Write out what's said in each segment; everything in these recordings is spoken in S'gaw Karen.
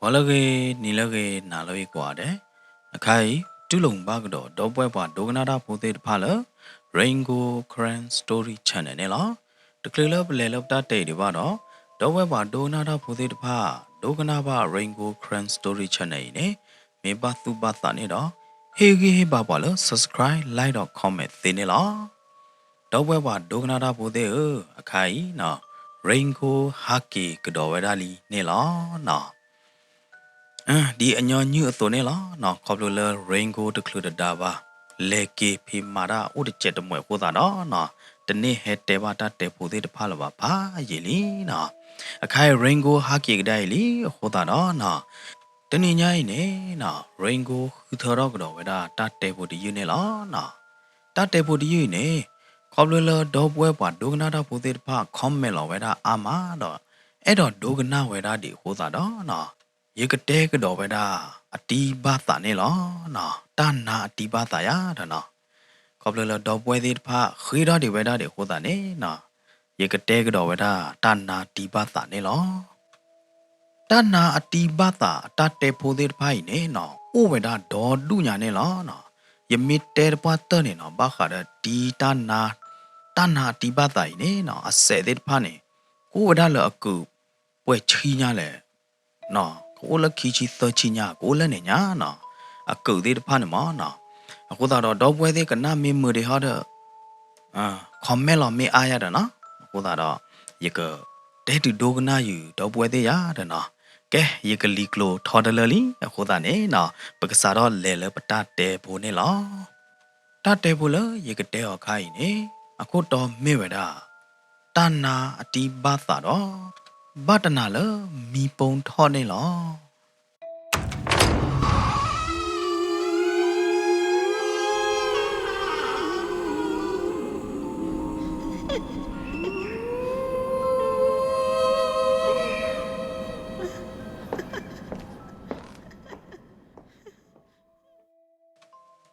ဂီၤလၢအဂ့ၤ, နံၤလၢအဂ့ၤ, နၤလၢအဂ့ၤကိးဂၤဒဲး, အခါအံၤ တူၢ်လိာ်မုာ်ဘၣ်ကဒီး ဒီပုၢ်ဝဲၢ်ပှၤဒိကနၣ်တၢ်ဖိသ့ၣ်တဖၣ်လၢ Rain Gold Karen Story Channel န့ၣ်လီၤ. တချုးလၢပလဲၤလၢပတၢ်တဲအံၤဒံးဘၣ်ဒီး, ဒီပုၢ်ဝဲၢ်ပှၤဒိကနၣ်တၢ်ဖိသ့ၣ်တဖၣ် ဒိကနၣ်ဘၣ် Rain Gold Karen Story Channel အံၤန့ၣ် မ့ၢ်ဘၣ်သူၣ်ဘၣ်သးန့ၣ်ဒီး, ဟ့ၣ်ဂံၢ်ဟ့ၣ်ဘါပှၤလၢ subscribe, like ဒီး comment သ့န့ၣ်လီၤ. ဒီပုၢ်ဝဲၢ်ပှၤဒိကနၣ်တၢ်ဖိသ့ၣ်ဧၢ, အခါအံၤ Rain Gold ဟးက့ၤကဒီးဝဲဒၣ်လံန့ၣ်လီၤ. ဒ်အညီနုၢ်အသိးန့ၣ်လီၤ. ခီဖျိလၢ Rain Gold တချုးတဒါဘၣ် လဲၤက့ၤဖံးမၤတၢ်အိၣ်တစဲးတမှဲာ်အဃိသတးဒီး, တန့ၢ်ဟဲတဲဘၣ်တၢ်တဲဖိသ့ၣ်တဖၣ်လၢၤဘၣ်ဖးယံာ်လံနီၤ. အခါအံၤ Rain Gold ဟးက့ၤကဒါအံၤလံအဃိသတးဒီး တနံၤညါအံၤန့ၣ် Rain Gold ဃုထၢထီၣ်ကဒီးဝဲဒၣ်တၢ်တဲဖိတယုၢ်န့ၣ်လီၤ. တၢ်တဲဖိတယုၢ်အံၤန့ၣ် ခီဖျိလၢဒီပုၢ်ဝဲၢ်ပှၤဒိကနၣ်တၢ်ဖိသ့ၣ်တဖၣ် comment လီၤဝဲဒၣ်အါမးဒီး အဲၣ်ဒိးဒိကနၣ်ဝဲဒၣ်ဒံးအဃိသတးဒီး ယကတဲကဒီးဝဲဒၣ်အတံၢ်ဘၣ်သးန့ၣ်လီၤ. တၢ်နါအတံၢ်ဘၣ်သးယၤဒီးနီၤ. ခီဖျိလၢဒီပုၢ်ဝဲၢ်သ့ၣ်တဖၣ်ဃ့ထီၣ်ဒံးဝဲဒၣ်ဒံးအဃိသတးန့ၣ်, ယကတဲကဒီးဝဲဒၣ်တၢ်နါတံၢ်ဘၣ်သးန့ၣ်လီၤ. တၢ်နါအတံၢ်ဘၣ်သးအတၢ်တဲဖိသ့ၣ်တဖၣ်အံၤန့ၣ်နီၤ အိၣ်ဝဲဒၣ်ဒီဒူၣ်ညါန့ၣ်လီၤ. ယမ့ၢ်တဲတပှၢ်တၢၢ်န့ၣ်နီၤ ဘၣ်ဃးဒီးတံၢ်တၢ်နါ, တၢ်နါအတံၢ်ဘၣ်သးအံၤန့ၣ်နီၤ အစဲးသ့ၣ်တဖၣ်န့ၣ် ကအိၣ်ဝဲဒၣ်လၢအကုးပှဲၤဆံညါလဲၣ် ကအိၣ်လၢခံဆံသၢဆံညါ ကအိၣ်လၢန့ၣ်ညါနီၤ. အကုးသ့ၣ်တဖၣ်န့ၣ်မ့ၢ်နီၤ. အဃိသတးဒီး ဒီပုၢ်ဝဲၢ်သ့ၣ်ကနၣ်မ့ၢ်မုာ်ဒံးဟီဒီး comment လီၤမ့ၢ်အါယၤဒီးနီၤ. အဃိသတးဒီး ယကတဲတုၤဒိကနၣ်ယုာ်ဒီပုၢ်ဝဲၢ်သ့ၣ်ယၤဒီးနီၤ. ကဲ ယကလံၤကျိၤထီတလၢလံအဃိသတးန့ၣ်နီၤ ပကစးထီၣ်လဲၤလၢပတၢ်တဲဖိန့ၣ်လီၤ. တၢ်တဲဖိလၢယကတဲအီၤခါအံၤန့ၣ် အခိၣ်တီမ့ၢ်ဝဲဒၣ် တၢ်နါအတံၢ်ဘၣ်သးဒီး ဘၣ်တနၤလၢမံပိထီၣ်န့ၣ်လီၤ.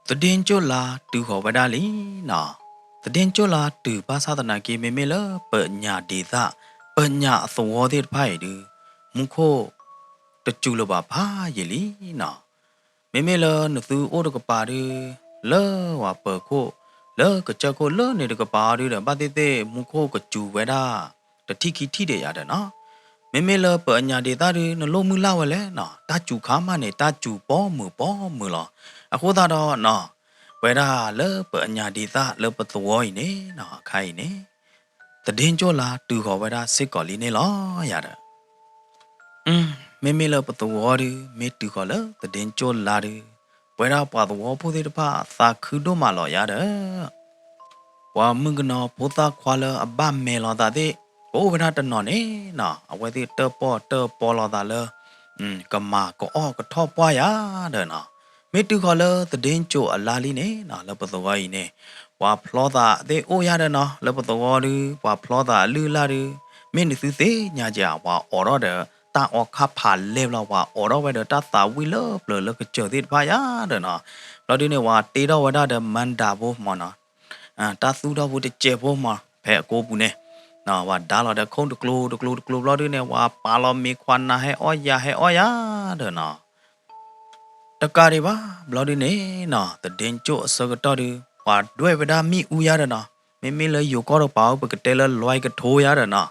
သဒ့ကၠိၣ်လါတုၤဃီၤဝဲဒၣ်လံနီၤ. သဒ့ကၠိၣ်လါတုၤဘၣ်ဆၣ်သနာ်က့ မ့မ့ၢ်လၢပညၣ်ဒံးသၣ်, ပညၣ်အသဝီသ့ၣ်တဖၣ်အံၤဒုး မူခိၣ်တစူၤလၢၤဘၣ်ဖးယံာ်လံနီၤ. မ့မ့ၢ်လၢနသုအိၣ်တကပၤဒုး လၢပှၤပၢၤခိၣ် လၢကစၢၢ်ခိၣ်လၢန့ၣ်တကပၤအီၤဒုးဒီး ဘၣ်သ့ၣ်သ့ၣ် မူခိၣ်ကစူၤဝဲဒၣ် တထံၣ်ခံထံၣ်ဒံးယၤဒီးနီၤ. မ့မ့ၢ်လၢပညၣ်ဒံးသၣ်ဒုး နလိၣ်မုၢ်လၢ်ဝဲလဲၣ်နီၤ, တၢ်စူၤခါမးန့ၣ် တၢ်စူၤပိာ်မုၣ်ပိာ်မုၣ်လီၤ. အဃိသတးဒီးနီၤ ဝဲဒၣ်လၢပညၣ်ဒံးသၣ်လၢပသဝီအံၤန့ၣ်နီၤ အခါအံၤန့ၣ် သဒ့ကၠိၣ်လါတုၤဃီၤဝဲဒၣ်စ့ၢ်ကီးလံန့ၣ်လီၤယၤဒီး မ့မ့ၢ်လၢပသဝီဒုး မ့ၢ်တုၤဃီၤလၢသဒ့ကၠိၣ်လါဒုး ပဝဲဒၣ်ပှၤသဝီဖိသ့ၣ်တဖၣ်သးခုဒိၣ်မးလီၤယၤဒီး ပှၤမုၣ်ကနီၤဖိသၣ်ခွါလၢအဘၣ်မဲာ်လိာ်သးသ့ၣ် ကအိၣ်ဝဲဒၣ်တနီၤန့ၣ်နီၤ အဝဲသ့ၣ်တၢၣ်ပီၣ်တၢၣ်ပီလိာ်သးလၢ ကမၤကအီၣ်ကထီၣ်ပှၢ်ယၤဒီးနီၤ မ့ၢ်တုၤဃီၤလၢသဒ့ကၠိၣ်အလါလံန့ၣ်နီၤ လၢပသဝီအံၤန့ၣ် ပှၤဖျီသးသ့ၣ်အိၣ်ယၤဒီးနီၤ လၢပသဝီဒုး ပှၤဖျီသးအလုၢ်အလၢ်ဒုး မ့ၢ်နသုသ့ၣ်ညါက့ၤဧါ ပှၤအိးထီၣ်ဒီး တၢ်အီခါဖးလဲၢ်ဘျီ ပှၤအိးထီၣ်ဝဲဒီးတၢ်သးဝံၣ်လၢပျၢၤလၢကစၢၢ်သ့ၣ်တဖၣ်ယၤဒီးနီၤ ဘျီဒုးန့ၣ် ပှၤတ့ထီၣ်ဝဲဒၣ်ဒီးမၤဒၣ်ဖိမ့ၢ်နီၤ တၢ်သူၣ်ထီၣ်ဖိတစဲးဖိမ့ၢ် ဖဲအကိပူၤန့ၣ် ပှၤဒါလီၤဒီးခိၣ်တကျိၤတကျိၤတကျိၤဘျီဒုးန့ၣ် ပှၤပာ်လီၤမ့ၤခွါနၤဟဲအီၣ်ယၤဟဲအီၣ်ယၤဒီးနီၤ တကးဒံးဘၣ် ဘျီဒုးန့ၣ်နီၤ သဒ့ကၠိၣ်အဆၢကတီၢ်ဒုး ပှၤဒွဲၣ်ဝဲဒၣ်မ့ၣ်အူယၤဒီးနီၤ မ့မ့ၢ်လၢယိၤကီၢ်တကပၤ ပကတဲလၢလွဲကထိယၤဒီးနီၤ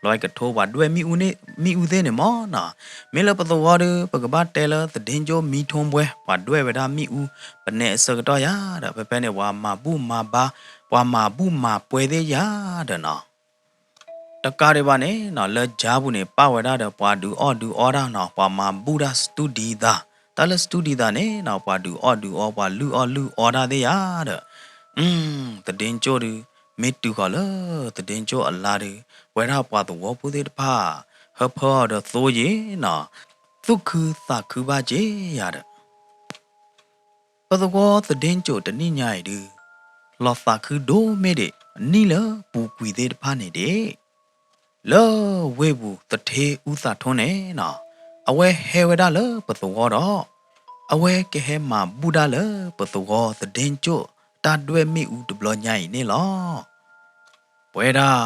လွဲကထိ ပှၤဒွဲၣ်မ့ၣ်အူသ့ၣ်န့ၣ်မ့ၢ်နီၤ မ့ၢ်လၢပသဝီဒုး ပကဘၣ်တဲလၢသဒ့ကၠိၣ်မံထိဘွဲ ပှၤဒွဲၣ်ဝဲဒၣ်မ့ၣ်အူ ပနဲအဆၢကတီၢ်ယၤဒီး ဖဲဖဲန့ၣ် ပှၤမၤဘူၣ်မၤဘါ ပှၤမၤဘူၣ်မၤပှဲၤသ့ၣ်ယၤဒီးနီၤ တကးဒံးဘၣ်န့ၣ်နီၤ လၢကၠါပူၤန့ၣ် ပာ်ဝဲဒၣ်ဒီးပှၤဒုးအီၣ်ဒုးအီတၢ်နီၤ ပှၤမၤဘူၣ်တၢ်စတူၢ်ဒံသး တၢ်လၢစတူၢ်ဒံသးန့ၣ်နီၤ ပှၤဒုးအီၣ်ဒုးအီ ပှၤလုၢ်အီၣ်လုၢ်အီတၢ်သ့ၣ်ယၤဒီး သဒ့ကၠိၣ်ဒုး မ့ၢ်တုၤဃီၤလၢသဒ့ကၠိၣ်အလါဒုး ပဝဲဒၣ်ပှၤသဝီဖိသ့ၣ်တဖၣ် ဟၢဖၢအီၤဒီးသိယံာ်နီၤ သူၣ်ခုသးခုဘၣ်က့ၤယၤဒီး ပသဝီသဒ့ကၠိၣ်တနံၣ်ညါအံၤဒုး လီၤသးခုဒိၣ်မ့ၢ်ဒံး နံၣ်လၢပူၤကွံာ်သ့ၣ်တဖၣ်န့ၣ်ဒံး လၢဝ့ၢ်ပူၤသထ့အူသးထိန့ၣ်နီၤ အဝဲဟဲဝဲဒၣ်လၢပသဝီဒီး အဝဲကဟဲမၤဘူၣ်ဒၣ်လၢပသဝီသဒ့ကၠိၣ်တၢ်ဒွဲၣ်မ့ၣ်အူတဘျီညါအံၤန့ၣ်လီၤ. ပဝဲဒၣ်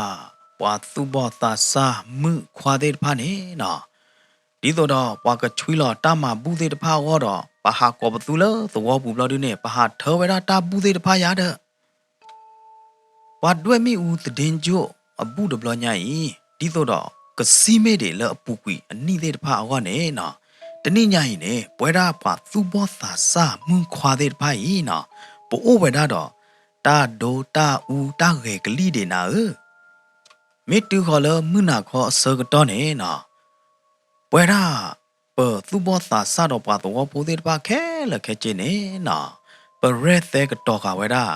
ပှၤသူၣ်ဘီၣ်သးစၢ်မုၣ်ခွါသ့ၣ်တဖၣ်န့ၣ်နီၤ ဒ်သိးဒီးပှၤကဆွံလီၤတၢ်မၤဘူၣ်သ့ၣ်တဖၣ်အဂီၢ်ဒီး ပဟးကိးပသူလၢသဝီပူၤဘျီဒုန့ၣ် ပဟးထၢဝဲဒၣ်တၢ်ဘူၣ်သ့ၣ်တဖၣ်ယၤဒီး ပှၤဒွဲၣ်မ့ၣ်အူသဒ့ကၠိအဘူၣ်တဘျီညါအံၤ ဒ်သိးဒီးကစံၣ်မ့ၢ်ဒံးလၢအပူၤကွံာ်အနံၣ်သ့ၣ်တဖၣ်အဂီၢ်န့ၣ်နီၤ, တနံၣ်ညါအံၤန့ၣ် ပဝဲဒၣ်ပှၤသူၣ်ဘီၣ်သးစၢ်မုၣ်ခွါသ့ၣ်တဖၣ်အံၤနီၤ, ပအိၣ်ဝဲဒၣ်ဒီး တၢ်ဒိတၢ်အူတၢ်ဂဲၤကလံၣ်ဒံးနၤဧၢ, မ့ၢ်တုၤဃီၤလၢမုၢ်နၤခီအဆၢကတီၢ်န့ၣ်နီၤ ပဝဲဒၣ် ပသူၣ်ဘီၣ်သးစၢ်ဒီးပှၤသဝီဖိသ့ၣ်တဖၣ်ခဲလၢာ်ခဲဆ့န့ၣ်နီၤ, ပရဲၣ်သဲကတီၤဃာ်ဝဲဒၣ်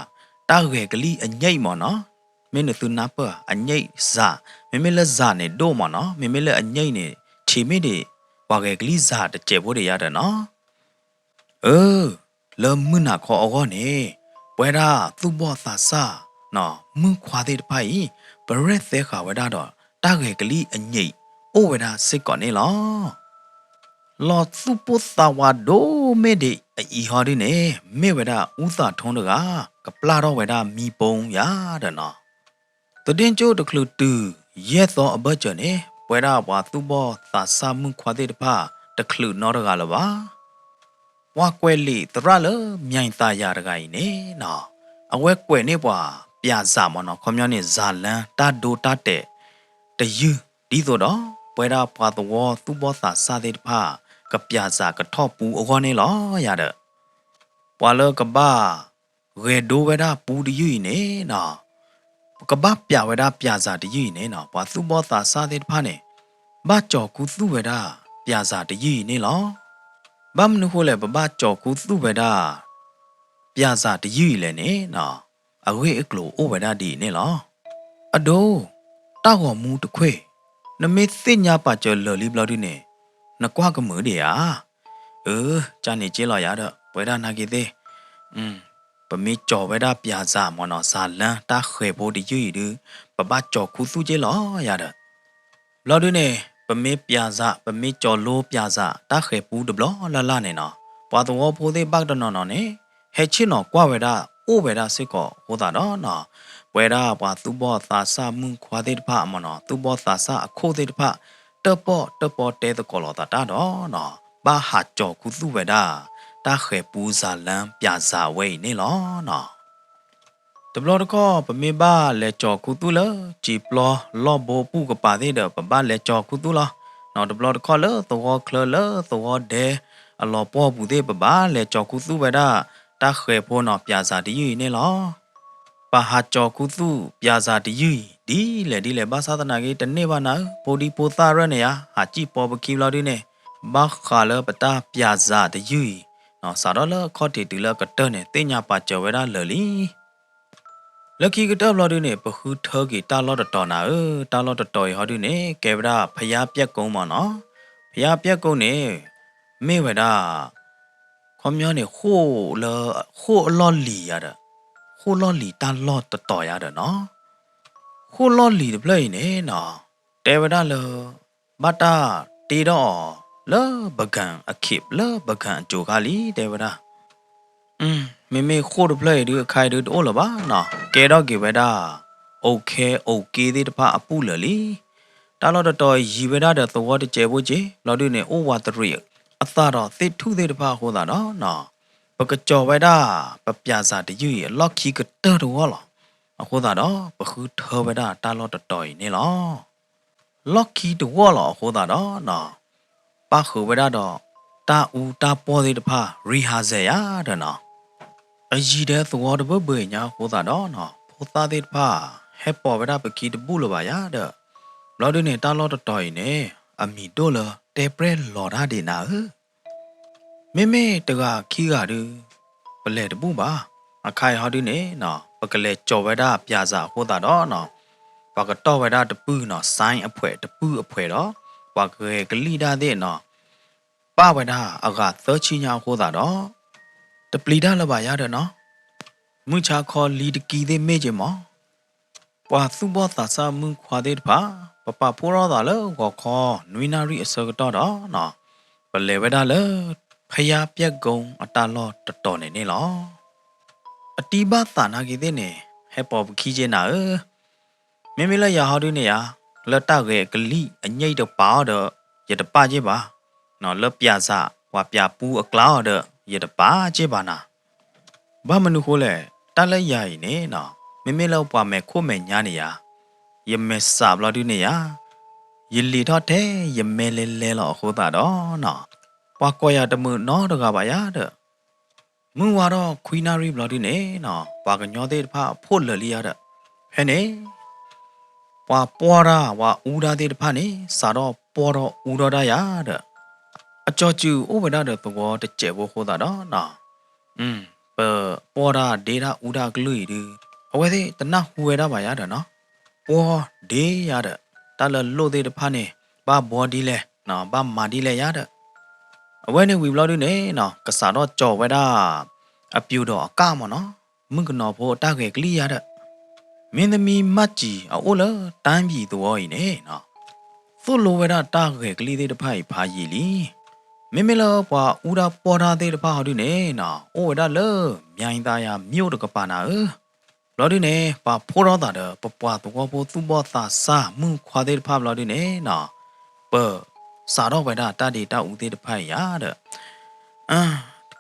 တၢ်ဂဲၤကလံၣ်အညိတ်မ့ၢ်နီၤ, မ့ၢ်နသုနၢ်ပၢၢ်ဧါ အညိတ်စၤ, မ့မ့ၢ်လၢစၤန့ၣ်ဒိၣ်မ့ၢ်နီၤ, မ့မ့ၢ်လၢအညိတ်န့ၣ် ဆံးမ့ၢ်ဒံး ပှၤဂဲၤကလံၣ်စၤတစဲးဖိဒံးယၤဒီးနီၤ အၢ လၢမုၢ်နၤခီအဂီၢ်န့ၣ် ပဝဲဒၣ်သူၣ်ဘီၣ်သးစၢ် မုၣ်ခွါသ့ၣ်တဖၣ်အံၤ ပရဲၣ်သဲဃာ်ဝဲဒၣ်ဒီး တၢ်ဂဲၤကလံၣ်အညိတ်အိၣ်ဝဲဒၣ်စ့ၢ်ကီးန့ၣ်လီၤ. လီၤသူၣ်ပိၢ်သးဝးဒိၣ်မ့ၢ်ဒံးအအံၤဟီဒုန့ၣ် မ့ၢ်ဝဲဒၣ်အူသးထိတဂၤ ကပျၢ်ထီၣ်ဝဲဒၣ်မံပိယၤဒီးနီၤ သဒ့ကၠိတချုးတုၤ ယဲၢ်သီအဘၢၣ်စၢၤန့ၣ် ပဝဲဒၣ်ပှၤသူၣ်ဘီၣ်သးစၢ်မုၣ်ခွါသ့ၣ်တဖၣ် တချုးနီတဂၤလၢၤဘၣ်. ပှၤကွဲးလံာ်သရၣ်လၢ မၠဲၤသးယၤတဂၤအံၤန့ၣ်နီၤ, အဝဲကွဲးန့ၢ်ပှၤ ပၠးစးမ့ၢ်နီၤ, ခီပညီန့ၣ် စၤလၢတၢ်ဒိတၢ်တဲာ်တယုၢ် ဒ်သိးဒီး ပဝဲဒၣ်ပှၤသဝီသူၣ်ဘီၣ်သးစၢ်သ့ၣ်တဖၣ် ကပၠးစးကထီၣ်ပူအဂီၢ်န့ၣ်လီၤယၤဒီး ပှၤလၢကဘၣ် ဂဲၤဒိဝဲဒၣ်ပူတယုၢ်အံၤန့ၣ်နီၤ, ကဘၣ်ပၠးဝဲဒၣ်ပၠးစးတယုၢ်အံၤန့ၣ်နီၤ, ပှၤသူၣ်ဘီၣ်သးစၢ်သ့ၣ်တဖၣ်န့ၣ် ဘၣ်ကၠီၤခူသူၣ်ဝဲဒၣ်ပၠးစးတယုၢ်အံၤန့ၣ်လီၤ. ဘၣ်မနုၤဃိလဲၣ် ပဘၣ်ကၠီၤခူသူၣ်ဝဲဒၣ် ပၠးစးတယုၢ်အံၤလဲၣ်န့ၣ်နီၤ, အဂ့ၢ်အကျိၤအိၣ်ဝဲဒၣ်ဒ်အံၤန့ၣ်လီၤ. အဒိ, တၢ်ဂီၤမူတခွ့ၣ်, နမ့ၢ်သ့ၣ်ညါပာ်စၢၤလၢာ်လံဘျီဒုန့ၣ် နကွၢ်ကမုာ်ဒံးဧါ. အၢ, ကန့ၣ်က့လီၤယၤဒီး ပဝဲဒၣ်နာ်က့သ့ၣ် ပမ့ၢ်ကၠီၤဝဲဒၣ်ပၠးစးမ့ၢ်နီၤ, စၤလၢတၢ်ဃဲၤဖိတယုၢ်အံၤဒု ပဘၣ်ကၠီၤခူသူၣ်က့လီၤယၤဒီး ဘျီဒုန့ၣ် ပမ့ၢ်ပၠးစး ပမ့ၢ်ကၠီၤလိပၠးစး တၢ်ဃဲၤပူတဘျီလၢ်လၢ်န့ၣ်နီၤ, ပှၤသဝီဖိသ့ၣ်ဘၣ်တနီၤနီၤန့ၣ် ဟဲဆ့ၣ်နီၤကွၢ်ဝဲဒၣ် အိၣ်ဝဲဒၣ်စ့ၢ်ကီးအဃိသတးဒီးနီၤ, ပဝဲဒၣ်ပှၤသူၣ်ဘီၣ်သးစၢ်မုၣ်ခွါသ့ၣ်တဖၣ်မ့ၢ်နီၤ, သူၣ်ဘီၣ်သးစၢ်အခိၣ်သ့ၣ်တဖၣ် တၢၣ်ပီၣ်တၢၣ်ပီတဲသကိးလိာ်သးတၢ်ဒီးနီၤ, ဘၣ်ဟးကၠီၤခူသူၣ်ဝဲဒၣ် တၢ်ဃဲၤပူစၤလၢပၠးစးဝဲအံၤန့ၣ်လီၤနီၤ. တဘျီတခီၣ် ပမ့ၢ်ဘၣ်လဲၤကၠီၤခူသူၣ်လၢ စံာ်ပျီလီၢ်ဘိပူၤကပၤသ့ၣ်ဒီး ပဘၣ်လဲၤကၠီၤခူသူၣ်လီၤ. နီၤ တဘျီတခီၣ်လၢသဝီချၢလၢသဝီဒဲအလီၤပှီၢ်ပူၤသ့ၣ် ပဘၣ်လဲၤကၠီၤခူသူၣ်ဝဲဒၣ် တၢ်ဃဲၤဖိနီၤ ပၠးစးတယုၢ်အံၤန့ၣ်လီၤ. ပဟးကၠီၤခူသူၣ်ပၠးစးတယုၢ်အံၤ ဒ်လဲၣ်ဒ်လဲၣ် ဘၣ်ဆၣ်သနာ်က့ တန့ၢ်ဘၣ်နၤဧၢ, ဖိဒံဖိသၣ်ရဲၣ်န့ၣ်ယါ ဟးစံၣ်ပီပခံဘျီဒုန့ၣ် ဘၣ်ဃးလၢပတၢ်ပၠးစးတယုၢ်အံၤ စးထီၣ်လၢအခီၣ်ထံးတုၤလၢအကတၢၢ်န့ၣ် သ့ၣ်ညါပာ်စၢၤဝဲဒၣ်လၢာ်လံ. လၢခံကတၢၢ်ဘျီဒုန့ၣ် ပဃုထၢက့ၤတၢ်လီၢ်တတီၤနၤဧၢ, တၢ်လီၢ်တတီၤအံၤဟီဒုန့ၣ် ကဲဝဲဒၣ်ဖယါပျဲၢ်ကိမ့ၢ်နီၤ, ဖယါပျဲၢ်ကိန့ၣ် မ့ၢ်ဝဲဒၣ် ခီပညီန့ၣ် ဃိၣ်လၢ ဃိၣ်အလီၢ်လံၤယၤဒီး ဃိၣ်လီၢ်လံၤတၢ်လီၢ်တတီၤယၤဒီးနီၤ, ဃိၣ်လီၢ်လံၤတဖျၢၣ်အံၤန့ၣ်နီၤ တဲဝဲဒၣ်လၢ ဘၣ်တၢ်တ့ထီၣ်အီၤလၢပကၣ်အခ့ပ် လၢပကၣ်အစိၤခါလံ တဲဝဲဒၣ် မ့မ့ၢ်ဃိၣ်တဖျၢၣ်အံၤဒုး အခါအံၤဒုးတအိၣ်လၢၤဘၣ်နီၤ, ကဲထီၣ်က့ၤဝဲဒၣ် အိၣ်ခဲအိၣ်က့သ့ၣ်တဖၣ်အပူၤလၢာ်လံ. တၢ်လီၢ်တတီၤယံၤဝဲဒၣ်ဒီးသဝီတစဲးဖိက့ ဘျီဒုန့ၣ် အိၣ်ဝးတရံးအသးဒီးသ့ၣ်ထူၣ်သ့ၣ်တဖၣ်အဃိသတးဒီးနီၤ, ပကကၠီၤဝဲဒၣ် ပပၠးစးတယုၢ်အံၤ အလီၢ်ခံကတၢၢ်တဝီလီၤ. အဃိသတးဒီး ပဃုထၢဝဲဒၣ်တၢ်လီၢ်တတီၤအံၤန့ၣ်လီၤ. လီၢ်ခံတဝီလီၤအဃိသတးဒီးနီၤ, ပၣ်ဃုာ်ဝဲဒၣ်ဒီး တၢ်အူတၢ်ပီၢ်သ့ၣ်တဖၣ် rehearsal ယၤဒီးနီၤ, အယံၤဒဲးသဝီတဘၢဘၢအံၤညါအဃိသတးဒီးနီၤ, ဖိသၣ်သ့ၣ်တဖၣ် ဟဲပိာ်ဝဲဒၣ်ပခံတဘူၣ်လၢၤဘၣ်ယၤဒီး, ဘျီဒုန့ၣ် တၢ်လီၢ်တတီၤအံၤန့ၣ် အမံၤဒိၣ်လၢတဲပြဲၢ်လီၤတၢ်ဒံးနၤဧၢ မ့မ့ၢ်တဂၤခံဂၤဒုး ပလဲၤတဘူၣ်ဘၣ်. အခါအံၤဟီဒုန့ၣ်နီၤ, ပကလဲၤကၠီၤဝဲဒၣ်ပၠးစးအဃိသတးဒီးနီၤ, ပှၤကတီၢ်ဝဲဒၣ်တပုၢ်နီၤ, sign အဖှဲးတပုၢ်အဖှဲးဒီး ပှၤကဂဲၤကလံၣ်ဒၣ်သ့ၣ်နီၤ, ပၣ်ဝဲဒၣ်အဂၤသၢဆံညါအဃိသတးဒီး တပျံၤတၢ်လၢၤဘၣ်ယၤဒီးနီၤ, မုၢ်ဆါခီလံတကံသ့ၣ်မ့ၢ်က့မး ပှၤသူၣ်ဘီၣ်သးစၢ်မုၣ်ခွါသ့ၣ်တဖၣ် ပပာ်ဖှိၣ်ထီၣ်သးလၢဂီၤခီ နွံနၣ်ရံၣ်အဆၢကတီၢ်ဒီးနီၤ, ပလဲၤဝဲဒၣ်လၢ ဖယါပျဲၢ်ကိအတၢ်လီၢ်တတီၤန့ၣ်န့ၣ်လီၤ. အတံၢ်ဘၣ်သးနာ်က့သ့ၣ်န့ၣ် ဟဲပိာ်ပခံက့နၤဧၢ မ့မ့ၢ်လၢယၤဟီဒုန့ၣ်ယါ, လၢတၢ်ဂဲၤကလံၣ်အညိတ်တပာ်အီၤဒီး ယတပာ်က့ၢ်ဘၣ်, လၢပျၤစး ပှၤပျၤပူအကျါအီၤဒီး ယတပာ်က့ၢ်ဘၣ်နၤ. ဘၣ်မနုၤဃိလဲၣ်, တၢ်လၢယၤအံၤန့ၣ်နီၤ မ့မ့ၢ်လၢပှၤမဲာ်ခိၣ်မဲာ်ညါန့ၣ်ယၤ, ယမဲာ်ဆှးဘျီဒုန့ၣ်ယၤ, ယလံာ်ထီၣ်ထဲယမဲာ်လဲၤလဲၤလီၤအဃိသတးဒီးနီၤ, ပှၤကိးယၤတမုာ်နီတဂၤဘၣ်ယၤဒီး မုၢ်ဝါထီၣ်ခွံနၣ်ရံၣ်ဘျီဒုန့ၣ်နီၤ ပှၤကညီသ့ၣ်တဖၣ်အဖှိၣ်လၢာ်လံယၤဒီး ဖဲန့ၣ် ပှၤပှီၢ်တၢ်ပှၤအူတၢ်သ့ၣ်တဖၣ်န့ၣ် စးထီၣ်ပှီၢ်ထီၣ်အူထီၣ်တၢ်ယၤဒီး အကၠီၤစုၤအိၣ်ဝဲဒၣ်ဒီးသဝီတစဲးဖိအဃိသတးဒီးနီၤ ပပှီၢ်တၢ်ဒ့တၢ်အူတၢ်အကလုၢ်အံၤဒု အဝဲသ့ၣ်တနၢ်ဟူဝဲဒၣ်ဘၣ်ယၤဒီးနီၤ ပှီၢ်ဒ့ယၤဒီး တၢ်လၢလိၣ်သ့ၣ်တဖၣ်န့ၣ် ဘၣ်ဘှီဒ်လဲၣ်, ဘၣ်မၤဒ်လဲၣ်ယၤဒီး အဝဲန့ၣ်ဝံၤဘျီဒုန့ၣ်နီၤ ကစးထီၣ်ကၠီၤဝဲဒၣ် အပျိၤဒီးအကၣ်မ့ၢ်နီၤ မုၣ်ကနီၤဖိအတၢ်ဂဲၤကလံၣ်ယၤဒီး မင်းသမီးမၢ်စံၤအအိၣ်လၢတၢ်ဘံၣ်သဝီအံၤန့ၣ်နီၤ သိၣ်လိဝဲဒၣ်တၢ်ဂဲၤကလံၣ်သ့ၣ်တဖၣ်အံၤဖးယံာ်လံ. မ့မ့ၢ်လၢပှၤအူတၢ်ပှီၢ်တၢ်သ့ၣ်တဖၣ်ဟီဒုန့ၣ်နီၤ အိၣ်ဝဲဒၣ်လၢ မၠဲသးယၤ မၠိၣ်တကပၤနၤဧၢ ဘျီဒုန့ၣ် ပှၤဖှိၣ်ထီၣ်သးဒီး ပပှၤသဝီဖိသူၣ်ဘီၣ်သးစၢ်မုၣ်ခွါသ့ၣ်တဖၣ်ဘျီဒုန့ၣ်နီၤ ပစးထီၣ်ဝဲဒၣ်တၢ်ဒ့တၢ်အူသ့ၣ်တဖၣ်အံၤယၤဒီး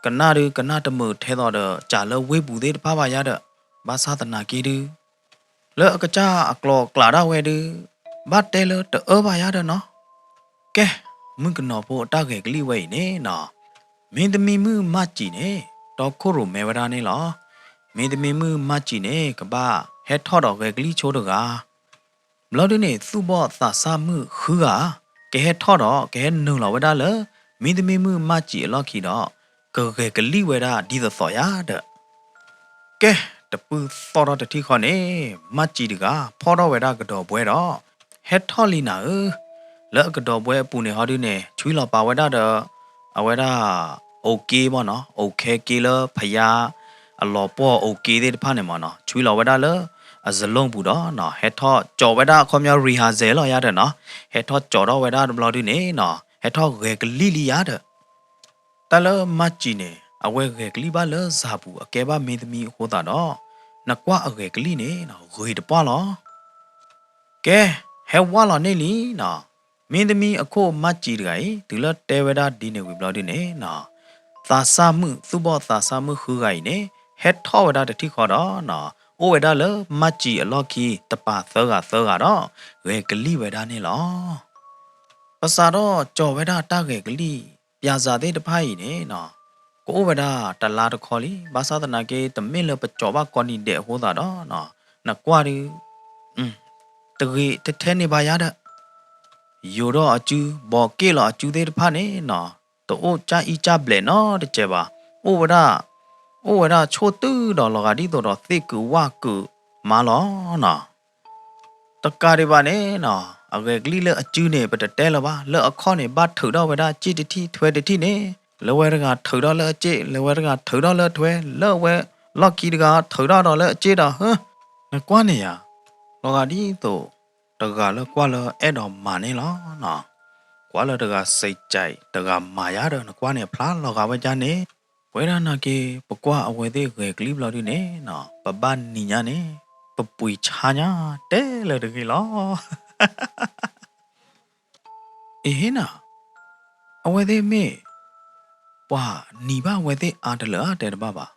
ကနၣ်ဒုကနၣ်တမုာ်ထဲသိးဒီး ကးလၢဝ့ၢ်ပူၤသ့ၣ်တဖၣ်ဘၣ်ယၤဒီး ဘၣ်ဆၣ်သနာ်က့ဒု လၢအကစၢ်အကျိၤအကျဲဒၣ်ဝဲဒု ဘၣ်တဲလၢတအၢဘၣ်ယၤဒီးနီၤ ကဲ, မုၣ်ကနီၤဖိအတၢ်ဂဲၤကလံၣ်ဝဲအံၤန့ၣ်နီၤ, မင်းသမီးမုၣ်မၢ်စံၤန့ၣ် တီခိၣ်ရိၣ်မဲဝဲဒၣ်န့ၣ်လီၤ. မင်းသမီးမုၣ်မၢ်စံၤန့ၣ် ကဘၣ်ဟဲထီၣ်ဒီးဂဲၤကလံၣ်ဆိတဂၤ ဘျီဒုန့ၣ် သူၣ်ဘီၣ်သးစၢ်မုၣ်ဃုဂၤ ကဟဲထီၣ်ဒီး ကဟဲနုာ်လီၤဝဲဒၣ်လၢ မင်းသမီးမုၣ်မၢ်စံၤအလီၢ်ခံဒီး ကဂဲၤကလံၣ်ဝဲဒၣ်ဒ်သိးသိးယၤဒီး ကဲ, တပုၢ်သီၣ်ထီၣ်တထံၣ်ဃီန့ၣ် မၢ်စံၤတဂၤ ဖီၣ်ထီၣ်ဝဲဒၣ်ကဒီးဘှဲဒီး ဟဲထီၣ်လံနၤဧၢ, လၢအကဒီးဘှဲအပူၤန့ၣ်ဟီဒုန့ၣ် ဆွံလီၤပာ်ဝဲဒၣ်ဒီး အဝဲဒၣ် အိၣ်က့မ့ၢ်နီၤ, အိၣ်ခဲက့လၢဖယါ အလီၤပှီၢ်အိၣ်က့သ့ၣ်တဖၣ်န့ၣ်မ့ၢ်နီၤ, ဆွံလီၤဝဲဒၣ်လၢ အစလိၣ်ပူၤဒီးနီၤ, ဟဲထီၣ်ကၠီၤဝဲဒၣ်အခီပညီ rehearsal လီၤယၤဒီးနီၤ, ဟဲထီၣ်ကၠီၤထီၣ်ဝဲဒၣ်တဘျီဒုန့ၣ်နီၤ, ဟဲထီၣ်ဂဲၤကလံၣ်လံယၤဒီး တၢ်လၢမၢ်စံၤန့ၣ် အဝဲဂဲၤကလံၣ်ဘၣ်လၢစၤပူၤ အကဲဘၣ်မင်းသမီးအဃိသတးဒီး နကွၢ်အဂဲၤကလံၣ်န့ၣ် ဂ့ၤတပှၢ်လီၤ. ကဲ, ဟဲဝဲလီၤန့ၣ်လံနီၤ, မင်းသမီးအခိၣ်မၢ်စံၤတဂၤအံၤ တုၤလၢတဲဝဲဒၣ်ဒ်န့ၣ်ဝံၤဘျီဒုန့ၣ်နီၤ, သးစၢ်မုၣ် သူၣ်ဘီၣ်သးစၢ်မုၣ်ဃုဂၤအံၤန့ၣ် ဟဲထီၣ်ဝဲဒၣ်တထံၣ်ဃီဒီးနီၤ, အိၣ်ဝဲဒၣ်လၢမၢ်စံၤအလီၢ်ခံတပၤသၢဂၤသၢဂၤဒီး ဂဲၤကလံၣ်ဝဲဒၣ်န့ၣ်လီၤ. ပစးထီၣ်ကၠီၤဝဲဒၣ်တၢ်ဂဲၤကလံၣ် ပျၤစးသ့ၣ်တဖၣ်အံၤန့ၣ်နီၤ, ကအိၣ်ဝဲဒၣ်တလါတခီလံ, ဘၣ်ဆၣ်သနာ်က့ တမ့ၢ်လၢပကၠီၤဘၣ်ကိးနံၤဒဲးအဃိသတးဒီးနီၤ, နကွၢ်ဒု တဂ့ၤတထဲန့ၣ်ဘၣ်ယၤဒီး ယိၤထီၣ်အစု ဘီးက့ၣ်လီၤအစုသ့ၣ်တဖၣ်န့ၣ်နီၤ, တအိၣ်ကၢ်အံၣ်ကၢ်ဘျဲးနီတစဲးဘၣ်, အိၣ်ဝဲဒၣ် အိၣ်ဝဲဒၣ်ဆိၣ်တုၤဒီးလီၤဂာ်ဒ်သိးဒီး သ့ၣ်ကုးဝၣ်ကုးမးလီၤနီၤ. တကးဒံးဘၣ်န့ၣ်နီၤ, အဂဲၤကလံၣ်လၢအစုန့ၣ် ပတတဲလၢၤဘၣ်, လၢအခီၣ်န့ၣ် ဘၣ်ထုးထီၣ်ဝဲဒၣ်စ့ၣ်တထံၣ်ထွဲတထံၣ်န့ၣ်, လၢဝဲတဂၤထုးထီၣ်လၢအစ့ၣ်, လၢဝဲတဂၤထုးထီၣ်လၢအထွဲ, လၢဝဲလီၢ်ခံတဂၤထုးထီၣ်ဒီးလၢအစ့ၣ်ဒီး ဟၢ, နကွၢ်န့ၣ်ယၤ, လီၤဂာ်ဒ်သိး တဂၤလၢကွၢ်လၢအဲၣ်ဒိးမၤန့ၣ်လီၤနီၤ, ကွၢ်လၢတဂၤစံးကဲး တဂၤမၤယၤဒီး နကွၢ်န့ၣ် ဖျါလီၤဂာ်ဝဲဒ်န့ၣ်, ပဝဲဒၣ်နာ်က့ ပကွၢ်အဝဲသ့ၣ်ဂဲၤကလံၣ်ဘျီဒုန့ၣ်နီၤ, ပဘၣ်နံၤညါန့ၣ် ပပှ့ၤဆါညါတဲလၢၤတဂ့ၤလီၤ. အ့ဟ့နၤ, အဝဲသ့ၣ်မ့ၢ် ပှၤနံၤဘၣ်အဝဲသ့ၣ်အါတလၢာ်ဧါတဲတဘၣ်ဘၣ်.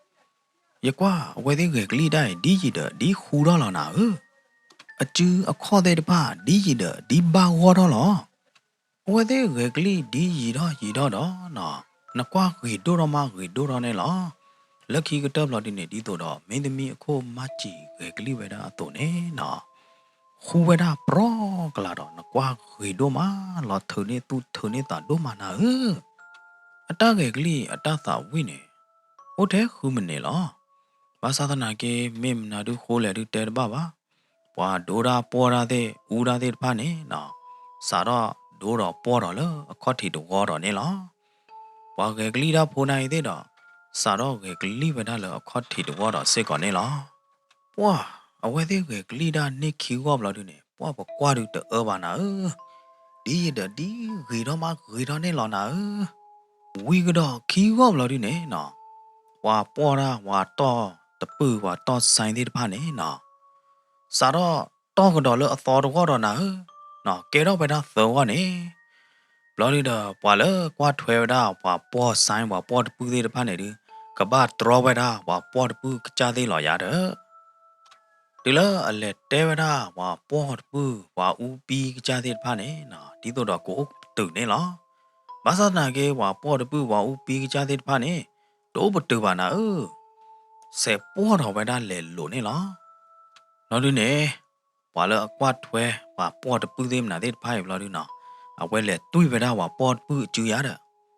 ယကွၢ်အဝဲသ့ၣ်ဂဲၤကလံၣ်တၢ်အံၤ ဒ်ယံာ်ဒီးဒ်ဃူထီၣ်လီၤနၤဧၢ, အစုအခီၣ်သ့ၣ်တဖၣ် ဒ်ယံာ်ဒီးဒ်ဘၣ်ဂီၢ်ထီၣ်လီၤ. အဝဲသ့ၣ်ဂဲၤကလံၣ်ဒ်ယံာ်ထီၣ်ယံာ်ထီၣ်ဒီးနီၤ, နကွၢ်ဂ့ၤဒိၣ်ထီၣ်မးဂ့ၤဒိၣ်ထီၣ်န့ၣ်လီၤ. လၢခံကတၢၢ်ဘျီဒုန့ၣ် ဒ်သိးဒီး မ့တမ့ၢ်အခိၣ်မၢ်စံၤဂဲၤကလံၣ်ဝဲဒၣ်အသိးန့ၣ်နီၤ, ဃူဝဲဒၣ်ပြီကလးဒီး နကွၢ်ဂ့ၤဒိၣ်မး လီၤထုးန့ၢ်သူၣ်ထုးန့ၢ်သးဒိၣ်မးနၤဧၢ, အတၢ်ဂဲၤကလံၣ်အတၢ်သးဝံၣ်န့ၣ် အိၣ်ထဲဃုမံးနံးလီၤ. ဘၣ်ဆၣ်သနာ်က့ မ့ၢ်မနုၤဒုဃိလဲၣ်ဒုတဲတဘၣ်ဘၣ်. ပှၤဒိတၢ်ပှီၢ်တၢ်သ့ၣ် အူတၢ်သ့ၣ်တဖၣ်န့ၣ်နီၤ, စးထီၣ်ဒိဒီးပှီၢ်ဒီးလၢအခီၣ်ထံးတဝီဒီးန့ၣ်လီၤ. ပှၤဂဲၤကလံၣ်တၢ်ဖိနၢ်အံၤသ့ၣ်ဒီး စးထီၣ်ဂဲၤကလံၣ်ဝဲဒၣ်လၢအခီၣ်ထံးတဝီဒီးစ့ၢ်ကီးန့ၣ်လီၤ. ပှၤ အဝဲသ့ၣ်ဂဲၤကလံၣ်တၢ်န့ၢ်ခံဂီၢ်ဘျီဒုန့ၣ် ပှၤပကွၢ်ဒုတအၢဘၣ်နၤဧၢ, ဒ်ယံာ်ဒီးဒ်ဂ့ၤထီၣ်မးဂ့ၤထီၣ်န့ၣ်လီၤနၤဧၢ. ဝံၤကဒီးခံဂီၢ်ဘျီဒုန့ၣ်နီၤ, ပှၤပှီၢ်တၢ် ပှၤတီၢ်တပုၢ် ပှၤတီၢ်စဲသ့ၣ်တဖၣ်န့ၣ်နီၤ, စးထီၣ်တီၢ်ကဒီးလၢအသီတဂီၢ်ဒီးနၤဧၢ, ကဲထီၣ်ဝဲဒၣ်သၢဂီၢ်န့ၣ်, ဘျီဒုဒီး ပှၤလၢကွၢ်ထွဲဝဲဒၣ်ပှၤပီၢ်စဲ ပှၤပီၢ်တပုၢ်သ့ၣ်တဖၣ်န့ၣ်ဒု ကဘၣ်တြီဝဲဒၣ်ပှၤပီၢ်တပုၢ်ကစၢ်သ့ၣ်လီၤယၤဒီး တုၤလၢအလဲၤတဲဝဲဒၣ်ပှၤပီၢ်တပုၢ် ပှၤအူပံကစၢ်သ့ၣ်တဖၣ်န့ၣ် ဒ်သိးဒီးကအိၣ်ပတုာ်န့ၣ်လီၤ. ဘၣ်ဆၣ်သနာ်က့ ပှၤပီၢ်တပုၢ် ပှၤအူပံကစၢ်သ့ၣ်တဖၣ်န့ၣ် တအိၣ်ပတုာ်ဘၣ်နၤဧၢ, စဲးပှီၢ်ထီၣ်ဝဲဒၣ်လဲၤလိာ်န့ၣ်လီၤ. ဘျီဒုန့ၣ် ပှၤလၢအကွၢ်ထွဲ ပှၤပီၢ်တပုၢ်သ့ၣ်မနုၤသ့ၣ်တဖၣ်အံၤဘျီဒုနီၤ, အဝဲလဲၤတွံၢ်ဝဲဒၣ်ပှၤပီၢ်တပုၢ်အစုယၤဒီး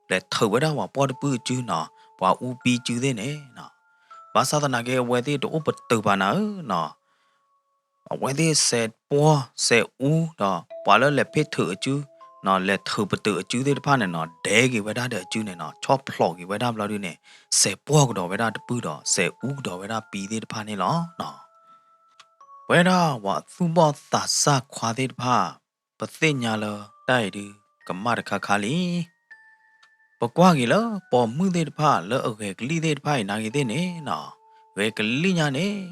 လဲၤထုးဝဲဒၣ်ပှၤပီၢ်တပုၢ်အစုနီၤ, ပှၤအူပံစုသ့ၣ်န့ၣ်နီၤ, ဘၣ်ဆၣ်သနာ်က့ အဝဲသ့ၣ်တအိၣ်ပတုာ်ဘၣ်နၤဧၢနီၤ, အဝဲသ့ၣ်စဲးပှီၢ်စဲးအူဒီး ပှၤလၢလဲၤဖ့ၣ်ထုးအစု နီၤ လဲၤထုးပတုာ်အစုသ့ၣ်တဖၣ်န့ၣ်နီၤ ဒဲက့ၤဝဲဒၣ်ဒီးအစုန့ၣ်နီၤ ဆီၣ်ဖျိးက့ၤဝဲဒၣ်ဘျီဒုန့ၣ် စဲးပှီၢ်ကဒီးဝဲဒၣ်တပုၢ်ဒီး စဲးအူကဒီးဝဲဒၣ်ပံသ့ၣ်တဖၣ်န့ၣ်လီၤ. ပဝဲဒၣ်ပှၤသူၣ်ဘီၣ်သးစၢ်ခွါသ့ၣ်တဖၣ် ပသ့ၣ်ညါလၢတၢ်အံၤဒု ကမၣ်တခါခါလံ. ပကွၢ်က့ၤလၢပိာ်မုၣ်သ့ၣ်တဖၣ်လၢအဂဲၤကလံၣ်သ့ၣ်တဖၣ်အံၤနာ်က့သ့ၣ်န့ၣ်နီၤ, ဂဲၤကလံၣ်ညါန့ၣ်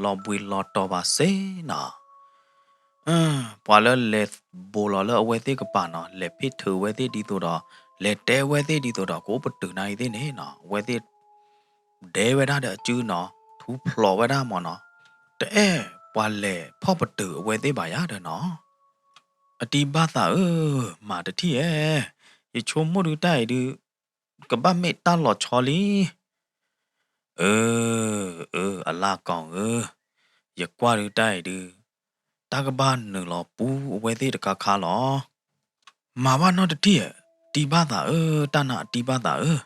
လီၤဘှံးလီၤတီၤဘၣ်စ့နီၤ ပှၤလၢလဲၤဘိးလီၤလၢအဝဲသ့ၣ်ကပၤနီၤ လဲၤဖ့ၣ်ထုးအဝဲသ့ၣ်ဒ်သိးဒီး လဲၤတဲအဝဲသ့ၣ်ဒ်သိးဒီး ကအိၣ်ပတုာ်နာ်က့သ့ၣ်န့ၣ်နီၤ အဝဲသ့ၣ် ဒဲဝဲဒၣ်ဒီးအစုနီၤ ထူဖျိးဝဲဒၣ်မ့ၢ်နီၤ တအဲၣ်ပှၤလဲၤဖီၣ်ပတုာ်အဝဲသ့ၣ်ဘၣ်ယၤဒီးနီၤ အတံၤဘၣ်သးဧၢ, မၤတထံၣ်ဧဲ, ယဆိကမိၣ်ဒုတၢ်အံၤဒု ကဘၣ်မ့ၢ်တၢ်လီၤဆီလံ. အၢ အၢ အလါကီဧၢ, ယကွၢ်ဒုတၢ်အံၤဒု တၢ်ကဘၣ်နုာ်လီၤပူအဝဲသ့ၣ်တခါခါလီၤ. မၤဘၣ်နီတထံၣ်ဧဲ, တံၤဘၣ်သးဧၢ, တၢ်နာ်အတံၤဘၣ်သးဧၢ.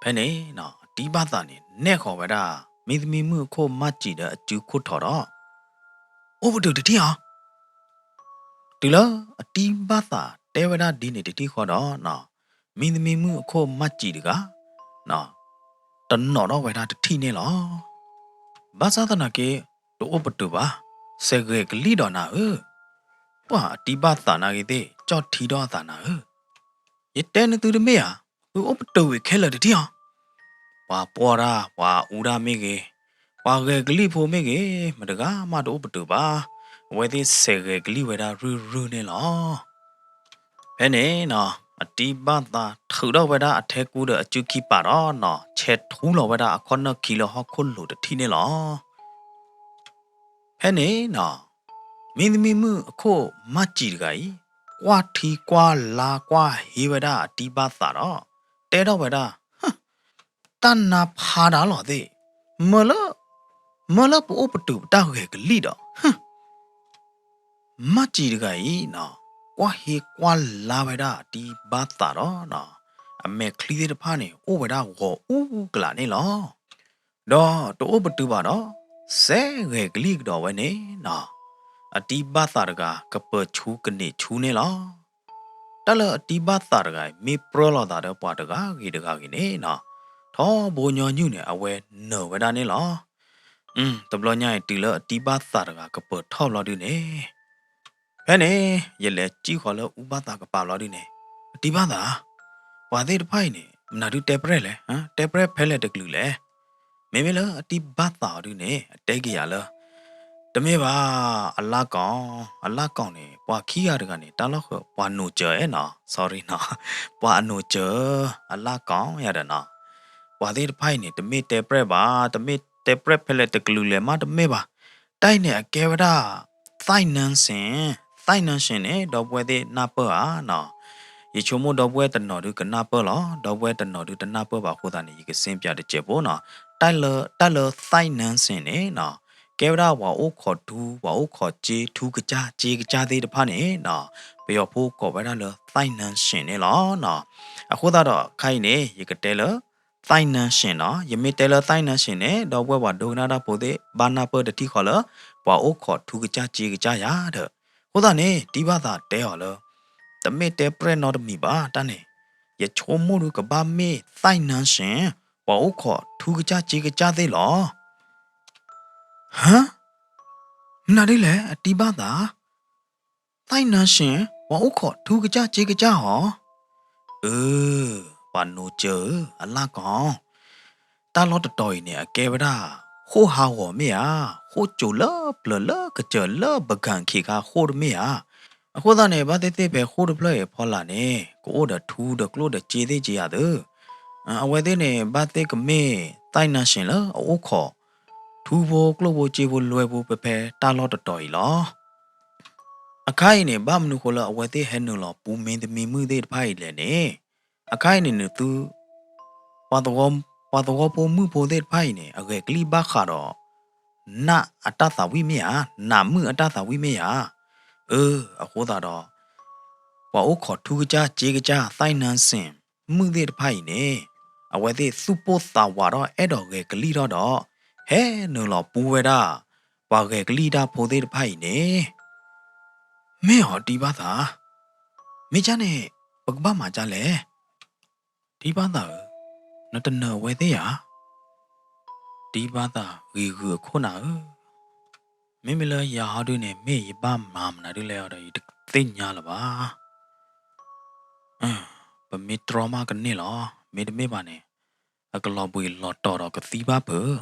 ဖဲန့ၣ်နီၤ အတံၤဘၣ်သးန့ၣ် နဲၣ်ဃီၤဝဲဒၣ် မံသမံမုၣ်အခိၣ်မၢ်စံာ်ဒီးအစုခိၣ်ထိးဒီး အိၣ်ပတုာ်တထံၣ်ဧါ. တုၤလၢအတံၤဘၣ်သးတဲဝဲဒၣ်ဒ်န့ၣ်တထံၣ်ဃီဒီး မံသမံမုၣ်အခိၣ်မၢ်စံာ်တဂၤ တနီၤထီၣ်ဝဲဒၣ်တထံၣ်န့ၣ်လီၤ. ဘၣ်ဆၣ်သနာ်က့ တအိၣ်ပတုာ်ဘၣ်, စဲးဂဲၤကလံၣ်ဒီးနၤဧၢ, ပှၤအတံၤဘၣ်သးနာ်က့သ့ၣ် ကၠီၣ်ထံထီၣ်အသးနၤဧၢ, ယတဲနသုတမ့ၢ်ဧါ, သုအိၣ်ပတုာ်ဝံၤခဲလၢာ်တထံၣ်ဧါ. ပှၤပီၢ်တၢ် ပှၤအူတၢ်မ့ၢ်ဂ့ၤ, ပှၤဂဲၤကလံၣ်ဖိမ့ၢ်ဂ့ၤ, မတဂၤမးတအိၣ်ပတုာ်ဘၣ်, အဝဲသ့ၣ်စဲးဂဲၤကလံၣ်ဝဲဒၣ်ရုၢ်ရုၢ်န့ၣ်လီၤ. ဖဲန့ၣ်နီၤ အတံၤဘၣ်သးထုးထီၣ်ဝဲဒၣ်အထဲကူဒီးအစုခံပာ်ဒီးနီၤ ဆဲးထူလီၤဝဲဒၣ်အခီၣ်နၢၣ်ခံလၢဟီၣ်ခိၣ်လိၤတထံၣ်န့ၣ်လီၤ. ဖဲန့ၣ်နီၤ မံသမံမုၣ်အခိၣ်မၢ်စံာ်တဂၤအံၤ ကွၢ်ထံကွၢ်လါကွၢ်ဟ့ဝဲဒၣ်အတံၤဘၣ်သးဒီး တဲထီၣ်ဝဲဒၣ် တၢ်နါဖးဒၣ်လီၤသ့ၣ်, မၢလၢ မၢလၢပအိၣ်ပတုာ်ပတၢ်ဂဲၤကလံၣ်ဒီး မၢ်စံာ်တဂၤအံၤနီၤ ကွၢ်ဟ့ကွၢ်လါဝဲဒၣ်အတံၤဘၣ်သးဒီးနီၤ အမဲာ်ချံသ့ၣ်တဖၣ်န့ၣ် အိၣ်ဝဲဒၣ်ဂီၤအူကလာ်န့ၣ်လီၤ. ဒီးတအိၣ်ပတုာ်ဘၣ်ဒီး စဲးဂဲၤကလံၣ်ကဒီးဝဲန့ၣ်နီၤ အတံၤဘၣ်သးတဂၤ ကပၢၤဆူကန့ၢ်ဆူန့ၣ်လီၤ. တၢ်လၢအတံၤဘၣ်သးတဂၤအံၤ မ့ၢ်ပြၢလိာ်သးဒီးပှၤတဂၤဂ့ၤတဂၤဂ့ၤန့ၣ်နီၤ ထီဘိညီနုၢ်န့ၣ် အဝဲနၢၤဝဲဒၣ်န့ၣ်လီၤ. တဘျီညါအံၤ တုၤလၢအတံၤဘၣ်သးတဂၤကပၢၤထီၣ်ဘျီဒုန့ၣ် ဖဲန့ၣ် ယလဲၤစံၣ်ဃီၤလၢအူဘၣ်သးကပၤဘျီဒုန့ၣ် အတံၤဘၣ်သး ပှၤသ့ၣ်တဖၣ်အံၤန့ၣ် မနုၤဒုတဲပြဲၢ်လဲၣ်, တဲပြဲၢ်ဖဲလဲၣ်တကလုာ်လဲၣ်. မ့မ့ၢ်လၢအတံၤဘၣ်သးအီၤဒုန့ၣ် အတဲက့ၤယၤလၢ တမ့ၢ်ဘၣ် အလါကီၢ်, အလါကီၢ်န့ၣ် ပှၤခံဂၤတဂၤန့ၣ် တၢ်လီၢ်ဃၢၤ ပှၤနိးစၢၤနီၤ, sorry နီၤ, ပှၤအနိးစၢၤ အလါကီၢ်ယၤဒီးနီၤ, ပှၤသ့ၣ်တဖၣ်အံၤန့ၣ် တမ့ၢ်တဲပြဲၢ်ဘၣ်, တမ့ၢ်တဲပြဲၢ်ဖဲလဲၣ်တကလုာ်လဲၣ်မးတမ့ၢ်ဘၣ်. တၢ်အံၤန့ၣ် အကဲဝဲဒၣ် သၣ်နၢစ့ၣ်, သၣ်နၢစ့ၣ်န့ၣ် ဒီပုၢ်ဝဲၢ်သ့ၣ်နၢ်ပၢၢ်ဧါနီၤ. ယဆိကမိၣ်ဒီပုၢ်ဝဲၢ်တနီၤဒုကနၢ်ပၢၢ်လီၤ, ဒီပုၢ်ဝဲၢ်တနီၤဒုတနၢ်ပၢၢ်ဘၣ်အဃိသတးန့ၣ် ယကစ့ပၠးတစဲးဖိနီၤ. တၢ်လၢ တၢ်လၢ သၣ်နၢစ့ၣ်န့ၣ်နီၤ ကဲဝဲဒၣ်ပှၤအိၣ်ခိးထူ ပှၤအိၣ်ခိးစ့ ထူကစၢ် စ့ကစၢ်သ့ၣ်တဖၣ်န့ၣ်နီၤ ပယီၤဖိကိးဝဲဒၣ်လၢ သၣ်နၢစ့ၣ်န့ၣ်လီၤနီၤ. အဃိသတးဒီး ခါအံၤန့ၣ် ယကတဲလၢ သၣ်နၢစ့ၣ်နီၤ, ယမ့ၢ်တဲလၢ သၣ်နၢစ့ၣ်န့ၣ် ဒီပုၢ်ဝဲၢ်ပှၤဒိကနၣ်တၢ်ဖိသ့ၣ် ဘၣ်နၢ်ပၢၢ်တထံၣ်ဃီလၢ ပှၤအိၣ်ခိးထူကစၢ်စ့ကစၢ်ယၤဒီး အဃိသတးန့ၣ် တံၤဘၣ်သးတဲအီၤလၢ တမ့ၢ်တဲပြဲၢ်နီတမံၤဘၣ် တၢ်န့ၣ် ယဆိကမိၣ်ဒုကဘၣ်မ့ၢ် သၣ်နၢစ့ၣ် ပှၤအိၣ်ခိးထူကစၢ်စ့ကစၢ်သ့ၣ်လီၤ. ဟါ, မနုၤဒ်လဲၣ် အတံၤဘၣ်သး, သၣ်နၢစ့ၣ် ပှၤအိၣ်ခိးထူကစၢ်စ့ကစၢ်ဧါ. အၢ, ပှၤနိးစၢၤဧၢ အလါကီၢ်, တၢ်လီၢ်တတီၤအံၤန့ၣ် အကဲဝဲဒၣ် ဃိၣ်ဟးဂီၤမ့ၢ်ဧါ, ဃိၣ်ကၠိၤလၢပျၢၤလၢကစၢၤလၢပကၣ်ခ့ခါဃိၣ်တမ့ၢ်ဧါ. အဃိသတးန့ၣ် ဘၣ်သ့ၣ်သ့ၣ်ဖဲဃိၣ်တဖျၢၣ်အံၤအဖီလာ်န့ၣ် ကအိၣ်ဒီးထူဒီးကျိၣ်ဒီးစ့သ့ၣ်က့ယၤသု, အဝဲသ့ၣ်န့ၣ် ဘၣ်သ့ၣ်ကမ့ၢ် သၣ်နၢ်စ့ၣ်လၢအအိၣ်ခိး ထူဖိကျိၣ်ဖိစ့ဖိလွဲဖိဖဲဖဲတၢ်လီၢ်တတီၤအံၤလီၤ. အခါအံၤန့ၣ် ဘၣ်မနုၤဃိလၢအဝဲသ့ၣ်ဟဲနုာ်လီၤပူၤမ့တမံၤမုၣ်သ့ၣ်တဖၣ်အံၤလဲၣ်န့ၣ်, အခါအံၤန့ၣ် နသု ပှၤသဝီဖိမုၣ်ဖိသ့ၣ်တဖၣ်အံၤန့ၣ် အဂဲၤကလံၣ်ဘၣ်ဃးဒီး နးအတၢ်သးဝံၣ်မ့ၢ်ဧါ, နးမုၣ်အတၢ်သးဝံၣ်မ့ၢ်ဧါ. အၢ, အဃိသတးဒီး ပှၤအိၣ်ခိးထူကစၢ်စ့ကစၢ် သၣ်နၢ်စ့ၣ်မုၣ်သ့ၣ်တဖၣ်အံၤန့ၣ် အဝဲသ့ၣ်သူၣ်ပိၢ်သးဝးထီၣ်အဲၣ်ဒိးဂဲၤကလံၣ်ထီၣ်ဒီး ဟဲနုာ်လီၤပူၤဝဲဒၣ် ပှၤဂဲၤကလံၣ်တၢ်ဖိသ့ၣ်တဖၣ်အံၤန့ၣ်, မ့ၢ်အီၤတံၢ်ဘၣ်သး, မ့ၢ်ကၢ်န့ၣ် ပကဘၣ်မၤကၢ်လဲၣ်. တံၢ်ဘၣ်သးဧၢ, နတနၢၤအဝဲသ့ၣ်ဧါ. တံၢ်ဘၣ်သးဂ့ၤဂုာ်အခိၣ်နၢ်ဧၢ, မ့မ့ၢ်လၢယၤဟီဒုန့ၣ် မ့ၢ်ယဘၣ်မၤမနုၤဒ်လဲၣ်အီၤဒီး ယတသ့ၣ်ညါလၢၤဘၣ်. ပမ့ၢ်တြီမးကန့ၢ်လီၤ, မ့တမ့ၢ်ဘၣ်န့ၣ် အကလီၤဘှံးလီၤတီၤဒီးကသံဘၣ်ဖုး.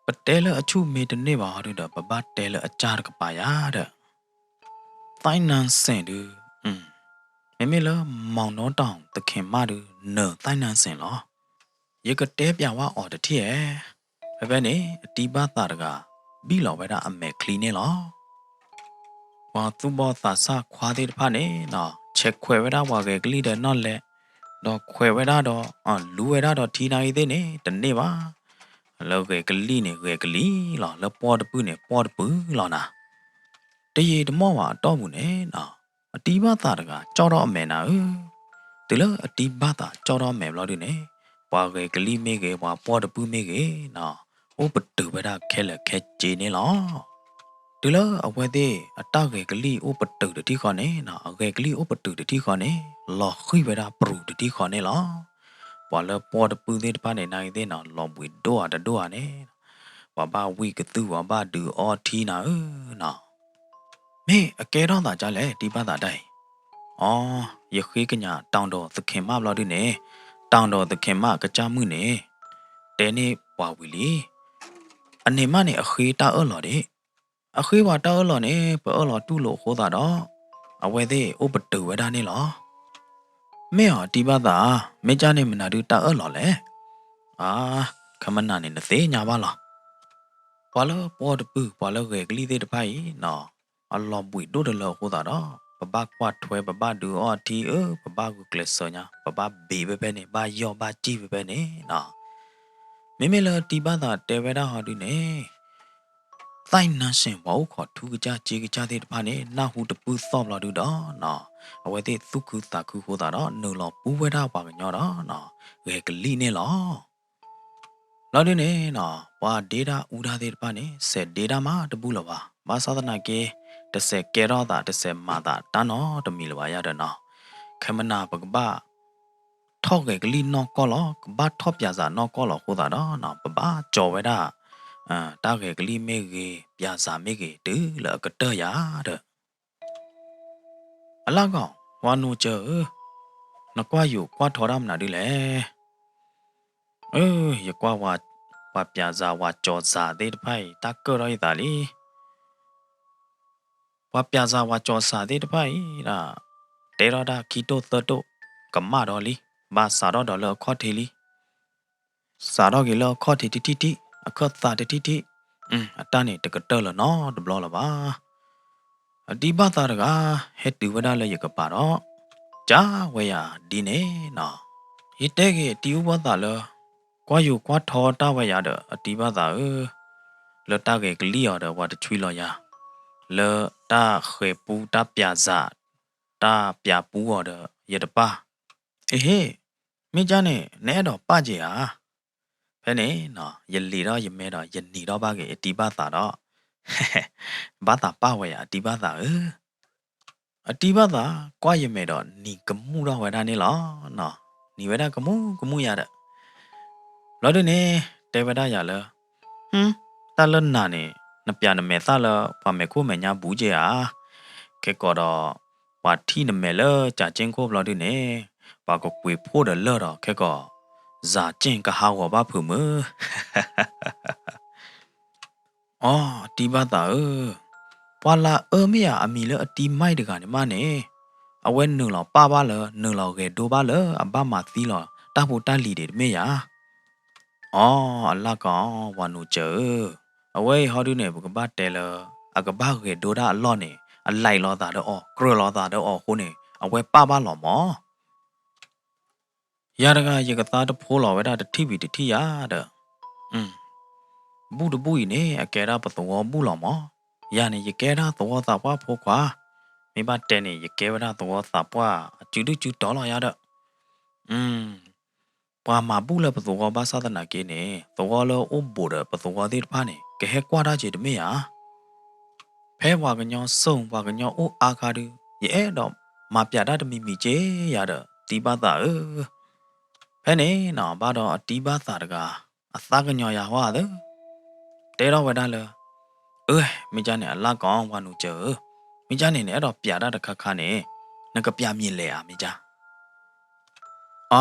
ပတဲလၢအဆူၣ်မ့တန့ၢ်ဘၣ်ဟီဒုဒီး ပဘၣ်တဲလၢအစၢ်တကပၤယၤဒီး သၣ်နၢ်စ့ၣ်ဒု, မ့မ့ၢ်လၢ မီၤနီတၢ်သခင်မးဒု နၢၤသၣ်နၢ်စ့ၣ်လီၤ. ယကတဲပျးဝဲအီၤတထံၣ်ဧါ. ဖဲဖဲန့ၣ် အတံၢ်ဘၣ်သးတဂၤ ဘံၣ်လီၤဝဲဒၣ်အမဲာ်ချံန့ၣ်လီၤ. ပှၤသူၣ်ဘီၣ်သးစၢ်ခွါသ့ၣ်တဖၣ်န့ၣ် ဆဲးခွဲးဝဲဒၣ်ပှၤဂဲၤကလံၣ်ဒီးနီၣ်လဲး, ဒီးခွဲးဝဲဒၣ်ဒီး လူဝဲဒၣ်ဒီးထံနၢ်ဂ့ၤသ့ၣ်န့ၣ် တန့ၢ်ဘၣ်. လၢဂဲၤကလံၣ်န့ၣ် ဂဲၤကလံၣ်လီၤ, လၢပီၣ်တပုၢ်န့ၣ် ပီၣ်တပုၢ်လီၤနၤ. တယံာ်တမီၢ်ဘၣ်အတီၢ်ပူၤန့ၣ် အတံၢ်ဘၣ်သးတဂၤ ကၠီၣ်ထီၣ်အမဲာ်နၤဧၢ. တုၤလၢအတံၢ်ဘၣ်သးကၠီၣ်ထီၣ်အမဲာ်ဘျီဒုန့ၣ် ပှၤဂဲၤကလံၣ်မ့ၢ်ဂ့ၤ ပှၤပီၣ်တပုၢ်မ့ၢ်ဂ့ၤ အိၣ်ပတုာ်ဝဲဒၣ်ခဲလၢာ်ခဲဆ့န့ၣ်လီၤ. တုၤလၢအဝဲသ့ၣ်အတၢ်ဂဲၤကလံၣ်အိၣ်ပတုာ်တထံၣ်ဃီန့ၣ် အဂဲၤကလံၣ်အိၣ်ပတုာ်တထံၣ်ဃီန့ၣ် လီၤဃံၣ်ဝဲဒၣ်ပြူၤတထံၣ်ဃီန့ၣ်လီၤ. ပှၤလၢပီၣ်တပုၢ်သ့ၣ်တဖၣ်န့ၣ် နၢ်ဂ့ၤသ့ၣ်န့ၣ် လီၤဘှံးဒိၣ်ဧါတဒိၣ်ဧါန့ၣ် ပှၤဘၣ်ဝံၣ်ကသုၣ် ပှၤဘၣ်ဒုးအီထံနၤဧၢနီၤ. မ့ၢ်အကဲထီၣ်သးဒ်လဲၣ် တံၢ်ဘၣ်သးတၢ်အံၤ. အိ, ယဃ့ကညး တောင်တော်သခင်မ ဘျီဒုန့ၣ်, တောင်တော်သခင်မ ကစၢ်မုၣ်န့ၣ် တဲန့ၢ်ပှၤဝံၤလံ. အန့ၣ်မးန့ၣ် အဃ့တၢ်အၢၣ်လီၤဒံး. အဃ့ပှၤတၢ်အၢၣ်လီၤန့ၣ် ပအၢၣ်လီၤတူၢ်လိာ်အဃိသတးဒီး အဝဲသ့ၣ်အိၣ်ပတုာ်ဝဲဒၣ်န့ၣ်လီၤ. မ့ၢ်အီၤ တံၢ်ဘၣ်သးဧၢ, မ့ၢ်ကၢ်န့ၣ် မနုၤဒုးတၢ်အၢၣ်လီၤလဲၣ်. အါ, ခဲမနၤန့ၣ် နသ့ၣ်ညါဘၣ်လီၤ. ပှၤလၢပီၣ်တပုၢ် ပှၤလၢဂဲၤကလံၣ်သ့ၣ်တဖၣ်အံၤနီၤ, အလီၤဘှံးဒိၣ်တလၢအဃိသတးဒီး ပဘၣ်ကွၢ်ထွဲ ပဘၣ်ဒုးအီထံဧၢ, ပဘၣ်ဂုာ်ကျဲးစၢးညါ, ပဘၣ်ဘ့းဖဲဖဲန့ၣ်, ဘၣ်ယီၢ်ဘၣ်စံၣ်ဖဲဖဲန့ၣ်နီၤ. မ့မ့ၢ်လၢတံၢ်ဘၣ်သးတဲဝဲဒၣ်ဟီဒုန့ၣ် သၣ်နၢစ့ၣ် ပှၤအိၣ်ခိးထူကစၢ်စ့ကစၢ်သ့ၣ်တဖၣ်န့ၣ် နၢ်ဟူတပုၢ်သီၣ်ဘျီဒုဒီးနီၤ, အဝဲသ့ၣ်သူၣ်ခုသးခုဃိသတးဒီး နုာ်လီၤပူၤဝဲဒၣ်ပှၤကညီဒီးနီၤ, ဂဲၤကလံၣ်န့ၣ်လီၤ. ဘျီဒုန့ၣ်နီၤ, ပှၤဒ့တၢ်အူတၢ်သ့ၣ်တဖၣ်န့ၣ် စဲးဒ့တၢ်မးတဘူၣ်လၢၤဘၣ်. ဘၣ်ဆၣ်သနာ်က့ တစဲးကဲထီၣ်သး တစဲးမၤသးတၢ်နီတမံၤလၢၤဘၣ်ယၤဒီးနီၤ, ခဲမနၤပကဘၣ် ထီၣ်ဂဲၤကလံၣ်နီၢ်ကီၢ်လီၤ, ကဘၣ်ထီၣ်ပၠးစးနီၢ်ကီၢ်လီၤအဃိသတးဒီးနီၤ, ပဘၣ်ကၠီၤဝဲဒၣ် တၢ်ဂဲၤကလံၣ်မ့ၢ်ဂ့ၤ ပၠးစးမ့ၢ်ဂ့ၤ တုၤလၢအကတၢၢ်ယၤဒီး အလၢ်ဂီၢ် ဝါနိကၢၢ်ဧၢ, နကွၢ်ယိာ်ကွၢ်ထီတၢ်မနုၤဒ်လဲၣ်. အၢ, ယကွၢ်ဝဲ ပှၤပၠးစးပှၤကၠီၤစးသ့ၣ်တဖၣ်အံၤ တၢ်ကၢၣ်ထီၣ်ယသးလံ. ပှၤပၠးစးပှၤကၠီၤစးသ့ၣ်တဖၣ်အံၤဒီး တဲထီၣ်တၢ်ခံတိၢ်သၢတိၢ် ကမၣ်ဒီးလံ, ဘၣ်စးထီၣ်ဒီးလၢအခီၣ်ထံးလံ. စးထီၣ်က့ၤလၢအခီၣ်ထံးတထံၣ်ထံၣ်, အခၢၣ်သးတထံၣ်ထံၣ်, အတၢ်န့ၣ်တကတၢၢ်လၢၤနီတဘျီလၢၤဘၣ်. အတံၢ်ဘၣ်သးတဂၤ ဟဲတုၤဝဲဒၣ်လၢယကပၤဒီး ကးဝဲယၤဒ်န့ၣ်နီၤ, ယတဲက့ၤအတံၢ်အိၣ်ဘၣ်သးလၢ ကွၢ်ယိာ်ကွၢ်ထီတၢ်ဝဲယၤဒီး အတံၢ်ဘၣ်သးဧၢ, လၢတၢ်ဂဲၤကလံၣ်အီၤဒီး ပှၤတဆွံလီၤယၤ, လၢတၢ်ဃဲၤပူတၢ်ပၠးစး တၢ်ပၠးပူအီၤဒီး ယတပၢ်. အဟ့ၣ်, မ့ၢ်ကၢ်န့ၣ် နအဲၣ်ဒိးပၢ်က့ၤဧါ. ဖဲန့ၣ်နီၤ ယလံၤထီၣ်ယမဲဒီး ယနံၤထီၣ်ဘၣ်က့ၤအတံၢ်ဘၣ်သးဒီး ဘၣ်သးပၢ်ဝဲယၤ အတံၢ်ဘၣ်သးဧၢ. အတံၢ်ဘၣ်သး ကွၢ်ယမဲာ်ဒီး နံၤကမူၣ်ထီၣ်ဝဲဒၣ်န့ၣ်လီၤ. နံၤဝဲဒၣ်ကမူၣ်ကမူၣ်ယၤဒီး ဘျီဒုန့ၣ် တဲဝဲဒၣ်ယၤလၢ တၢ်လၢနၤန့ၣ် နပၠးနမဲာ်သၣ်လၢ ပှၤမဲာ်ခိၣ်မဲာ်ညါဘူးက့ၤဧါ. ခဲကိာ်ဒီး ပှၤထံၣ်နမဲာ်လၢကၠးက့ၢ်ခိၣ်ဘျီဒုန့ၣ် ပှၤကကွံာ်ဖှိၣ်ဒီးလၢၢ်ဒီး ခဲကိာ် စးက့ၢ်ကဟးဂီၤဘၣ်ဖုးမုၢ်. အိ, တံၢ်ဘၣ်သးဧၢ, ပှၤလၢအအၢမ့ၢ်ဧါ အမံၤလၢအတံၤမၢ်တဂၤန့ၣ်မးန့ၣ်, အဝဲနုာ်လီၤပာ်ဘၣ်လၢ နုာ်လီၤဂဲၤဒိဘၣ်လၢအဘၣ်မၤသံလီၤတၢ်ဖိတၢ်လံၤဒံးတမ့ၢ်ဧါ. အိ အလၢ်ကီၢ်ဝၤနူၤစၢၤဧၢ, အဝဲအံၤဟီဒုန့ၣ် ပကဘၣ်တဲလၢ အကဘၣ်ဂဲၤဒိတၢ်အလီၢ်န့ၣ် အလဲၤလီၤသးဒီးအီၤ ကြၢးလီၤသးဒီးအီၤအဃိန့ၣ် အဝဲပာ်ဘၣ်လီၤမၢ်. ယၤတဂၤ ယကသါတဖိလီၤဝဲဒၣ်တထံၣ်ဝံၤတထံၣ်ယၤဒီး, ဘူၣ်တဘူၣ်အံၤန့ၣ် အကဲဒၣ်ပသဝီဘူၣ်လီၤမၢ်. ယၤန့ၣ် ယကဲဒၣ်သဝီသးပှၢ်ဖိခွါ, မ့ၢ်ဘၣ်တဲန့ၣ် ယကဲဝဲဒၣ်သဝီသးပှၢ်အစုဒုၣ်စုတီၤလီၤယၤဒီး, ပှၤမၤဘူၣ်လၢပသဝီဘၣ်ဆၣ်သနာ်က့န့ၣ် သဝီလၢအိၣ်ဘူးဒီးပသဝီသ့ၣ်တဖၣ်န့ၣ် ကဟဲကွၢ်တၢ်က့ၤတမ့ၢ်ဧါ. ဖဲပှၤကညီစိာ် ပှၤကညီအိၣ်အါခါဒု ယအဲၣ်ဒိးမၤပျးတၢ်တမံၤမံၤက့ယၤဒီး တံၤဘၣ်သးဧၢ, ဖဲန့ၣ်နီၤ ဘၣ်ဒီးအတံၤဘၣ်သးတဂၤ အသးကညီၤယၤဟီဧါသၢ, တဲထီၣ်ဝဲဒၣ်လၢ, အၢ မ့ၢ်ကၢ်န့ၣ် အလၢ်ကီၢ်ဝၤနူၤစၢၤဧၢ, မ့ၢ်ကၢ်န့ၣ် နအဲၣ်ဒိးပျးတၢ်တခါခါန့ၣ် နကပျးမံၤလဲၣ်ဧါ မ့ၢ်ကၢ်. အ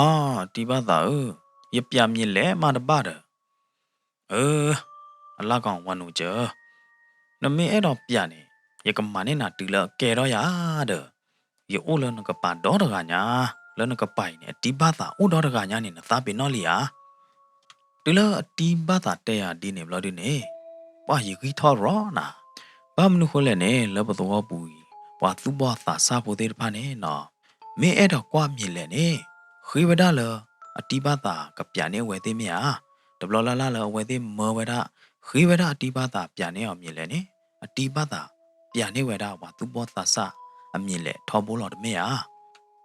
တံၤဘၣ်သးဧၢ, ယပျးမံၤလဲၣ်မးတဘၣ်ဒီး, အၢ အလၢ်ကီၢ်ဝၤနူၤစၢၤဧၢ, နမ့ၢ်အဲၣ်ဒိးပျးန့ၣ် ယကမၤန့ၢ်နၤတုၤလၢအကဲထီၣ်ယၤဒီး, ယအိၣ်လၢနကပၤဒီတဂၤညါ, လၢနကပၤအံၤန့ၣ် အတံၤဘၣ်သးအိၣ်ဒီတဂၤညါန့ၣ် နသးပ့ၤနီၣ်လံဧါ. တုၤလၢအတံၤဘၣ်သးတဲယၤဒ်န့ၣ်ဘျီဒုန့ၣ်, ပှၢ်ယဂံၢ်ထီၣ်ရီနၤ, ဘၣ်မနုၤဃိလဲၣ်န့ၣ် လၢပသဝီပူၤအံၤ ပှၤသူၣ်ဘီၣ်သးစၢ်ဖိသ့ၣ်တဖၣ်န့ၣ်နီၤ, မ့ၢ်အဲၣ်ဒိးကွၢ်မံၤလဲၣ်န့ၣ်, ဃ့ဝဲဒၣ်လၢ အတံၤဘၣ်သးကပျးန့ၢ်အဝဲသ့ၣ်မ့ၢ်ဧါ. တဘျီလၢ်လၢ်လၢအဝဲသ့ၣ်မၢဝဲဒၣ်, ဃ့ဝဲဒၣ်အတံၤဘၣ်သးပျးန့ၢ်အီၤမံၤလဲၣ်န့ၣ်, အတံၤဘၣ်သးပျးန့ၢ်ဝဲဒၣ်ပှၤသူၣ်ဘီၣ်သးစၢ်အမံၤလဲၣ်ထီဘိလီၤတမ့ၢ်ဧါ.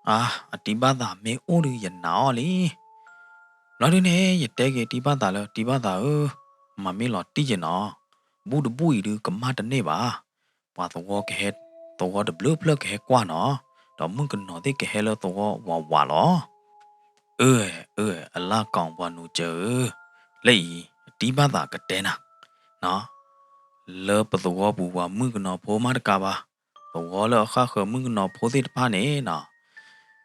အ အတံၤဘၣ်သးမ့ၢ်အိၣ်ဒုးယနာ်အီၤလံ. ဘျီဒုန့ၣ် ယတဲက့ၤတံၤဘၣ်သးလၢ တံၤဘၣ်သးဧၢ, မၤမ့ၢ်လီၤတံၢ်ယနီၤ, ဘူၣ်တဘူၣ်အံၤဒုးကမၣ်တန့ၢ်ဘၣ်. ပှၤသဝီကဟဲ, သဝီတဘျုးဖျၢၣ်ကဟဲကွၢ်နီၤ, ဒီးမုၣ်ကနီၤသ့ၣ်ကဟဲလၢသဝီဝးဝးလီၤ. အၢ အၢ အလၢ်ကီၢ်ပှၤနူၤစၢၤဧၢ, လၢအံၤ တံၤဘၣ်သးကတဲနၤ, လၢပသဝီပူၤပှၤမုၣ်ကနီၤဖိမးတကးဘၣ်, သဝီလၢအဃၣ်ဃၢၤမုၣ်ကနီၤဖိသ့ၣ်တဖၣ်န့ၣ်နီၤ,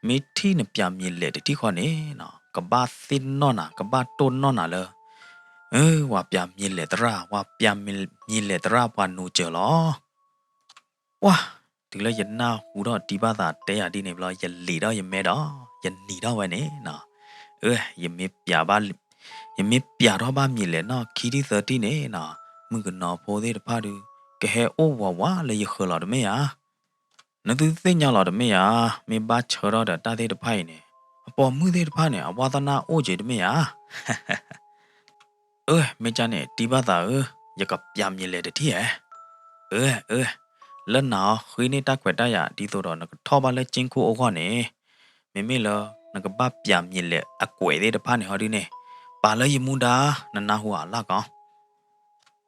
မ့ၢ်ထံၣ်နပျးမံၤလဲၣ်တထံၣ်ဃီန့ၣ်နီၤ, ကဘၣ်သ့ၣ်နီၣ်နၤ, ကဘၣ်တိၢ်နီၣ်နၤလၢ အၢ ပှၤပျးမံၤလဲၣ်သရၣ်, ပှၤပျးမံၤလဲၣ်သရၣ်ပှၤနူၤစၢၤလီၤ. ပှၢ်, တုၤလၢယနၢ်ဟူထီၣ်တံၤဘၣ်သးတဲယၤဒ်န့ၣ်ဘျီ ယလံၤထီၣ်ယမဲဒီး ယနံၤထီၣ်ဝဲန့ၣ်နီၤ, အၢ ယမ့ၢ်ပျးဘၣ်, ယမ့ၢ်ပျးထီၣ်ဘၣ်မံၤလဲၣ်နီၢ်ခံထံၣ်သၢထံၣ်န့ၣ်နီၤ, မုၣ်ကနီၤဖိသ့ၣ်တဖၣ်ဒုး ကဟဲအိၣ်ဝးဝးလၢယဃၢၤလီၤတမ့ၢ်ဧါ. နသုသ့ၣ်ညါလီၤတမ့ၢ်ဧါ, မ့ၢ်ဘၣ်ဆၢထီၣ်ဒီးတၢ်သ့ၣ်တဖၣ်အံၤန့ၣ်, အပိာ်မုၣ်သ့ၣ်တဖၣ်န့ၣ် အဝါသနၢ်အိၣ်က့ၤတမ့ၢ်ဧါ. အၢ မ့ၢ်ကၢ်န့ၣ် တံၤဘၣ်သးဧၢ, ယကပျးမံၤလဲၣ်တထံၣ်ဧါ. အၢ အၢ, လၢနၤအီၤဃ့န့ၢ်တၢ်ခွဲးတၢ်ယာ် ဒ်သိးဒီးနကထီၣ်ဘၣ်လၢကၠ့ခိၣ်အဂီၢ်န့ၣ်, မ့မ့ၢ်လၢ နကဘၣ်ပျးမံၤလဲၣ်အကွဲးသ့ၣ်တဖၣ်န့ၣ်ဟီဒုန့ၣ်, ပာ်လၢယမူဒါ, နနၢ်ဟူအလၢ်ကီၢ်.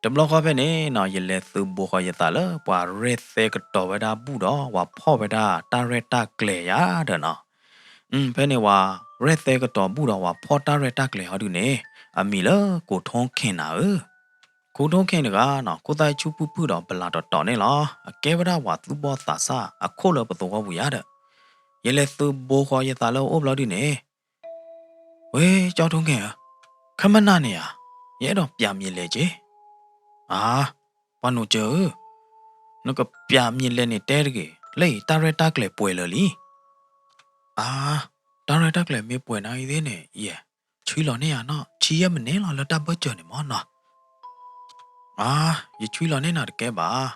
တဘျီဃီဖဲန့ၣ်နီၤ ယလဲၤသုးဘိဃီၤယသးလၢပှၤရဲၣ်သဲကတီၤဝဲဒၣ်ဘူၣ်ဒီး ပှၤဖီၣ်ဝဲဒၣ်တၢ်ရဲၣ်တၢ်ကျဲၤယၤဒီးနီၤ, ဖဲန့ၣ်ပှၤရဲၣ်သဲကတီၤဘူၣ်ဒီးပှၤဖီၣ်တၢ်ရဲၣ်တၢ်ကျဲၤဟီဒုန့ၣ်, အမံၤလၢကိးထိၣ်ခ့ၣ်နၤဧၢ. ကိးထိၣ်ခ့ၣ်တဂၤနီၤ ခိၣ်သၣ်ဆူၣ်ဖုၣ်ဖုၣ်ဒီးဘလးတီၤတီၤန့ၣ်လီၤ. အကဲဝဲဒၣ်ပှၤသူၣ်ဘီၣ်သးစၢ်အခိၣ်လၢပသဝီပူၤယၤဒီး, ယလဲၤသုးဘိဃီၤယသးလၢအအိၣ်ဘျီဒုန့ၣ် ဝဲ ကၠီထိၣ်ခ့ၣ်ဧၢ, ခဲမုၢ်နၤန့ၣ်ဧါ, ယအဲၣ်ဒိးပျးမံၤလဲၣ်က့ၤ. အါ, ပှၤနိးစၢၤဧၢ, နကပျးမံၤလဲၣ်န့ၣ်တဲတဂ့ၤ, လၢအံၤတၢ်ရဲၣ်တၢ်ကျဲၤပှဲၤလၢာ်လံ. အါ, တၢ်ရဲၣ်တၢ်ကျဲၤမ့ၢ်ပှဲၤနၤအံၤသ့ၣ်န့ၣ် ယဲ, ဆှံလီၤန့ၢ်ယၤနီၤ, ဆှံယဲၢ်မံးနံးလီၤလၢတၢ်ဘၢၣ်စၢၤန့ၣ်မ့ၢ်နီၤ. အါ, ယဆှံလီၤန့ၢ်နၤတကဲဘၣ်.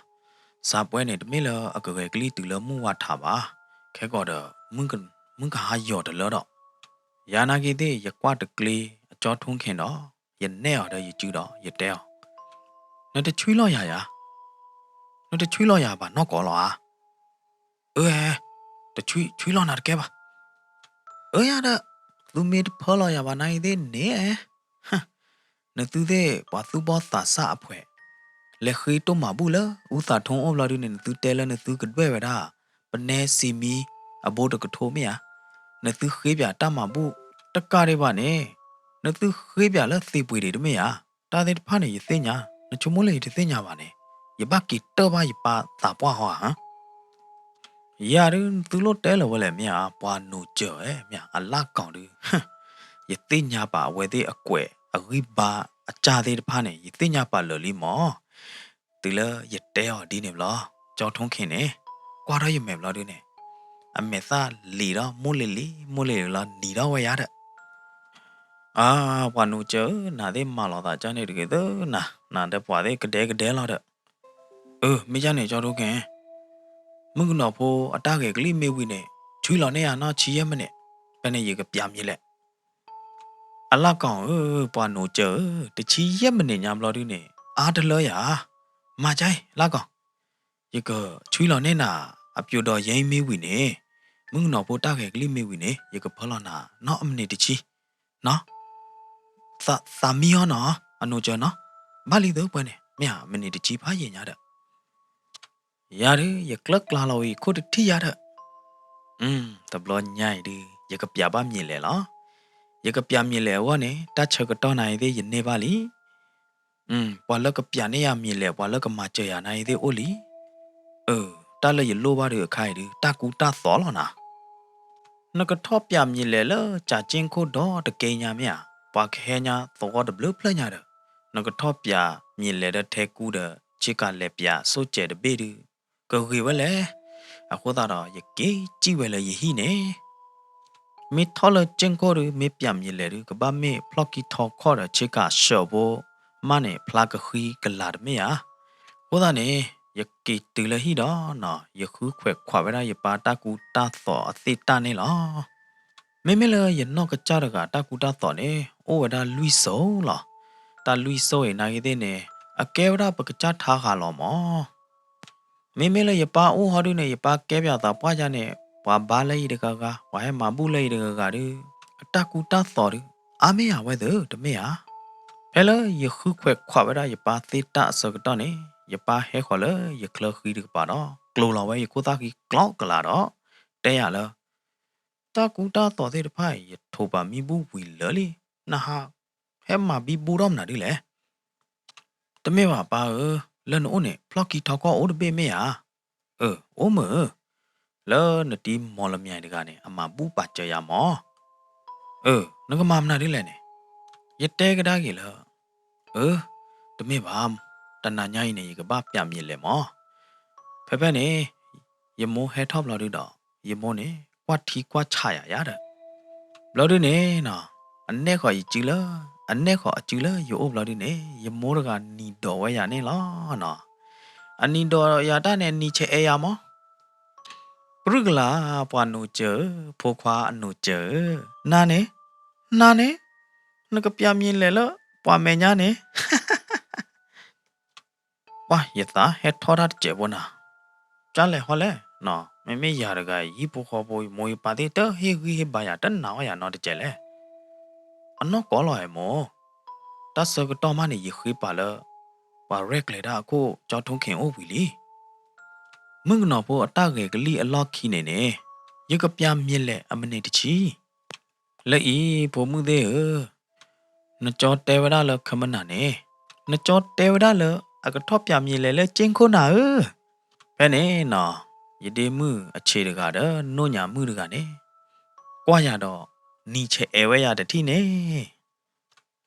စးပှဲၤန့ၣ် တမ့ၢ်လၢအကဂဲၤကလံၣ်တုၤလၢမုၢ်ဝါထးဘၣ်. ခဲကီးဒီး မုၢ်ကဟါယီၤတလၢဒီး, ယၤနာ်က့သ့ၣ် ယကွၢ်တကျ့အကၠီထိၣ်ခ့ၣ်ဒီး ယနဲၣ်အီၤဒီးယစုဒီး ယတဲအီၤ, နတဆှံလီၤယၤယၤ, နတဆှံလီၤယၤဘၣ်နီၢ်ကီးလီၤဧါ. အၢ, တဆှံ, ဆှံလီၤနၤတကဲဘၣ်. အၢယၤဒီး, သုမ့ၢ်တဖၢလီၤယၤဘၣ်နာ်က့သ့ၣ်န့ၣ်, နသုသ့ၣ်ပှၤသူၣ်ဘီၣ်သးစၢ်အဖှဲး, လဲၤဃ့တိၢ်မၤဘူၣ်လၢအူသးထိၣ်အိၣ်ဘျီဒုန့ၣ် နသုတဲလၢနသုကဒွဲၣ်ဝဲဒၣ် ပနဲစံမံအဘိတကထိမ့ၢ်ဧါ. နသုဃ့ပၠးတၢ်မၤဘူၣ်တကးဒံးဘၣ်န့ၣ်, နသုဃ့ပၠးလၢသ့ၣ်ပှ့ၤဒံးတမ့ၢ်ဧါ. တၢ်သ့ၣ်တဖၣ်န့ၣ် ယသ့ၣ်ညါ, နဆိကမိၣ်လၢယတသ့ၣ်ညါဘၣ်န့ၣ်, ယဘၣ်က့ၤတၢၢ်ဘၣ်ယပၢ်သးပှၢ်ဟီဧါ. ယၤဒုး နသုလိၣ်တဲလၢၤဝဲလဲၣ်မ့ၢ်ဧါ, ပှၤနိးစၢၤဧၢမ့ၢ်ဧါ, အလၢ်ကီၢ်ဒုး, ယသ့ၣ်ညါပာ်အဝဲသ့ၣ်အကွဲးအဂံၢ်ဘါအစၢ်သ့ၣ်တဖၣ်န့ၣ် ယသ့ၣ်ညါပာ်လၢာ်လံမး. တုၤလၢယတဲအီၤဒ်န့ၣ်ဘျီ ကၠီထိၣ်ခ့ၣ်န့ၣ် ကွၢ်ထီၣ်ယမဲာ်ဘျီဒုန့ၣ် အမဲာ်သၣ်လံၤဒီး မိၢ်လံၤလံၤ မိၢ်လံၤလံၤလီၤ နံၤထီၣ်ဝဲယၤဒီး အါ ပှၤနိးစၢၤဧၢ နၤသ့ၣ်မၤလီၤသးကၢ်န့ၣ်တဂ့ၤသၢနၤ နၤဒီးပှၤသ့ၣ်ကဒဲကဒဲလီၤဒီး အၢ မ့ၢ်ကၢ်န့ၣ် ကၠီထိၣ်ခ့ၣ် မုၣ်ကနီၤဖိအတၢ်ဂဲၤကလံၣ်မ့ၢ်ဝံၤန့ၣ် ဆွံလီၤန့ၢ်ယၤနီၢ်ဆံယဲၢ်မံးနံး ဖဲန့ၣ်ယကပျးမံၤလဲၣ် အလၢ်ကီၢ်ဧၢ ပှၤနိးစၢၤဧၢ တဆံယဲၢ်မံးနံးညါဘျီဒုန့ၣ် အါတလၢယၤ မၤကၢ်အံၤ လၢ်ကီၢ် ယကဆွံလီၤန့ၢ်နၤ အပျိဒီးယဲမ့ၢ်ဝံၤန့ၣ် မုၣ်ကနီၤဖိတၢ်ဂဲၤကလံၣ်မ့ၢ်ဝံၤန့ၣ် ယကဖၢလီၤနၤ နီၢ်အမံးနံးတဆံ နီၢ် သးမံဟီနီၢ် အနိးစၢၤနီၢ် ဘၣ်လံသုပှဲၤန့ၣ် မ့ၢ်ဧါ မံးနံးတဆံဖးယံာ်ညါဒီး ယၤဒုး ယကျၢၢ်ကျါလီၤဝံၤခိၣ်တထံၣ်ယၤဒီး တဘျီညါအံၤဒုး ယကပျးဘၣ်မံၤလဲၣ်လီၤ. ယကပျးမံၤလဲၣ်အဂီၢ်န့ၣ် တၢ်ဆၢကတီၢ်နၤအံၤသ့ၣ်ယန့ၢ်ဘၣ်လံ. ပှၤလၢကပျးန့ၢ်ယၤမံၤလဲၣ် ပှၤလၢကမၤစၢၤယၤနၤအံၤသ့ၣ်အိၣ်လံ. အၢ တၢ်လၢယလိၣ်ဘၣ်ဒုးအခါအံၤဒုး တၢ်ကူတၢ်သိးလီၤနၤ. နကထီၣ်ပျးမံၤလဲၣ်လၢကၠၤက့ၣ်ခိၣ်ဒီတက့ၢ်ညါမ့ၢ်ဧါ, ပှၤကဟဲညါသဝီတဘျုးဖျၢၣ်ညါဒီး နကထီၣ်ပျးမံၤလဲၣ်ဒီးထဲကူဒီး ဆ့ကၤလဲၤပျးစိၣ်စဲးတဘ့ၣ်ဒုး ကဂ့ၤဝဲလဲၣ်. အဃိသတးဒီး ယက့ၤစံၣ်ဝဲလၢယဟံၣ်န့ၣ် မ့ၢ်ထီၣ်လၢကၠ့ၣ်ခိၣ်ဒုး မ့ၢ်ပျးမံၤလဲၣ်ဒုး ကဘၣ်မ့ၢ်ဖျီၣ်ခံထီခီၣ်ဒီးဆ့ကၤဆှၢးဖိမးန့ၣ် ဖျါကဃံကလၤတမ့ၢ်ဧါ. အဃိသတးန့ၣ် ယက့ၤတုၤလၢဟံၣ်ဒီး ယဃုခွဲးခွးဝဲဒၣ်ယပၢ်တၢ်ကူတၢ်သိးအသ့ၣ်တၢ်န့ၣ်လီၤ. မ့မ့ၢ်လၢယနီၢ်ကစၢ်တဂၤတၢ်ကူတၢ်သိးန့ၣ် အိၣ်ဝဲဒၣ်လွံၢ်စိၤလီၤ. တၢ်လွံၢ်စိၤအံၤနာ်ဂ့ၤသ့ၣ်န့ၣ် အကဲဝဲဒၣ်ပကစၢ်ထါဃာ်လီၤမး. မ့မ့ၢ်လၢယပၢ်အိၣ်ဟီဒုးန့ၣ် ယပၢ်ကဲပၠးသးပှၢ်ယါန့ၣ် ပှၤဘါလၢယံၤတဂၤဂၤ ပှၤဟဲမၤဘူၣ်လၢယံၤတဂၤဂၤဒုး အတၢ်ကူတၢ်သိးဒုး အါမ့ၢ်ဧါဝဲသ့ၣ်တမ့ၢ်ဧါ. ဖဲလၢယဃုခွဲးခွးဝဲဒၣ်ယပၢ်သ့ၣ်တၢ်အဆၢကတီၢ်န့ၣ် ယပၢ်ဟဲဃီၤလၢယချၢဃံတကပၤဒီး ကျိၤလီၤဝဲယခိၣ်သၣ်ဃံကျီကလးဒီး တဲယၤလၢ တၢ်ကူတၢ်သိးသ့ၣ်တဖၣ်အံၤ ယထိးပာ်မံဘူၣ်ဝံၤလၢာ်လံ, နဟးဟဲမၤဘံဘူၣ်ထီၣ်မနုၤဒ်လဲၣ်. တမ့ၢ်ဘၣ်ပၢ်ဧၢ, လၢနအိၣ်န့ၣ် ဖျီၣ်ခံထီခီၣ်အိၣ်တဘ့ၣ်မ့ၢ်ဧါ. အၢ အိၣ်မုၢ်ဧၢ, လၢနတံၤမီၢ်လမၠဲၤတဂၤန့ၣ် အမၤဘူၣ်ပာ်စၢၤယၤမး. အၢ နကမၤမနုၤဒ်လဲၣ်န့ၣ်, ယတဲကဒါက့ၤလၢ အၢ တမ့ၢ်ဘၣ်, တနၤညါအံၤန့ၣ် ယကဘၣ်ပျးမံၤလဲၣ်မး. ဖဲဖဲန့ၣ် ယမိၢ်ဟဲထီၣ်ဘျီဒုဒီး ယမိၢ်န့ၣ် ကွၢ်ထံကွၢ်ဆးယၤယၤဒီး ဘျီဒုန့ၣ်နီၤ အနဲၣ်ဃီၤယစုလၢ အနဲၣ်ဃီၤအစုလၢယအိၣ်ဘျီဒုန့ၣ် ယမိၢ်တဂၤနံၤဒိးဝဲယၤန့ၣ်လီၤနီၤ. အနံၤဒိးယၤတၢ်န့ၣ် နံၤဆဲးအဲၣ်ယၤမး. ပြုၢ်ကလာ် ပှၤနိးစၢၤဧၢ, ဖိခွါအနိးစၢၤဧၢ, နၤန့ၣ် နၤန့ၣ် နကပျးမံၤလဲၣ်လၢပှၤမဲာ်ညါန့ၣ် ပှၤ ယသးဟဲထီၣ်တၢ်တစဲးဖိနၤ, ကၢ်လဲၣ်ဟီလဲၣ်နီၤ, မ့မ့ၢ်ယၤတဂၤအံၤ ဟံၣ်ဖိဃီဖိ ယမိၢ်ယပၢ်သ့ၣ်တဟ့ၣ်ဂံၢ်ဟ့ၣ်ဘါယၤ တနာ်အီၣ်ယၤနီတစဲးလဲၣ်. အနီၢ်ကီၢ်လီၤဧါမိၢ်, တၢ်ဆၢကတီၢ်မးန့ၣ် ယဃ့ပာ်လၢ ပှၤရဲၣ်ကျဲၤတၢ်အခိၣ် ကၠီထိၣ်ခ့ၣ်အိၣ်ဝံၤလံ. မုၣ်ကနီၤဖိအတၢ်ဂဲၤကလံၣ်အလီၢ်ခံန့ၣ်န့ၣ် ယကပျးမံၤလဲၣ်အမံးနံးတဆံ လၢအံၤ ဖိမုၣ်သ့ၣ်ဧၢ, နကၠီတဲဝဲဒၣ်လၢခမနၤန့ၣ်, နကၠီတဲဝဲဒၣ်လၢ အကထီၣ်ပျးမံၤလဲၣ်လၢကၠ့ၣ်ခိၣ်နၤဧၢ. ဖဲန့ၣ်နီၤ, ယဒ့မုၣ်အဆံးတဂၤဒီး နိၣ်ညါမုၣ်တဂၤန့ၣ် ကွၢ်ယၤဒီး နံၤဆဲးအဲၣ်ဝဲယၤတထံၣ်န့ၣ်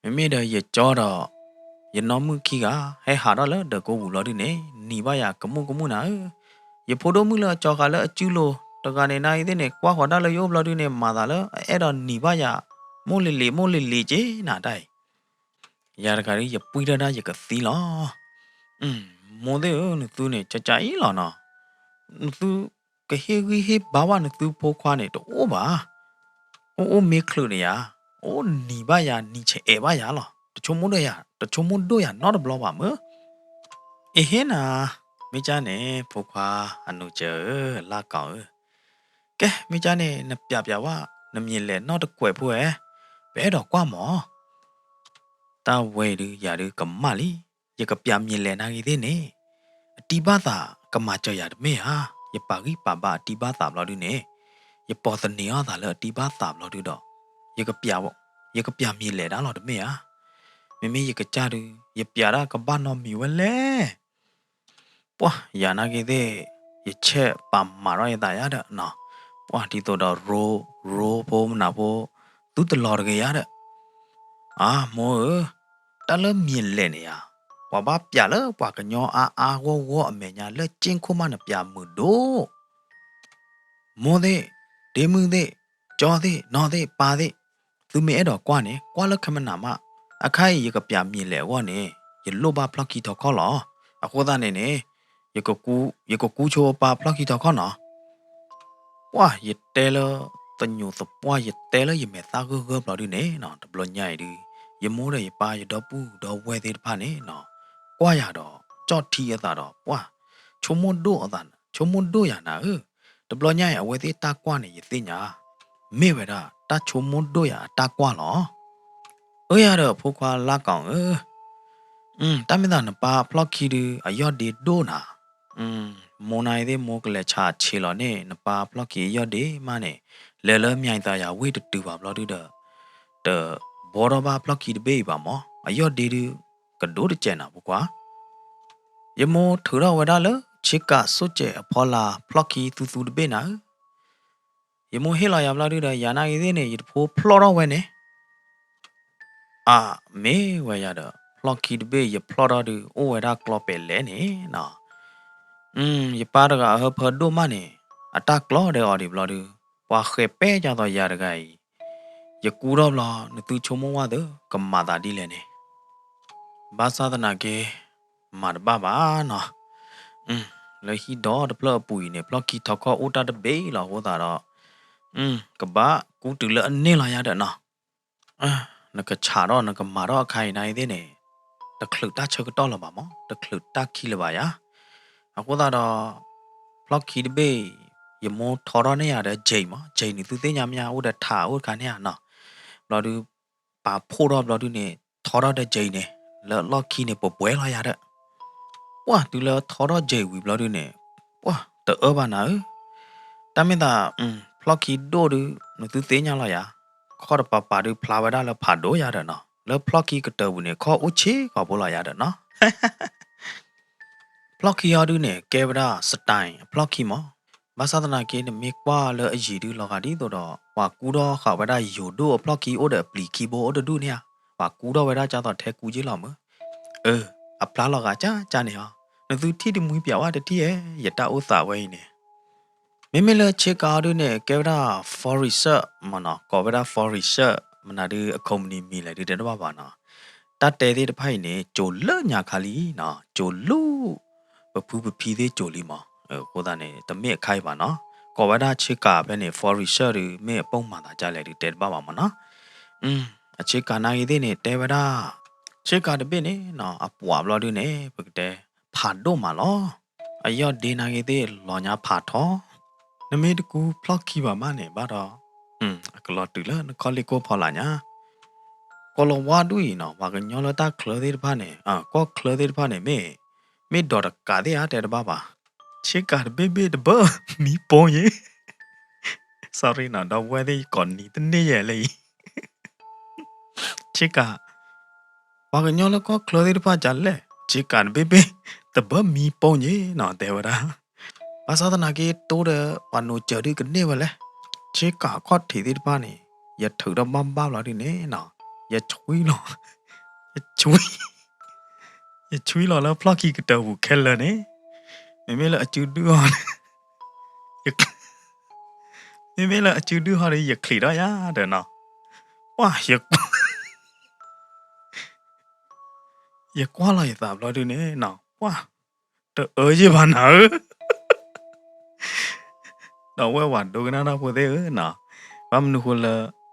မ့မ့ၢ်ဒီးယကၠီဒီး ယနီၢ်မုၣ်ခံဂၤ ဟဲဟးထီၣ်လၢဒၢးကိးပူၤဘျီဒုန့ၣ် နံၤဘၣ်ယၤကမူၣ်ကမူၣ်နၤဧၢ. ယဖိဒိၣ်မုၣ်လၢအကၠီဃာ်လၢအစုလိၤတဂၤန့ၣ် နၤအံၤသ့ၣ်န့ၣ် ကွၢ်ဃီၤတၢ်လၢယအိၣ်ဘျီဒုန့ၣ် မၤသးလၢအအဲၣ်ဒိးနံၤဘၣ်ယၤ မိၢ်လံၤလံၤ မိၢ်လံၤလံၤက့နၤတၢ်အံၤ ယၤတဂၤဒုး ယပှံၢ်တၢ်ဒၣ်ယကသံလီၤ. မိၢ်သ့ၣ်ဧၢ နသုန့ၣ် ကကအံလီၤနီၤ. နသုကဟ့ၣ်ဂံၢ်ဟ့ၣ်ဘါဘၣ်နသုဖိခွါန့ၣ် တအိၣ်ဘၣ်. အိၣ်အိၣ်မ့ၢ်ချုးန့ၣ်ယၤ, အိၣ်နံၤဘၣ်ယၤ နံၤဆဲးအဲၣ်ဘၣ်ယၤလီၤ. တဆိကမိၣ်ဒိၣ်ယၤ တဆိကမိၣ်ဒိၣ်ယၤနီတဘျီဘၣ်မၢ်. အ့ဟ့နၤ, မ့ၢ်ကၢ်န့ၣ် ဖိခွါအနိးစၢၤဧၢ လၢ်ကီၢ်ဧၢ ကဲ မ့ၢ်ကၢ်န့ၣ် နပျးပျးဝဲ နမံၤလဲၣ်နီတကွဲးဖိဧဲ, ပအဲၣ်ဒိးကွၢ်မး. တၢ်ဝဲအံၤဒုး ယၤဒုးကမၣ်လံ. ယကပျးမံၤလဲၣ်နၤဂ့ၤသ့ၣ်န့ၣ် အတံၢ်ဘၣ်သးကမၤစၢၤယၤတမ့ၢ်ဧါ. ယပာ်ဂံၢ်ပာ်ဘါအတံၢ်ဘၣ်သးဘျီဒုန့ၣ် ယပိာ်သန့ၤအီၣ်သးလၢအတံၢ်ဘၣ်သးဘျီဒုဒီး ယကပျးမံၤလဲၣ်ဒၣ်လီၤတမ့ၢ်ဧါ. မ့မ့ၢ်ယကစၢ်ဒုး ယပျးတၢ်ကဘၣ်နီတမံၤဝဲလဲၣ်. ပှၤ ယၤနာ်က့သ့ၣ် ယဆဲးပာ်မၤထီၣ်ယသးယါဒီးနီၤ, ပှၤဒ်သိးဒီးရိ ရိဖိမနုၤဖိ သုတလီၤတဂ့ၤယါဒီး, အမိၢ်ဧၢ, တၢ်လၢမံၤလဲၣ်န့ၣ်ဧါ, ပှၤဘၣ်ပျးလၢပှၤကညီအါအါဂီၢ်ဂီၢ်အမဲာ်ညါ လၢကၠ့ၣ်ခိၣ်မး နပျးမုာ်ဒိၣ် မိၢ်သ့ၣ်, ဒ့မုၣ်သ့ၣ်, ကၠီသ့ၣ်, နီၢ်သ့ၣ်, ပၢ်သ့ၣ်, သုမ့ၢ်အဲၣ်ဒိးကွၢ်န့ၣ် ကွၢ်လၢခဲမနၤမး, အခါအံၤယကပျးမံၤလဲၣ်အဂီၢ်န့ၣ် ယလိၣ်ဘၣ်ဖျီၣ်ခံထီခီၣ်လီၤ. အဃိသတးန့ၣ်န့ၣ် ယကကူ, ယကကူဆိပၢ်ဖျီၣ်ခံထီခီၣ်နီၤ. ပှၢ် ယတဲလၢသညူးသပှၢ် ယတဲလၢယမဲာ်သၣ်ဂၢၢ်ဂၢၢ်ဘျီဒုန့ၣ်နီၤ, တဘျီညါအံၤဒု ယမိၢ်ဒီးယပၢ် ယဒီပုၢ်ဒီဝဲၢ်သ့ၣ်တဖၣ်န့ၣ်နီၤ, ကွၢ်ယၤဒီး ကၠီၣ်ထံအသးဒီး ပှၢ် ဆိကမိၣ်ဒိၣ်အသး, ဆိကမိၣ်ဒိၣ်ယၤနၤဧၢ. တဘျီညါအံၤ အဝဲသ့ၣ်တၢ်ကွၢ်န့ၣ် ယသ့ၣ်ညါ မ့ၢ်ဝဲဒၣ်တၢ်ဆိကမိၣ်ဒိၣ်ယၤအတၢ်ကွၢ်လီၤ. အၢ ယၤဒီးဖိခွါလါကီၢ်ဧၢ, တၢ်မ့ၢ်သးနပၢ်ဖျီၣ်ခံဒု အယီၢ်ဒ့ဒိၣ်နၤ, မိၢ်နၤအံၤသ့ၣ်မိၢ်ကလဲၤဆးဆံးလီၤန့ၣ် နပၢ်ဖျီၣ်ခံအယီၢ်ဒ့မးန့ၣ် လဲၤလၢမၠဲၤသးယၤဝ့ၢ်တတုၤဘၣ်ဘျီဒုဒီး တဘှီထီၣ်ဘၣ်ဖျီၣ်ခံတဘ့ၣ်အံၤဘၣ်မး, အယီၢ်ဒ့ဒု ကဒိၣ်တစဲးနၤဖိခွါ. ယမိၢ်ထုးထီၣ်ဝဲဒၣ်လၢဆ့ကၤစိၣ်စဲးအဖီလာ် ဖျီၣ်ခံသူသူတဘ့ၣ်နၤဧၢ. ယမိၢ်ဟ့ၣ်လီၤယၤဘျီဒုဒီး ယၤနာ်ဂ့ၤသ့ၣ်န့ၣ် ယတဖိဖျီၣ်ထီၣ်ဝဲန့ၣ် အၢ မ့ၢ်ဝဲယၤဒီး ဖျီၣ်ခံတဘ့ၣ် ယဖျီၣ်ထီၣ်ဒု အိၣ်ဝဲဒၣ်ကျီပဲာ်လဲၣ်န့ၣ်နီၤ. ယပၢ်တဂၤအဟၢဖၢဒိၣ်မးန့ၣ် အတၢ်ကျီဒီးအီၤဒံးဘျီဒု ပှၤဃဲၤပဲာ်ကၢ်သိးယၤတဂၤအံၤ, ယကူထီၣ်ဘျီ နသုဆိကမိၣ်ဝဲသ့ ကမၤသးဒ်လဲၣ်န့ၣ် ဘၣ်ဆၣ်သနာ်က့ မၤတဘၣ်ဘၣ်နီၤ. လၢဟံၣ်ဒီတဖျၢၣ်အပူၤအံၤန့ၣ် ဖျီၣ်ခံထီခီၣ်အိၣ်တၢ်တဘ့ၣ်လီၤအဃိသတးဒီး ကဘၣ်ကူတုၤလၢအန့ၣ်လီၤယၤဒီးနီၤ. နကဆးထီၣ်နကမၤထီၣ်အခါအံၤနၤအံၤသ့ၣ်န့ၣ် တချုးတၢ်ဆၢကတီၢ်လၢၤဘၣ်မး, တချုးတၢ်ခံလၢၤဘၣ်ယၤ. အဃိသတးဒီး ဖျီၣ်ခံတဘ့ၣ် ယမိၢ်ထီထီၣ်န့ၢ်ယၤဒီး Jade မး, Jade န့ၣ် သုသ့ၣ်ညါမ့ၢ်ညါ အိၣ်ဒီးထးအိၣ်တခါန့ၣ်ဧါနီၤ. ဘျီဒု ပာ်ဖှိၣ်ထီၣ်ဘျီဒုန့ၣ် ထီထီၣ်ဒီး Jade န့ၣ် လၢလီၢ်ခံန့ၣ် ပှဲၤပှဲၤလီၤယၤဒီး ပှၢ် တုၤလၢထီထီၣ် Jade ဝံၤဘျီဒုန့ၣ် ပှၢ် တအၢဘၣ်နၤဧၢ. တၢ်မ့ၢ်သး ဖျီၣ်ခံဒိၣ်ဒု နသုသ့ၣ်ညါလီၤယၤ, ခီၣ်တပၤပၤဒုဖျါဝဲဒၣ်လၢဖးဒိၣ်ယၤဒီးနီၤ, လၢဖျီၣ်ခံကတၢၢ်ပူၤန့ၣ် ခီၣ်အိၣ်ဆံးကီးဖိလီၤယၤဒီးနီၤ. ဖျီၣ်ခံအီၤဒုန့ၣ် ကဲဝဲဒၣ် style အဖျီၣ်ခံမး. ဘၣ်ဆၣ်သနာ်က့ နမ့ၢ်ကွၢ်လၢအယံၤဒု လီၤဂာ်ဒ်သိးဒီး ပှၤကူထီၣ်ဃာ်ဝဲဒၣ်ယိၤဒိၣ်အဖျီၣ်ခံအိၣ်ဒီးအပျံၤခံဘိအိၣ်တဒူၣ်န့ၣ်ဧါ, ပှၤကူထီၣ်ဝဲဒၣ်ကၢ်သိးထဲကူက့လီၤမး. အၢ အဖျါလီၤဂာ်ကၢ်ကၢ်န့ၣ်ဧါ, နသုထံၣ်တမှံပၠးဝဲတထံၣ်ဧါ, ယတၢ်အိၣ်သးဝဲအံၤန့ၣ် မ့မ့ၢ်လၢဆ့ကၤအီၤဒုန့ၣ် ကဲဝဲဒၣ် forest မးနီၤ, ကိးဝဲဒၣ် forest မနုၤဒု အ company မံၤလဲၣ်ဒုတဲတဘၣ်ဘၣ်နီၤ. တၢ်တဲသ့ၣ်တဖၣ်အံၤန့ၣ် ကိၤလၢညါခါလံနီၤ, ကိၤလူ ပဖုပဖံသ့ၣ်ကိၤလံမး. အဃိသတးန့ၣ် တမ့ၢ်အခါအံၤဘၣ်နီၤ. ကိးဝဲဒၣ်ဆ့ကၤဖဲန့ၣ် forest ဒု မ့ၢ်အပိာ်မၤသးဒ်လဲၣ်ဒုတဲတဘၣ်ဘၣ်မးနီၤ. အဆ့ကၤနာ်ဂ့ၤသ့ၣ်န့ၣ် တဲဝဲဒၣ် ဆ့ကၤတဘ့ၣ်န့ၣ်နီၤ အပှၤဘျီဒုန့ၣ် ပကတဲ ဖးဒိၣ်မးလီၤ. အယီၢ်ဒ့နာ်ဂ့ၤသ့ၣ် လီၤညါဖးထီ, နမ့ၢ်တကူဖျီၣ်ခံဘၣ်မးန့ၣ် ဘၣ်ဒီး အကလီၤတုၤလၢနခီၣ်လ့ၢ်ခိၣ်ဖီလာ်ညါ. ကိၤလၤဝါဒူၣ်အံၤနီၤ ပှၤကညီလၢတၢ်ချၢသ့ၣ်တဖၣ်န့ၣ် ကီၢ်ချၢသ့ၣ်တဖၣ်န့ၣ် မ့ၢ် မ့ၢ်ဒိးတကးသ့ၣ်ဧါတဲတဘၣ်ဘၣ်. ဆ့ကၤတဘ့ၣ်ဘ့ၣ်တဘၢမံပိၢ်ယ့ၣ် sorry နီၤ ဒီပုၢ်ဝဲၢ်သ့ၣ် ကိးနံၤတန့ၢ်ယဲၢ်လၢအံၤ ဆ့ကၤ ပှၤကညီလၢကီၢ်ချၢသ့ၣ်တဖၣ်ကလဲၣ် ဆ့ကၤတဘ့ၣ်ဘ့ၣ် တဘၢမံပိၢ်ယ့ၣ်နီၤ တဲဝဲဒၣ်. ဘၣ်ဆၣ်သနာ်က့ တိဒီးပှၤနိးစၢၤဒုကန့ၢ်ဝဲလဲၣ်. ဆ့ကၤခီၣ်ထံးသ့ၣ်တဖၣ်န့ၣ် ယထုးထီၣ်ဘၣ်ဘၣ်ဘျီဒုန့ၣ်နီၤ ယဆွံလီၤ ယဆွံ ယဆွံလီၤလၢဖျီၣ်ခံကတၢၢ်ပူၤခဲလၢာ်န့ၣ် မ့မ့ၢ်လၢအစုဒုၣ်အီၤ မ့မ့ၢ်လၢအစုဒုၣ်ဟီဒီး ယချံးထီၣ်ယၤဒီးနီၤ ပှၢ် ယကွၢ်လီၤယသးဘျီဒုန့ၣ်နီၤ ပှၢ် တအၢယ့ၢ်ဘၣ်နၤဧၢ ဒီပုၢ်ဝဲၢ်ဒိကနၣ်တၢ်ဖိသ့ၣ်ဧၢနီၤ ဘၣ်မနုၤဃိလၢ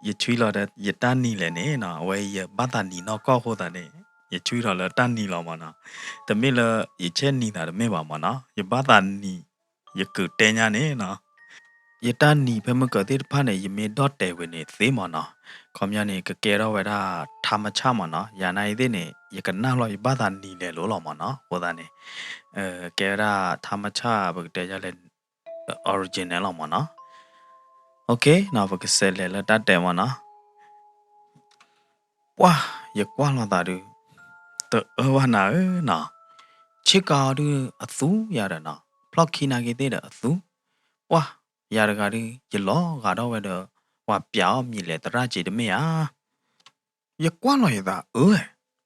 ယဆွံလီၤဒီးယတၢ်နံၤလဲၣ်န့ၣ်နီၤ အဝဲယဘၣ်သးနံၤနီၢ်ကီၢ်အဃိသတးန့ၣ် ယဆွံလီၤလၢတၢ်နံၤလီၤမးနီၤ တမ့ၢ်လၢယဆဲးနံၤသးတမ့ၢ်ဘၣ်မးနီၤ ယဘၣ်သးနံၤ ယကုာ်တဲညါန့ၣ်နီၤ ယတၢ်နံၤဖဲမုၢ်ကၢၤသ့ၣ်တဖၣ်န့ၣ် ယမ့ၢ်ဒီၣ်တဲာ်ဝဲန့ၣ်သ့မးနီၤ ခီပညီန့ၣ် ကကဲထီၣ်ဝဲဒၣ် ထါမဆၣ်မးနီၤ ယၤနာ်အံၤသ့ၣ်န့ၣ် ယကနၣ်လီၤယဘၣ်သးနံၤလဲၣ်လိၤလီၤမးနီၤ အဃိသတးန့ၣ် ကဲဝဲဒၣ်ထါမဆၣ် ပကတဲယလဲၣ် original လီၤမးနီၤ OK နီၤ ပကစးလဲၤလၢတၢ်တဲမးနီၤ ပှၢ် ယကွၢ်လီၤသးဒုး တအၢဘၣ်နၤဧၢနီၤ ဆ့ကၤအီၤဒုးအသူယၤဒီးနီၤ ဖျီၣ်ခံနာ်က့ၤသ့ၣ်ဒီးအသူ ပှၢ် ယၤတဂၤဒုး ယလီၤဂာ်ထီၣ်ဝဲဒီး ပှၤပျးအီၣ်မံၤလဲၣ်သရၣ်က့ၤတမ့ၢ်ဧါ ယကွၢ်လီၤယသးအၢ တၢ်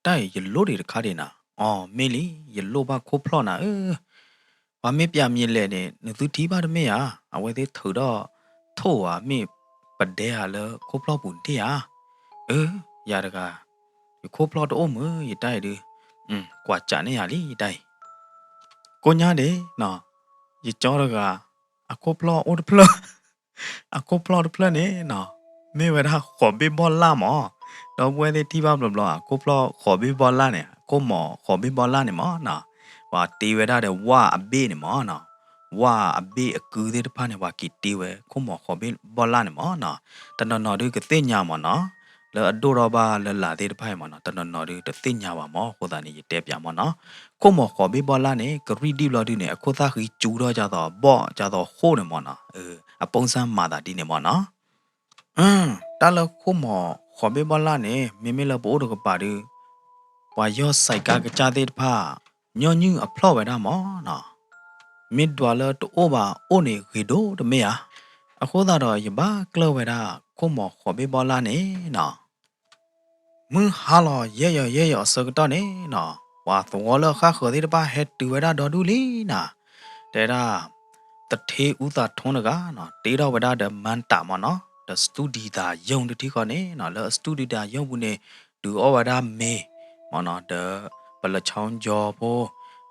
အံၤယလိၣ်ဒံးတခါဒံးနၤ အီၤမ့ၢ်လံ, ယလိၣ်ဘၣ်ခိၣ်ဖျီၣ်နၤဧၢ, ပှၤမ့ၢ်ပျးမံၤလဲၣ်န့ၣ် နသုထံၣ်ဘၣ်တမ့ၢ်ဧါ, အဝဲသ့ၣ်ထုးထီၣ်ထိၣ်ဧါ မ့ၢ်ပဒဲဧါလၢခိၣ်ဖျီၣ်ပူၤန့ၣ်ဧါ, အၢ ယၤတဂၤ ယခိၣ်ဖျီၣ်တအိၣ်မုၢ် ယတၢ်အံၤဒုး ကွၢ်စးန့ၢ်ယၤလံ ယတၢ်အံၤ, ကိးညါဒ့ၣ်နီၤ, ယကၠီတဂၤ အခိၣ်ဖျီၣ်အိၣ်တဖျၢၣ် အခိၣ်ဖျီၣ်တဖျၢၣ်န့ၣ်နီၤ, မ့ၢ်ဝဲဒၣ်ဃိးဘ့ၣ်ဘီၣ်လၣ်မး, ဒီပုၢ်ဝဲၢ်သ့ၣ်ထံၣ်ဘၣ်ဘျီဘျီ အခိၣ်ဖျီၣ်ဃိးဘ့ၣ်ဘီၣ်လၣ်န့ၣ် ခိၣ်မီၤဃိးဘ့ၣ်ဘီၣ်လၣ်န့ၣ်မးနီၤ, ပှၤတ့ဝဲဒၣ်ဒီးဝၣ်အဘ့ၣ်န့ၣ်မးနီၤ, ဝၣ်အဘ့ၣ်အကုသ့ၣ်တဖၣ်န့ၣ် ပှၤက့ၤတ့ဝဲခိၣ်မီၤဃိးဘ့ၣ်ဘီၣ်လၣ်န့ၣ်မးနီၤ, တနီၤနီၤဒုးကသ့ၣ်ညါမးနီၤ, လၢအဒိၣ်ထီၣ်ဘၣ်လၢလာ်သ့ၣ်တဖၣ်အံၤမးနီၤ, တနီၤနီၤဒုးတသ့ၣ်ညါဘၣ်မး, အဃိသတးန့ၣ် ယတဲပၠးမးနီၤ, ခိၣ်မီၤဃိးဘ့ၣ်ဘီၣ်လၣ်န့ၣ် ကရံၣ်ဒံၣ်ဘျီဒုးန့ၣ် အခိၣ်သၣ်ဃံစူထီၣ် ကၢ်သိးဘီၣ်ကၢ်သိးဃိၣ်န့ၣ်မးနီၤ, အပိၢ်စၢ်မၤသးဒ်န့ၣ်မးနီၤ, တၢ်လၢခိၣ်မီၤဃိးဘ့ၣ်ဘီၣ်လၣ်န့ၣ် မ့မ့ၢ်လၢပအိၣ်တကပၤဒုး ပှၤယီၢ်စဲးကါကစၢ်သ့ၣ်တဖၣ် ညီနုၢ်အဖျီၣ်ဝဲဒၣ်မးနီၤ, မ့ၢ်ဒွးလၢတအိၣ်ဘၣ်အိၣ်န့ၣ်ဂ့ၤဒိၣ်တမ့ၢ်ဧါ, အဃိသတးဒီး ယဘၣ်ကျၢၢ်ဝဲဒၣ်ခိၣ်မီၤဃိးဘ့ၣ်ဘီၣ်လၣ်န့ၣ်နီၤ မုၢ်ဟါလီၤယဲၢ်ယီၤယဲၢ်ယီၤအဆၢကတီၢ်န့ၣ်နီၤ, ပှၤသဝီလၢဃၣ်ဃၢၤသ့ၣ်တဖၣ်ဟဲတုၤဝဲဒၣ်ဒီဒူၣ်လံနီၤ, တဲဒၣ် သထ့အူသးထိတဂၤနီၤ, တ့ထီၣ်ဝဲဒၣ်ဒီးမၤတၢ်မးနီၤ, ဒီးစတူဒီတၢ်ယိၣ်တထံဃီန့ၣ်နီၤ, လၢအစတူဒီတၢ်ယိၣ်ပူၤန့ၣ် ဒုးအီၣ်ဝဲဒၣ်မ့ၤမးနီၤ, ဒီးပလၢဆီကၠီဖိ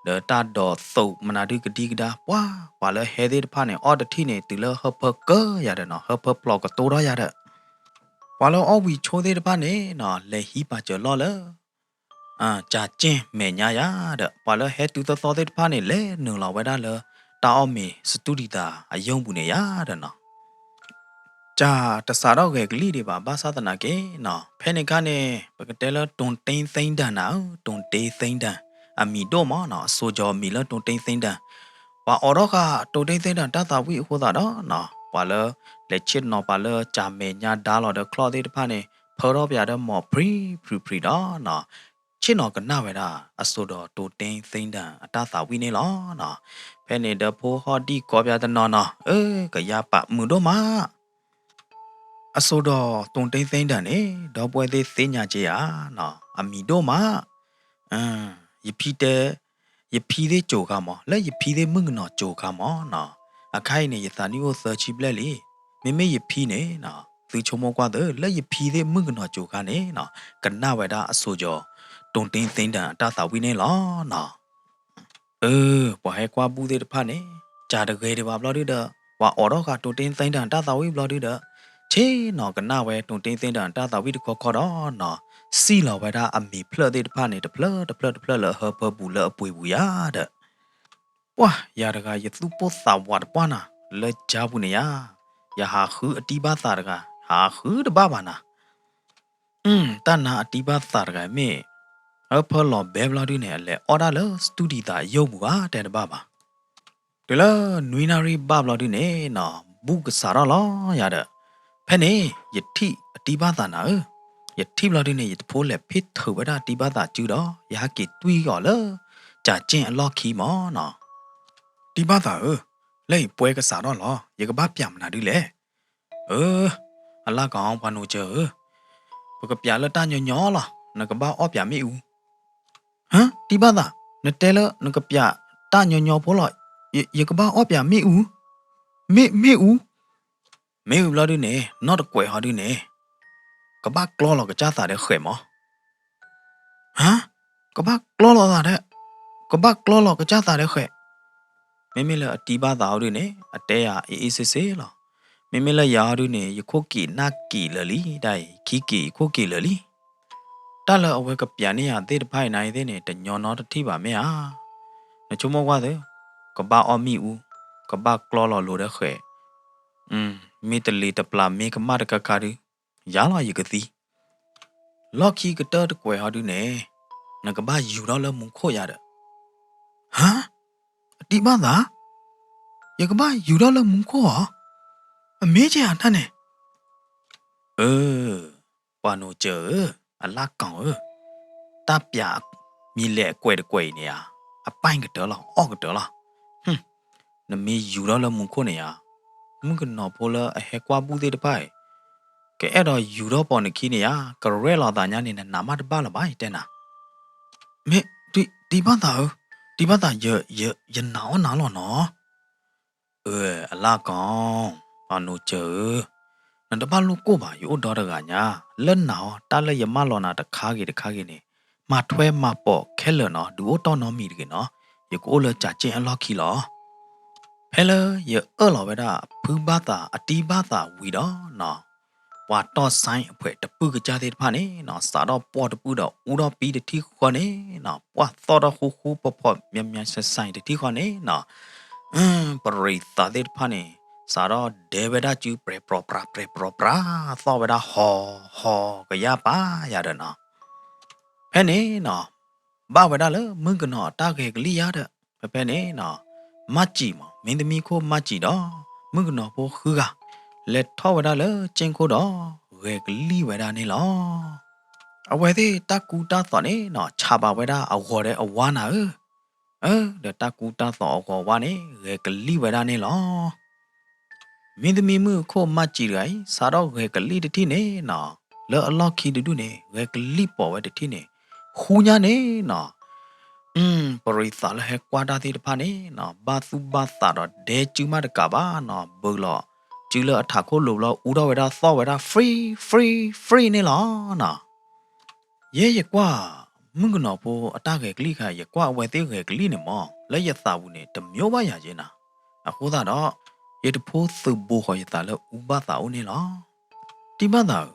ဒီးတၢ်ဒိးသိးမနုၤဒုးကဒံကဒါ ပှၤ ပှၤလၢဟဲသ့ၣ်တဖၣ်န့ၣ် အီၣ်တထံၣ်န့ၣ် တုၤလၢဟၢဖၢကၢယၤဒီးနီၤ, ဟၢဖၢပျီကတိၤထီၣ်ယၤဒီး ပှၤလၢအီၣ်ဝံၤဆိသ့ၣ်တဖၣ်န့ၣ်နီၤ, လဲၤဟံးပာ်စၢၤလီၢ်လၢ ကၠၤကၠ့ၣ်မဲာ်ညါယၤဒီး ပှၤလၢဟဲတုၤသီသီသ့ၣ်တဖၣ်န့ၣ် လဲၤနုာ်လီၤဝဲဒၣ်လၢ တၢ်အီၣ်မ့ၤစတူဒီတၢ်အယိၣ်ပူၤန့ၣ်ယၤဒီးနီၤ ကၠၤတစးထီၣ်ဂဲၤကလံၣ်ဒံးဘၣ် ဘၣ်ဆၣ်သနာ်က့နီၤ, ဖဲန့ၣ်အခါန့ၣ် ပကတဲလၢ တိၤတ့သ့တၢ် နၤဧၢ, တိၤတ့သ့တၢ် အမံၤဒိၣ်မးနီၤ, အစိၤကၠီၤအမံၤလၢ တိၤတ့သ့တၢ်, ပှၤအိးထီၣ်ဃာ် တိၤတ့သ့တၢ် တၢ်သးဝံၣ်အဃိသတးဒီးနီၤ, ပှၤလၢ လဲၤဆ့ၣ်နီၤပှၤလၢ ကၠၤမဲာ်ညါဒါလီၤဒီးချီၣ်သ့ၣ်တဖၣ်န့ၣ် ဖၢထီၣ်ပၠးဒီးမီၤဖှံဖှံဖှံဒီးနီၤ, ဆ့ၣ်နီၤကနၣ်ဝဲဒၣ် အစိၤဒီးတိၤတ့သ့တၢ် အတၢ်သးဝံၣ်န့ၣ်လီၤနီၤ, ဖဲန့ၣ်ဒီးဖိဟီၣ်ဒံၣ်ကိးပၠးတနီၤနီၤ, အၢ ကယၤပာ်မုာ်ဒိၣ်မး အစိၤဒီးတိၤတ့သ့တၢ်န့ၣ် ဒီပုၢ်ဝဲၢ်သ့ၣ်သ့ၣ်ညါက့ၤဧါနီၤ, အမံၤဒိၣ်မး, ယဖံတဲ, ယဖံသ့ၣ်ကိၤခါမး, လၢယဖံသ့ၣ်မုၣ်ကနီၤကိၤခါမးနီၤ, အခါအံၤန့ၣ် ယသးနံၣ်အိၣ်သၢဆံဘျဲၣ်လံ, မ့မ့ၢ်ယဖံန့ၣ်နီၤ, သုဆိကမိၣ်ကွၢ်သု, လၢယဖံသ့ၣ်မုၣ်ကနီၤကိၤခါန့ၣ်နီၤ, ကနၣ်ဝဲဒၣ်အစိၤကၠီၤ တိၤတ့သ့တၢ် အတၢ်သးဝံၣ်န့ၣ်လီၤနီၤ. အၢ ပှၤဟဲကွၢ်ဘူၣ်သ့ၣ်တဖၣ်န့ၣ် ကၠၤတဂ့ၤဒံးဘၣ်ဘျီဒုဒီး ပှၤအိးထီၣ်ဃာ်တိၤတ့သ့တၢ် တၢ်သးဝံၣ်ဘျီဒုဒီး ဆ့ၣ်နီၤကနၣ်ဝဲတိၤတ့သ့တၢ် တၢ်သးဝံၣ်တခီခီဒီးနီၤ, စံၣ်လီၤဝဲဒၣ်အမံၤဖျၢၣ်သ့ၣ်တဖၣ်န့ၣ် တဖျၢၣ်တဖျၢၣ်တဖျၢၣ်လၢအဟၢဖၢပူၤလၢအပှ့ၤပူၤယၤဒီး ပှၢ်ယၤတဂၤ ယသူၣ်ပိၢ်သးဝးတပှၢ်နၤ, လၢကၠၤပူၤန့ၣ်ယၤ, ယဟးဃုအတံၢ်ဘၣ်သးတဂၤ ဟးဃုတဘၣ်ဘၣ်နၤ တၢ်နါအတံၢ်ဘၣ်သးတဂၤမ့ၢ် ဟၢဖၢလီၤဘဲဘျီဒုန့ၣ် အလဲၤအီၣ်ဒၣ်လၢ စတူဒီသးယိၣ်ပူၤဧါ တဲတဘၣ်ဘၣ်. တုၤလၢနွံနၣ်ရံၣ်ဘၣ်ဘျီဒုန့ၣ်နီၤ ဘူၣ်ကစးထီၣ်လီၤယၤဒီး ဖဲန့ၣ် ယထံၣ်အတံၢ်ဘၣ်သးနၤဧၢ, ယထံၣ်ဘျီဒုန့ၣ် ယတဖိလဲၤဖ့ၣ်ထုးဝဲဒၣ်တံၢ်ဘၣ်သးစုဒီး ယဟဲက့ၤတွံၢ်အီၤလၢ ကၠၤကၠ့ၣ်အလီၢ်ခံမးနီၤ. တံၢ်ဘၣ်သးဧၢ, လၢအံၤပွဲကစးထီၣ်လီၤ, ယကဘၣ်ပျးမနုၤဒုလဲၣ်. အၢ, အလၢ်ကီ ပှၤနိးစၢၤဧၢ, ပကပျးလၢတၢ်ညီညီလီၤ, နကဘၣ်အီၣ်ပျးမ့ၣ်အူ. ဟါ, တံၢ်ဘၣ်သး, နတဲလၢနကပျးတၢ်ညီညီဖိလီၤ, ယ, ယကဘၣ်အီၣ်ပျးမ့ၣ်အူ, မ့ၣ်, မ့ၣ်အူ, မ့ၣ်အူဘျီဒုန့ၣ် နီၢ်တကွဲးဟီဒုန့ၣ် ကဘၣ်ကျီလီၤကစၢ်သးဒီးဃဲးမး. ဟါ, ကဘၣ်ကျီလီၤသးဒီး, ကဘၣ်ကျီလီၤကစၢ်သးဒီးဃဲး. မ့မ့ၢ်လၢအတံၢ်ဘၣ်သးဟီဒုန့ၣ် အတဲယၤအ့ၣ်အ့ၣ်စ့စ့လီၤ. မ့မ့ၢ်လၢယၤဟီဒုန့ၣ် ယခိၣ်က့ၤနၢ်က့ၤလၢာ်လံ, တၢ်အံၤ ခံက့ၤယခိၣ်က့ၤလၢာ်လံ. တၢ်လၢအဝဲကပျးန့ၢ်ယၤသ့ၣ်တဖၣ်အံၤနၤအံၤသ့ၣ်န့ၣ် တညီနီတထံၣ်ဘၣ်မ့ၢ်ဧါ. နဆိကမိၣ်ကွၢ်သု, ကဘၣ်အီၣ်မ့ၣ်အူ, ကဘၣ်ကျီလီၤလိၤဒီးဃဲး, မ့ၢ်တလံၤတပျၢ်မ့ၢ်ကမၣ်တခါခါဒု, ယၤလီၤယကသံ. လီၢ်ခံကတၢၢ်တကွဲးဟီဒုန့ၣ် နကဘၣ်ယူၤထီၣ်လၢမူခိၣ်ယၤဒီး. ဟါ, အတံၢ်ဘၣ်သး, ယကဘၣ်ယူၤထီၣ်လၢမူခိၣ်ဧါ. အမ့ၢ်ကဲဧါတၢ်န့ၣ်. အၢ, ပှၤနိးစၢၤဧၢ, အလၢ်ကီဧၢ, တၢ်ပျးမံၤလဲၣ်အကွဲးတကွဲးအံၤန့ၣ်ဧါ, အပၢ်ကတၢၢ်လီၤ, အီၣ်ကတၢၢ်လီၤ. နမ့ၢ်ယူၤထီၣ်လၢမူခိၣ်န့ၣ်ဧါ, မုၣ်ကနီၤဖိလၢအဟဲကွၢ်ဘူၣ်သ့ၣ်တဖၣ်အံၤ ကအဲၣ်ဒိးယူၤထီၣ်ပိာ်နခံန့ၣ်ဧါ, ကရဲၣ်လီၤသးညါန့ၣ် နနးမးတဘၣ်လၢၤဘၣ် ယတဲနၤ. မ့ၢ်, တံၤဘၣ်သးဧၢ, တံၤဘၣ်သး, ယနာ်အီၣ်နၤလီၤနီၤ. အၢ အလၣ်ကီၢ်, ပှၤနိစၢၤဧၢ, နတဘၣ်လိၣ်ကိၢ်ဘၣ်, ယအိၣ်ဒီတဂၤညါ, လၢနၤအီၤ တၢ်လၢယမၢလီၤနၤတခါဂ့ၤတခါဂ့ၤန့ၣ်, မၤထွဲမၤပိာ်ခဲလၢာ်နီၤ, ဒုးအိၣ်တီၢ်နီတမံၤတဂ့ၤနီၤ, ယကအိၣ်လၢကၠးက့ၣ်အလီၢ်ခံလီၤ. ဖဲလၢယအၢၣ်လီၤဝဲဒၣ် ဖုဘၣ်သးအတံၤဘၣ်သးဝံၤဒီးနီၤ, ပှၤတီၢ်ဆဲအဖှဲးတပုၢ်ကစၢ်သ့ၣ်တဖၣ်န့ၣ်နီၤ, စးထီၣ်ပှီၢ်တပုၢ်ဒီးအူထီၣ်ပံတထံၣ်ဃီန့ၣ်နီၤ, ပှၢ်သီၣ်ထီၣ်ဃူဃူဖိးဖိး မံမံဆဲဆဲတထံၣ်ဃီန့ၣ်နီၤ, ပရံးသးသ့ၣ်တဖၣ်န့ၣ် စးထီၣ်ဒဲဝဲဒၣ်စု ပြဲၤပြီၤပြး ပြဲၤပြီၤပြး, သီၣ်ဝဲဒၣ် ဟီၤဟီၤကယၢ်ပာ်ယၤဒီးနီၤ. ဖဲန့ၣ်နီၤ, ဘၣ်ဝဲဒၣ်လၢမုၣ်ကနီၤအတၢ်ဂဲၤကလံၣ်ယါဒီး, ဖဲဖဲန့ၣ်နီၤ, မၢ်စံာ်မး, မင်းသမီးခိၣ်မၢ်စံာ်ဒီး မုၣ်ကနီၤဖိဃုဂၤ လဲၤထီၣ်ဝဲဒၣ်လၢကၠ့ၣ်ခိၣ်ဒီး ဂဲၤကလံၣ်ဝဲဒၣ်န့ၣ်လီၤ. အဝဲသ့ၣ်တၢ်ကူတၢ်သိးန့ၣ်နီၤ, ဆးဘၣ်ဝဲဒၣ်အဂီၤဒီးအဝါနၤဧၢ, အၢ ဒီးတၢ်ကူတၢ်သိးအဂီၤဝါန့ၣ် ဂဲၤကလံၣ်ဝဲဒၣ်န့ၣ်လီၤ. မင်းသမီးမုၣ်ခိၣ်မၢ်စံာ်တဂၤအံၤ စးထီၣ်ဂဲၤကလံၣ်တထံၣ်န့ၣ်နီၤ, လၢအလီၢ်ခံတဒူၣ်န့ၣ် ဂဲၤကလံၣ်ပိာ်ဝဲတထံၣ်န့ၣ်, ဃူညါန့ၣ်နီၤ, ပရံးသးလၢဟဲကွၢ်တၢ်သ့ၣ်တဖၣ်န့ၣ်နီၤ, ဘၣ်သူၣ်ဘၣ်သးဒီးဒဲစုမးတကးဘၣ်နီၤ, ဘုးလီၤစုလၢအထးခိၣ်လိၤဘျီ အူထီၣ်ဝဲဒၣ်သီၣ်ဝဲဒၣ် free free free န့ၣ်လီၤနီၤ. ယဲယကွၢ် မုၣ်ကနီၤဖိအတၢ်ဂဲၤကလံၣ်ခါ ယကွၢ်အဝဲသ့ၣ်ဂဲၤကလံၣ်န့ၣ်မး လၢယသးပူၤန့ၣ် တမျိုးဘၣ်ယၤက့နီၤ. အဃိသတးဒီး ယတဖိသုးဘူးဃီၤယသးလၢအူဘၣ်သးအိၣ်န့ၣ်လီၤ. တံၤဘၣ်သးဧၢ,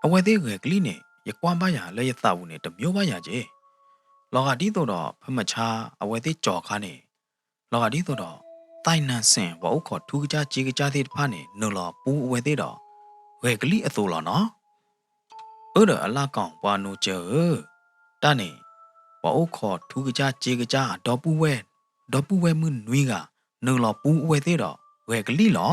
အဝဲသ့ၣ်ဂဲၤကလံၣ်န့ၣ် ယကွၢ်ဘၣ်ယၤလၢယသးပူၤန့ၣ် တမျိုးဘၣ်ယၤက့. လီၤဂာ်ဒ်သိးဒီး ဖဲမဆါ အဝဲသ့ၣ်ကၠီၤခါန့ၣ် လီၤဂာ်ဒ်သိးဒီး သဲၣ်နၢၣ်စ့ၣ် ပှၤအိၣ်ခိးထူကစၢ်စ့ကစၢ်သ့ၣ်တဖၣ်န့ၣ် နုာ်လီၤပူအဝဲသ့ၣ်ဒီး ဂဲၤကလံၣ်အသိးလီၤနီၤ. အၢ ဒီးအလၣ်ကီၢ် ပှၤနိစၢၤဧၢ, တၢ်န့ၣ် ပှၤအိၣ်ခိးထူကစၢ်စ့ကစၢ် ဒီပုၢ်ဝဲၢ်, ဒီပုၢ်ဝဲၢ်မုၣ်နွံဂၤ နုာ်လီၤပူအဝဲသ့ၣ်ဒီး ဂဲၤကလံၣ်လီၤ.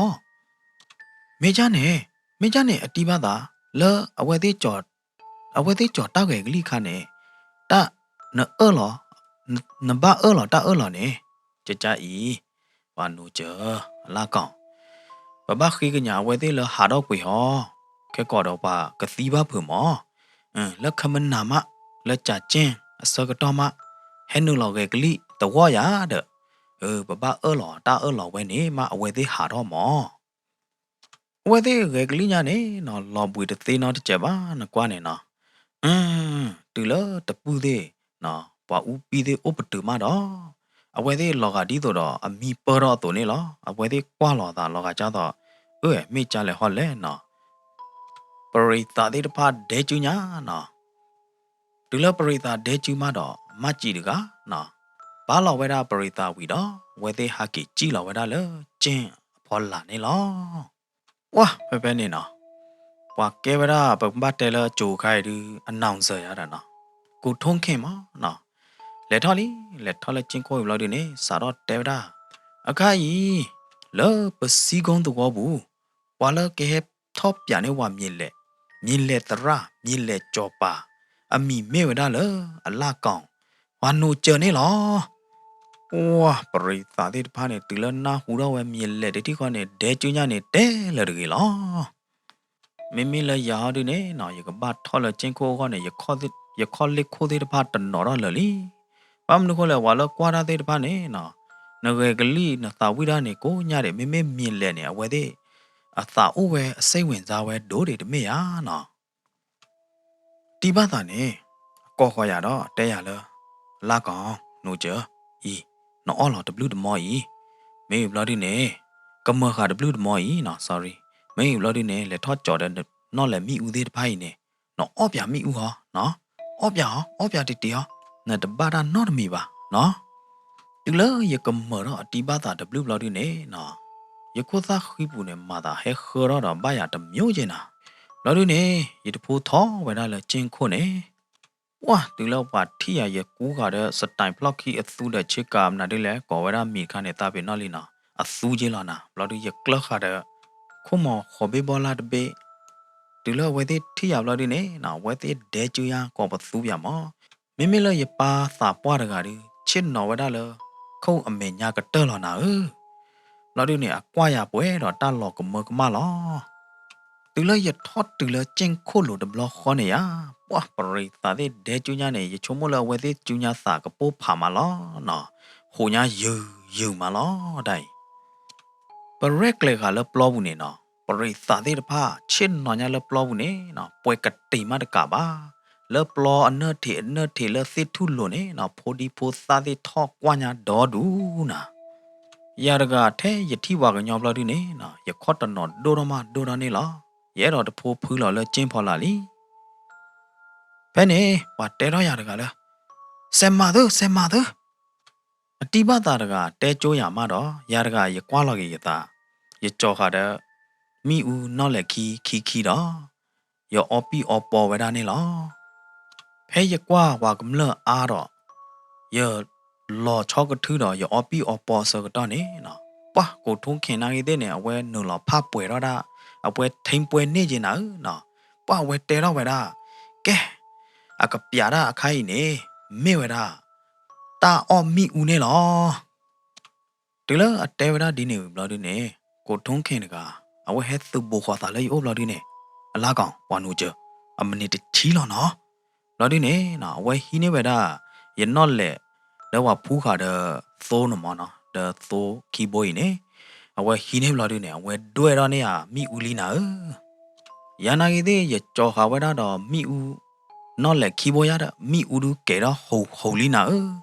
မ့ၢ်ကၢ်န့ၣ်, မ့ၢ်ကၢ်န့ၣ် အတံၤဘၣ်သး လၢ အဝဲသ့ၣ်ကၠီၤတၢ်ဂဲၤကလံၣ်ခါန့ၣ်, တၢ် နအၢၣ်လီၤ, နဘၣ်အၢၣ်လီၤတၢ်အၢၣ်လီၤန့ၣ်, ကကၢ်အံၤ, ပှၤနိစၢၤ အလၣ်ကီၢ်, ပဘၣ်ဃ့ကညးအဝဲသ့ၣ်လၢဟးထီၣ်ကွံာ်ဟီ, ခဲကီးဒီးပှၤကသံဘၣ်ဖုးမး, လၢခဲမုၢ်နၤမး, လၢကၠးကၠ့ၣ်အဆၢကတီၢ်မး, ဟဲနုာ်လီၤဂဲၤကလံၣ်တဝီယၤဒီး, ပဘၣ်အၢၣ်လီၤတၢ်အၢၣ်လီၤဝဲန့ၣ်မး အဝဲသ့ၣ်ဟးထီၣ်မး. အဝဲသ့ၣ်ဂဲၤကလံၣ်ညါန့ၣ်နီၤ လီၤဘှံးတသ့နီတစဲးဘၣ် နကွၢ်န့ၣ်နီၤ, တုၤလၢတပုၢ်သ့ၣ်, ပှၤအူပံသ့ၣ်အိၣ်ပတုာ်မးဒီး, အဝဲသ့ၣ်လီၤဂာ်ဒ်သိးဒီးအမံပၢၢ်ထီၣ်အသိးန့ၣ်လီၤ. အဝဲသ့ၣ်ကွၢ်လီၤအသးလီၤဂာ်ကၢ်သိး, အၢ မ့ၢ်ကၢ်လဲၣ်ဟီလဲၣ်နီၤ, ပရံးသးသ့ၣ်တဖၣ်ဒဲကုညါနီၤ. တုၤလၢပရံးသးဒဲကုမးဒီး မၢ်စံာ်တဂၤနီၤ, ဘါလီၤဝဲဒၣ်ပရံးသးဝံၤဒီး အဝဲသ့ၣ်ဟးက့ၤစံၣ်လီၤဝဲဒၣ်လၢကၠ့ၣ်အဖီလာ်န့ၣ်လီၤ. ပှၢ် ဖဲဖဲန့ၣ်နီၤ, ပှၤကဲဝဲဒၣ် ပကဘၣ်တဲလၢအကိၤခါအံၤဒုး announcer ယၤဒီးနီၤ, ကိးထိၣ်ခ့ၣ်မးနီၤ, လဲၤထီၣ်လံ, လဲၤထီၣ်လၢကၠ့ၣ်ခိၣ်အံၤဘျီဒုးန့ၣ် စးထီၣ်တဲဝဲဒၣ်, အခါအံၤ, လၢပစံကိသဝီပူၤ, ပှၤလၢကဟဲထီၣ်ပၠးန့ၢ်ဝဲမံၤလဲၣ်, မံၤလဲၣ်သရၣ်, မံၤလဲၣ်စီၤပၤ, အမံၤမ့ၢ်ဝဲဒၣ်လၢ အလၣ်ကီၢ်, ပှၤနိးစၢၤန့ၣ်လီၤ. ပှၢ် ပရံးသးသ့ၣ်တဖၣ်န့ၣ် တုၤလၢနၢ်ဟူထီၣ်ဝဲမံၤလဲၣ်တထံၣ်ဃီန့ၣ် ဒဲကုညါန့ၣ်တဲလၢာ်တဂ့ၤလီၤ. မ့မ့ၢ်လၢယၤဟီဒုးန့ၣ်နီၤ ယကဘၣ်ထီၣ်လၢကၠ့ၣ်ခိၣ်အဂီၢ်န့ၣ် ယခီၣ်လ့ၣ်ခိၣ်သ့ၣ်တဖၣ်တနီၤထီၣ်လၢာ်လံ. ဘၣ်မနုၤဃိလဲၣ် ပှၤလၢကွၢ်တၢ်သ့ၣ်တဖၣ်န့ၣ်နီၤ, နဂဲၤကလံၣ်နသးဝံၣ်တၢ်န့ၣ် ကိးညါဒံး မ့မ့ၢ်မံၤလဲၣ်န့ၣ် အဝဲသ့ၣ် အသးအိၣ်ဝဲ အစိတ်ဝင်စားဝဲဒိၣ်ဒံးတမ့ၢ်ဧါနီၤ. တံၤဘၣ်သးန့ၣ် ကိးဃီၤယၤဒီးတဲယၤလၢ လၢ်ကီၢ် နိးစၢၤအံၤ နအီၣ်လီၤတဘျုးတမီအံၤ, မ့ၢ်ဘျီဒုးန့ၣ် ကမၢဃာ်တဘျုးတမီအံၤနီၤ sorry, မ့ၢ်ဘျီဒုးန့ၣ် လဲၤထီၣ်ကၠီၤဒီး နီၣ်လဲၤမ့ၣ်အူသ့ၣ်တဖၣ်အံၤန့ၣ် နအီၣ်ပၠးမ့ၣ်အူဟီနီၤ, အီၣ်ပၠးဟီ အီၣ်ပၠးတံၢ်တံၢ်ဟီ, နတဘၣ်တၢ်နီတမံၤဘၣ်နီၤ. တုၤလၢယကမၢၢ်ထီၣ်အတံၤဘၣ်သးတဘျုးဘျီဒုးန့ၣ်နီၤ, ယခိၣ်သၣ်ဃံပူၤန့ၣ် မၤသးဟဲဃၢထီၣ်ဒီးဘၣ်ယၤတမျိုးက့နီၤ. ဘျီဒုးန့ၣ် ယတဖိထီၣ်ဝဲဒၣ်လၢကၠ့ၣ်ခိၣ်န့ၣ် ပှၢ် တုၤလၢပှၤထံၣ်ယၤ ယကူဃာ်ဒီး စတိုင်ဖျီၣ်ခံအသူဒီးဆ့ကၤမနုၤဒ်လဲၣ် ကိးဝဲဒၣ်မံၤတခါန့ၣ် သးပ့ၤနီၣ်လံနီၤ, အသူက့လီၤနီၤ. ဘျီဒုးယကျၢဃာ်ဒီး ခိၣ်မီၤဃိးဘ့ၣ်ဘီလၢ်တဘ့ၣ်, တုၤလၢအဝဲသ့ၣ်ထံၣ်ယၤဘျီဒုးန့ၣ်နီၤ အဝဲသ့ၣ်ဒဲကုယၤကိးပသူပၠးမး, မ့မ့ၢ်လၢယပၢ်သးပှၢ်တဂၤဒုး ဆ့ၣ်နီၤဝဲဒၣ်လၢ ခိၣ်အမဲာ်ညါကတၢၢ်လီၤနၤဧၢ. ဘျီဒုးန့ၣ် အကွၢ်ယၤပှဲၤဒီးတၢ်လီၤကမၢကမၣ်လီၤ. တုၤလၢယထီၣ်တုၤလၢကၠ့ၣ်ခိၣ်လိၤတဘျီဃီန့ၣ်ဧါ, ပှၢ်ပရံးသးသ့ၣ်ဒဲကၠူညါန့ၣ် ယဆိကမိၣ်လၢအဝဲသ့ၣ်ကၠူညါသးကပိၢ်ဖးမးလီၤနီၤ, ဟူးညါယုာ်ယုာ်မးလီၤဒၣ်အံၤ ပရဲၣ်ကျဲၤဃာ်လၢပျီပူၤန့ၣ်နီၤ, ပရံးသးသ့ၣ်တဖၣ် ဆ့ၣ်နီၤညါလၢပျီပူၤန့ၣ်နီၤ ပှဲၤကတံၤမးတကးဘၣ်, လၢပျီအနၢၣ်ထံးအနၢၣ်ထံးလၢသ့ၣ်ထူၣ်လိၤန့ၣ်နီၤ ဖိဒံဖိသၣ်သ့ၣ်ထီၣ်ကွၢ်ညါဒီဒူၣ်နၤ ယၤတဂၤထဲယထံၣ်ပှၤကညီဘျီဒုန့ၣ်နီၤ ယခီၣ်တနီၤဒိၣ်ထီၣ်မးဒိၣ်ထီၣ်န့ၣ်လီၤ. ယအဲၣ်ဒိးတဖိဖုလီၤလၢကၠ့ၣ်ဖီလာ်လံ. ဖဲန့ၣ် ပှၤတဲထီၣ်ယၤတဂၤလၢ စဲးမၤသု စဲးမၤသု အတံၢ်ဘၣ်သးတဂၤတဲကၠိယၤမးဒီး ယၤတဂၤယကွၢ်လီၤက့ၤယသး, ယကၠီၤဃာ်ဒီး မ့ၣ်အူနီၣ်လဲၣ်ခံခံခံဒီး ယအီပံၣ်အီပီဝဲဒၣ်န့ၣ်လီၤ. ဖဲယကွၢ်ပှၤကမျၢၢ်အါဒီး ယလီၤဆီကထုဒီးယအီပံၣ်အီပီအဆၢကတီၢ်န့ၣ်နီၤ, ပှၢ်ကိးထူခ့ၣ်နာ်ဂ့ၤသ့ၣ်န့ၣ် အဝဲနုာ်လီၤဖးပှဲၤထီၣ်ဒၣ် အဝဲထ့ပှဲၤန့ၢ်က့ၤနၤဧၢနီၤ, ပှၢ်အဝဲတဲထီၣ်ဝဲဒၣ် ကဲ အကပျးတၢ်အခါအံၤန့ၣ် မ့ၢ်ဝဲဒၣ် တၢ်အီၣ်မ့ၣ်အူန့ၣ်လီၤ. တုၤလၢအတဲဝဲဒၣ်ဒ်န့ၣ်ဝံၤဘျီဒုန့ၣ် ကိးထူခ့ၣ်တဂၤ အဝဲဟဲသုးဘူးဃီၤသးလၢယအိၣ်ဘျီဒုန့ၣ် အလါကီၤ ပှၤနူၤစၢၤ အမနံၤတဆံလီၤနီၤ. ဘျီဒုန့ၣ် အဝဲဟံးန့ၢ်ဝဲဒၣ် ယနီၣ်လဲၣ် လၢပှၤဖှူဃာ်ဒီးသိနီၤမးနီၤ ဒီးသိခံဘိအံၤန့ၣ် အဝဲဟံးန့ၢ်ဘျီဒုန့ၣ် အဝဲဒွဲၣ်ထီၣ်န့ၢ်ယၤမ့ၣ်အူလံနၤဧၢ ယၤနာ်ဂ့ၤသ့ၣ် ယကၠီၤဃာ်ဝဲဒၣ်ဒီးမ့ၣ်အူ နီၣ်လဲၣ်ခံဘိယါဒီး မ့ၣ်အူဒုကဲၤထီၣ်ဟူးဟူးလံနၤဧၢ,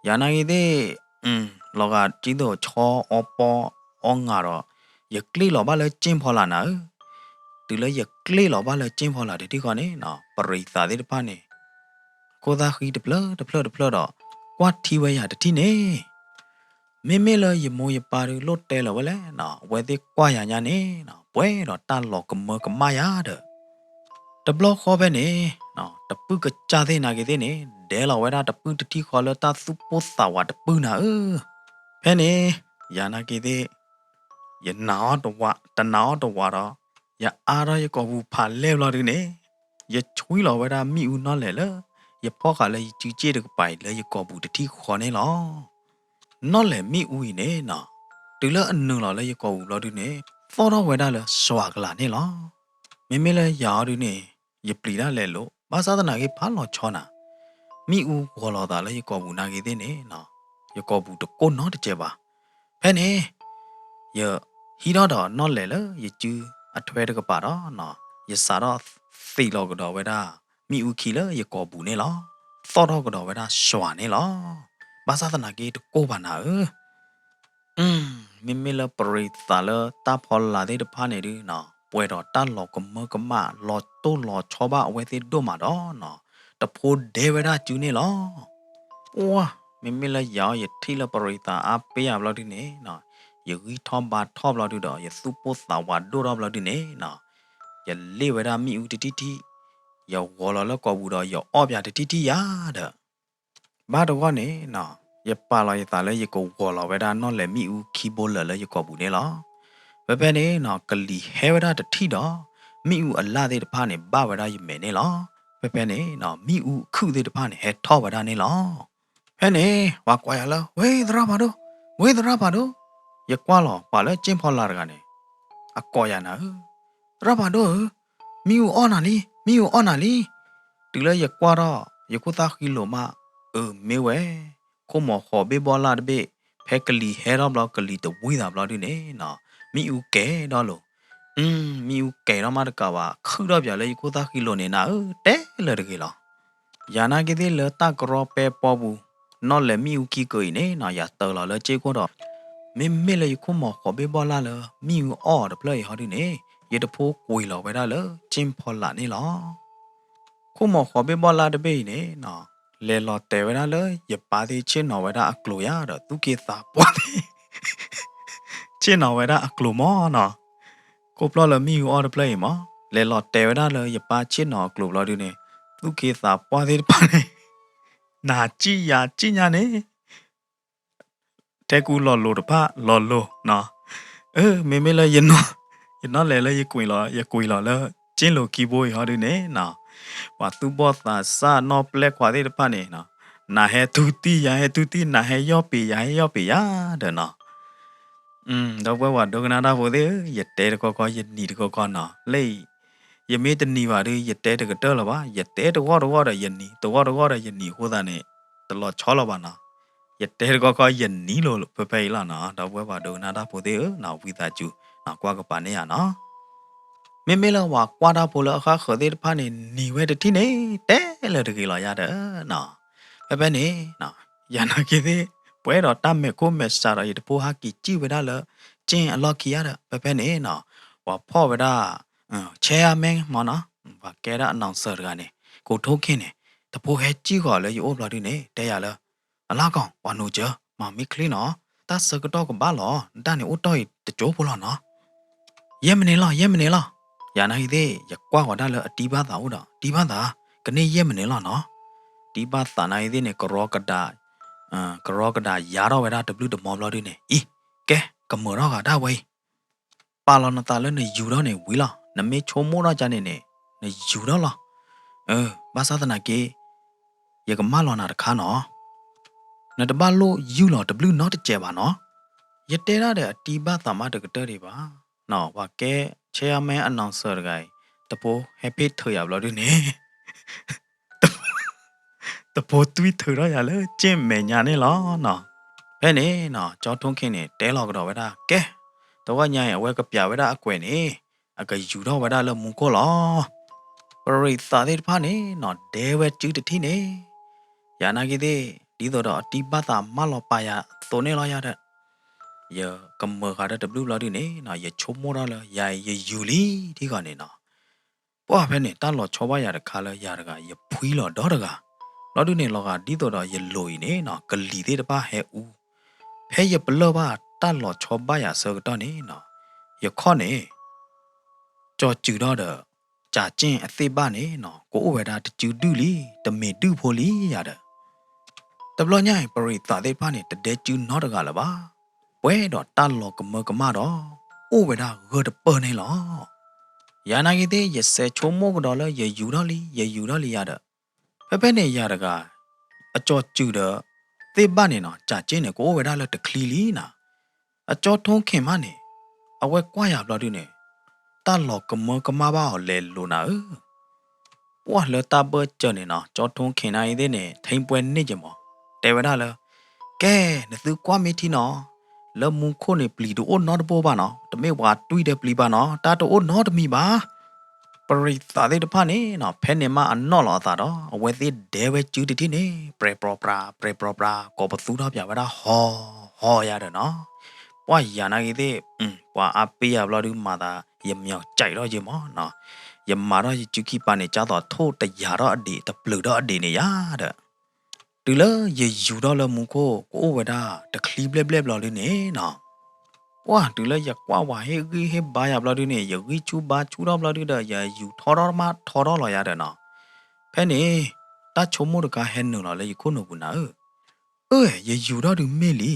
ယၤနာ်ဂ့ၤသ့ၣ် လီၤဂာ်ကံသိးဆီအီပီအီငၤဒီး ယကျ့ၣ်လီၤဘၣ်လၢကၠ့ၣ်ဖီလာ်နၤဧၢ, တုၤလၢယကျ့ၣ်လီၤဘၣ်လၢကၠ့ၣ်ဖီလာ်တထံၣ်ဃီန့ၣ်နီၤ ပရံးသးသ့ၣ်တဖၣ်န့ၣ် ခိၣ်သၣ်ဃံတဖျၢၣ်တဖျၢၣ်တဖျၢၣ်ဒီး ကွၢ်ထံဝဲယၤတထံၣ်န့ၣ် မ့မ့ၢ်လၢယမိၢ်ယပၢ်ဒုးလိၣ်တဲလီၤဝဲလဲၣ်နီၤ အဝဲသ့ၣ်ကွၢ်ယၤညါန့ၣ်နီၤ ပှဲၤဒီးတၢ်လီၤကမၢကမၣ်ယၤဒီး တဘျီဃီဖဲန့ၣ် တပုၢ်ကစၢ်သ့ၣ်နာ်ဂ့ၤသ့ၣ်န့ၣ် ဒဲးလီၤဝဲဒၣ်တပုၢ်တထံၣ်ဃီလၢတၢ်သူၣ်ပိၢ်သးဝးတပုၢ်နၤဧၢ, ဖဲန့ၣ် ယၤနာ်ဂ့ၤသ့ၣ် ယနာ်အီၤတဝး တနာ်အီၤတဝးဒီး ယအါထီၣ်ယကိာ်ပူၤဖးလဲၢ်ဘျီဒုန့ၣ် ယဆွံလီၤဝဲဒၣ်မ့ၣ်အူနီၣ်လဲၣ်လၢ ယဖီၣ်ဃာ်လၢယစုစ့ၣ်တကပၤအံၤလၢယကိာ်ပူၤတထံၣ်ဃီန့ၣ်လီၤ. နီၣ်လဲၣ်မ့ၣ်အူအံၤန့ၣ်နီၤ တုၤလၢအနုာ်လီၤလၢယကိာ်ပူၤဘျီဒုန့ၣ် သီၣ်ထီၣ်ဝဲဒၣ်လၢစွၤကလာ်န့ၣ်လီၤ. မ့မ့ၢ်လၢယၤအီၤဒုန့ၣ် ယပျံၤတၢ်လဲၤလိာ် ဘၣ်ဆၣ်သနာ်က့ဖးလီၤဆီနၤ မ့ၣ်အူဂီၤလီၤသးလၢယကိာ်ပူၤနာ်ဂ့ၤသ့ၣ်န့ၣ်နီၤ ယကိာ်ပူၤတကိၢ်နီတစဲးဘၣ်. ဖဲန့ၣ် ယဟံးထီၣ်ဒီးနီၣ်လဲၣ်လၢယစုအထွဲတကပၤဒီးနီၤ ယစးထီၣ်သံးလီၤကဒီးဝဲဒၣ် မ့ၣ်အူခံလၢယကိာ်ပူၤန့ၣ်လီၤ. သီၣ်ထီၣ်ကဒီးဝဲဒၣ်စွၤန့ၣ်လီၤ. ဘၣ်ဆၣ်သနာ်က့တကိၢ်ဘၣ်နၤဧၢ မ့မ့ၢ်လၢပရံးသးလၢတၢ်ဖီလာ်သ့ၣ်တဖၣ်န့ၣ်ဒုနီၤ ပှဲၤဒီးတၢ်လီၤကမၢကမၣ် လီၤတိၢ်လီၤဆီဘၣ်အဝဲသ့ၣ်ဒိၣ်မးဒီးနီၤ တဖိဒဲဝဲဒၣ်စုန့ၣ်လီၤ. ပှၢ် မ့မ့ၢ်လၢယၤအီၤယထံၣ်လၢပရံးသးအါပ့ၢ်ယၤဘျီဒုန့ၣ်နီၤ ယဂံၢ်ထီၣ်ဘါထီၣ်ဘျီဒုဒီး ယသူၣ်ပိၢ်သးဝးဒိၣ်ထီၣ်ဘျီဒုန့ၣ်နီၤ ယလ့ၣ်ဝဲဒၣ်မ့ၣ်အူတထံၣ်ထံၣ် ယဂီၤလီၤလၢကိာ်ပူၤဒီးယအီၣ်ပၠးတထံၣ်ထံၣ်ယၤဒီး ဘၣ်တဂီၢ်န့ၣ်နီၤ ယပာ်လီၤယသးလၢယကဂီၤလီၤဝဲဒၣ်နီၣ်လဲၣ်မ့ၣ်အူခံဘိလၢာ်လၢယကိာ်ပူၤန့ၣ်လီၤ. ဖဲဖဲန့ၣ်နီၤ ကလံၤဟဲဝဲဒၣ်တထံၣ်ဒီး မ့ၣ်အူအလၣ်သ့ၣ်တဖၣ်န့ၣ် ဘၣ်ဝဲဒၣ်ယမဲာ်န့ၣ်လီၤ. ဖဲဖဲန့ၣ်နီၤ မ့ၣ်အူအခုၣ်သ့ၣ်တဖၣ်န့ၣ် ဟဲထီၣ်ဝဲဒၣ်န့ၣ်လီၤ. ဖဲန့ၣ် ပှၤကွၢ်ယၤလၢ ဝ့ သရၣ်ဖးဒိၣ်, ဝ့ သရၣ်ဖးဒိၣ်, ယကွၢ်လီၤပှၤလၢကၠ့ၣ်ဖီလာ်တဂၤန့ၣ် အကိးယၤနၤဧၢ, သရၣ်ဖးဒိၣ်ဧၢ, မ့ၣ်အူအီၣ်နၤလံ, မ့ၣ်အူအီၣ်နၤလံ. တုၤလၢယကွၢ်ထီၣ် ယခိၣ်သၣ်ဃံလိာ်မး, အၢ မ့ၢ်ဝဲ ခိၣ်မီၤဃိးဘ့ၣ်ဘီၣ်လၢ်တဘ့ၣ်, ဖဲကလံၤဟဲထီၣ်ဘျီ ကလံၤတဝံသးဘျီဒုန့ၣ်နီၤ မ့ၣ်အူကဲၤဒီးလိၤ. အၢ မ့ၣ်အူကဲၤထီၣ်မးတကးဘၣ် ခုၣ်ထီၣ်ပၠးလၢယခိၣ်သၣ်ဃံလိာ်န့ၣ်နၤဧၢ တဲလၢၤတဂ့ၤလီၤ. ယၤနာ်က့သ့ၣ်လၢတၢ်ကရီပဲပီပူၤ နီၣ်လဲၣ်မ့ၣ်အူခံကၢအံၤန့ၣ်နီၤ ယၤတၢၤလီၤလၢကၠ့ၣ်ခိၣ်ဒီး မ့မ့ၢ်လၢယခိၣ်မီၤဃိးဘ့ၣ်ဘီၣ်လၢ်လၢ မ့ၣ်အူအီၣ်အီၤတဖျၢၣ်အံၤဟီဒုန့ၣ် ယတဖိကွံာ်လီၤဝဲဒၣ်လၢကၠ့ၣ်ဖီလာ်န့ၣ်လီၤ. ခိၣ်မီၤဃိးဘ့ၣ်ဘီၣ်လၢ်တဘ့ၣ်အံၤန့ၣ်နီၤ လဲၤလီၤတဲာ်ဝဲဒၣ်လၢယပၢ်သ့ၣ်ဆ့ၣ်နီၤဝဲဒၣ်အကျိၤယၤဒီး သူၣ်က့သးပှၢ်သ့ၣ် ဆ့ၣ်နီၤဝဲဒၣ်အကျိၤမးနီၤ. ခိၣ်ဖျီၣ်လၢမ့ၣ်အူအီၣ်တဖျၢၣ်အံၤမး လဲၤလီၤတဲာ်ဝဲဒၣ်လၢယပၢ်ဆ့ၣ်နီၤအကျိၤဘျီဒုန့ၣ် သူၣ်က့သးပှၢ်သ့ၣ်တဖၣ်န့ၣ် နၤစံၣ်ယၤစံၣ်ညါန့ၣ် ထဲကူလီၤလိၤတဖၣ်လီၤလိၤနီၤ. အၢ မ့မ့ၢ်လၢ ယနီၣ်လဲၣ်လၢယကွံာ်လီၤ ယကွံာ်လီၤလၢ ကၠ့ၣ်လိာ်ခံဘိအံၤဟီဒုန့ၣ်နီၤ ပှၤသူၣ်ဘီၣ်သးစၢ်နီၣ်ပျဲၢ်ခွါသ့ၣ်တဖၣ်န့ၣ်နီၤ နၤဟဲထူတံၢ် ယၤဟဲထူတံၢ် နၤဟဲယီၢ်ပ့ၤ ယၤဟဲယီၢ်ပ့ၤယၤဒီးနီၤ ဒီပုၢ်ဝဲၢ်ပှၤဒိကနၣ်တၢ်ဖိသ့ၣ်ဧၢ ယတဲတခီခီ ယနံၤတခီခီနီၤ လၢအံၤ ယမ့ၢ်တနံၤဘၣ်ဒီး ယတဲတကတၢၢ်လၢၤဘၣ်, ယတဲတဂီၢ်တဂီၢ်ဒီးယနံၤ, တဂီၢ်တဂီၢ်ဒီးယနံၤအဃိသတးန့ၣ် တလီၤဆီလီၤဘၣ်နီၤ. ယတဲတကီၢ်ခီယနံၤလိာ်ဖဲဖဲအံၤလီၤနီၤ, ဒီပုၢ်ဝဲၢ်ပှၤဒိကနၣ်တၢ်ဖိသ့ၣ်ဧၢနီၤ, ဝံသးစူၤ ကွၢ်ကပၤန့ၢ်ယၤနီၤ. မ့မ့ၢ်လၢပှၤကွၢ်တၢ်ဖိလၢအဃၣ်ဃၢၤသ့ၣ်တဖၣ်န့ၣ် နံၤဝဲတထံၣ်န့ၣ် တဲလၢၤတဂ့ၤလီၤယၤဒီးနီၤ. ဖဲဖဲန့ၣ် ယၤနာ်က့သ့ၣ် ပှဲၤဒီးတၢ်မဲာ်ခိၣ်မဲာ်ဆးဒီး ယတဖိဟဲက့ၤစံၣ်ဝဲဒၣ်လၢ ကၠ့ၣ်အလီၢ်ခံယၤဒီး ဖဲဖဲန့ၣ်နီၤ ပှၤဖီၣ်ဝဲဒၣ် chairman မ့ၢ်နီၤ, ပှၤကဲဒၣ် announcer တဂၤန့ၣ် ကိထိၣ်ခ့ၣ်န့ၣ် တဖိဟဲစံၣ်ဃီၤလၢယအိၣ်ဘျီဒုန့ၣ် တဲယၤလၢ အလါကီၢ် ပှၤနိးစၢၤ မၤမ့ၢ်ချ့နီၤ, တၢ်ဆၢကတီၢ်ကဘၣ်လီၤ, နတၢ်န့ၣ်အိၣ်တီၢ်အံၤတကၠိဖိလီၤနီၤ. ယဲၢ်မံးနံးလီၤ, ယဲၢ်မံးနံးလီၤ. ယၤနာ်က့သ့ၣ် ယကွၢ်ဃီၤဒၣ်လၢအတံၤဘၣ်သးအိၣ်ဒီး တံၤဘၣ်သး ကန့ၢ်ယဲၢ်မံးနံးလီၤနီၤ. တံၤဘၣ်သးနာ်က့သ့ၣ်န့ၣ် ကရီကဒး ကရီကဒးယါထီၣ်ဝဲဒၣ်တဘျုးတမီၤဘျီဒုန့ၣ် အံၤ ကဲ ကမၢၤထီၣ်ဂၤဒၣ်ဝဲအံၤ ပာ်လီၤနသးလၢနယူၤထီၣ်န့ၣ်ဝံၤလီၤ. နမ့ၢ်ဆိကမိၣ်ထီၣ်ကန့ၣ်န့ၣ် နယူၤထီၣ်လီၤ. အၢ ဘၣ်ဆၣ်သနာ်က့ ယကမၢလီၤနၤတခါနီၤ. နတဘၣ်လိၣ်ယူၢ်လီၤတဘျုးနီတစဲးဘၣ်နီၤ. ယတဲဒၣ်ဒီးအတံၤဘၣ်သးမးတကတၢၢ်ဒံးဘၣ်နီၤ. ပှၤကဲ chairman announcer တဂၤအံၤ တဖိဟဲဖ့ၣ်ထုးယၤဘျီဒုန့ၣ် တဖိတွံၢ်ထုးထီၣ်ယၤလၢကၠ့ၣ်မဲာ်ညါန့ၣ်လီၤနီၤ. ဖဲန့ၣ်နီၤ ကၠီထိၣ်ခ့ၣ်န့ၣ် တဲလီၤကဒီးဝဲဒၣ် ကဲ တဝီညါအံၤ အဝဲကပျးဝဲဒၣ်အကွဲးန့ၣ် အကယူၤထီၣ်ဝဲဒၣ်လၢမူခိၣ်လီၤ. ပရံးသးသ့ၣ်တဖၣ်န့ၣ်နီၤ ဒဲဝဲစုတထံၣ်န့ၣ် ယၤနာ်က့သ့ၣ် ဒ်သိးဒီးအတံၤဘၣ်သးမၢလီၤပာ်ယၤအသိးန့ၣ်လီၤယၤဒီး ယကမၢဃာ်ဒီးတဘျုးဘျီဒုန့ၣ်နီၤ ယဆိကမိၣ်ထီၣ်လၢယၤအံၤယယူၤလံထံဂီၤန့ၣ်နီၤ. ပှၢ်ဖဲန့ၣ် တၢ်လီၤဆီဘၣ်ယၤတခါလၢယၤတဂၤ ယဖှံလီၤဒီတဂၤ ဘျီဒုန့ၣ် လီၤဂာ်ဒ်သိးဒီးယလိၤအံၤန့ၣ်နီၤ ကလံၤသ့ၣ်တဖၣ်ဟဲအူ ဖဲယပလၢၢ်ဘၣ်တၢ်လီၤဆီဘၣ်ယၤဆၢကတီၢ်န့ၣ်နီၤ ယခီၣ်န့ၣ် ကၠီၤစုၤထီၣ်ဒီး ကၠးကၠ့ၣ်အသ့ၣ်ဘၣ်န့ၣ်နီၤ ကအိၣ်ဝဲဒၣ်တစုဒုၣ်လံ တမ့ၢ်ဒုၣ်ဖိလံယၤဒီး တဘျီညါအံၤ ပရံးသးသ့ၣ်တဖၣ်န့ၣ် တဒဲစုနီတဂၤလၢၤဘၣ်. ပှဲၤဒီးတၢ်လီၤကမၢကမၣ်ဒီး အိၣ်ဝဲဒၣ်ဂၢၢ်တပၢၢ်န့ၣ်လီၤ. ယၤနာ်က့သ့ၣ် ယစဲးဆိကမိၣ်ကဒီးလၢယယူၤထီၣ်လံ ယယူၤထီၣ်လံယၤဒီး ဖဲဖဲန့ၣ်ယၤတဂၤ အကၠီၤစုၤဒီး သ့ၣ်ဘၣ်န့ၣ်နီၤ ကၠးကၠ့ၣ်န့ၣ် ကအိၣ်ဝဲဒၣ်လၢတချံလံနီၤ. အကၠီထိၣ်ခ့ၣ်မးန့ၣ် အဝဲကွၢ်ယၤဘျီဒုန့ၣ် တၢ်လီၤကမၢကမၣ်ဘၣ်အီၤလဲၤလိၤနၤဧၢ ပှၢ်လၢတၢ်ဘၢၣ်စၢၤန့ၣ်နီၤ ကၠီထိၣ်ခ့ၣ်နာ်အံၤသ့ၣ်န့ၣ် ထံပှဲၤန့ၢ်က့ၤမး တဲဝဲဒၣ်လၢ ကဲ နသုကွၢ်မ့ၢ်ထံနီၤ လၢမူခိၣ်န့ၣ် ပျံၤတအိၣ်နီတဘိဘၣ်နီၤ တမ့ၢ်ပှၤတွံၢ်ဒီးပျံၤဘၣ်နီၤ တၢ်တအိၣ်နီတမံၤဘၣ်. ပရံးသးသ့ၣ်တဖၣ်န့ၣ်နီၤ ဖဲန့ၣ်မးအနီၣ်လီၤအသးဒီး အဝဲသ့ၣ်ဒဲဝဲစုတထံၣ်န့ၣ် ပြဲၤပြီပြါ ပြဲၤပြီပြါ ကိးပသူထီၣ်ပၠးဝဲဒၣ်ဟီ ဟီယၤဒီးနီၤ ပှၢ်ယၤနာ်က့သ့ၣ် ပှၤအါပ့ၢ်ယၤဘျီဒုမၤသး ယမၠီၤကၠဲးထီၣ်ယ့မးနီၤ ယမၤထီၣ်ယစုခံပၤန့ၣ် ကၢ်သိးထိၣ်တယၤထီၣ်အဒံး တပျုၤထီၣ်အဒံးန့ၣ်ယၤဒီး တုၤလၢယယူၤထီၣ်လၢမူခိၣ် ကအိၣ်ဝဲဒၣ်တချံဘျဲၣ်ဘျဲၣ်ဘျီဒုန့ၣ်နီၤ ပှၢ်တုၤလၢယကွၢ်ဝဲဟ့ၣ်ဂံၢ်ဟ့ၣ်ဘါယၤဘျီဒုန့ၣ် ယဂံၢ်ဆူၣ်ဘါဆူၣ်ထီၣ်ဘျီဒုဒီး ယယူၤထီထီၣ်မးထီထီၣ်လီၤယၤဒီးနီၤ ဖဲန့ၣ် တၢ်ဆိကမိၣ်တခါဟဲနုာ်လီၤလၢယခိၣ်နူာ်ပူၤနၤဧၢ အၢ ယယူၤထီၣ်ဒုးမ့ၢ်လံ,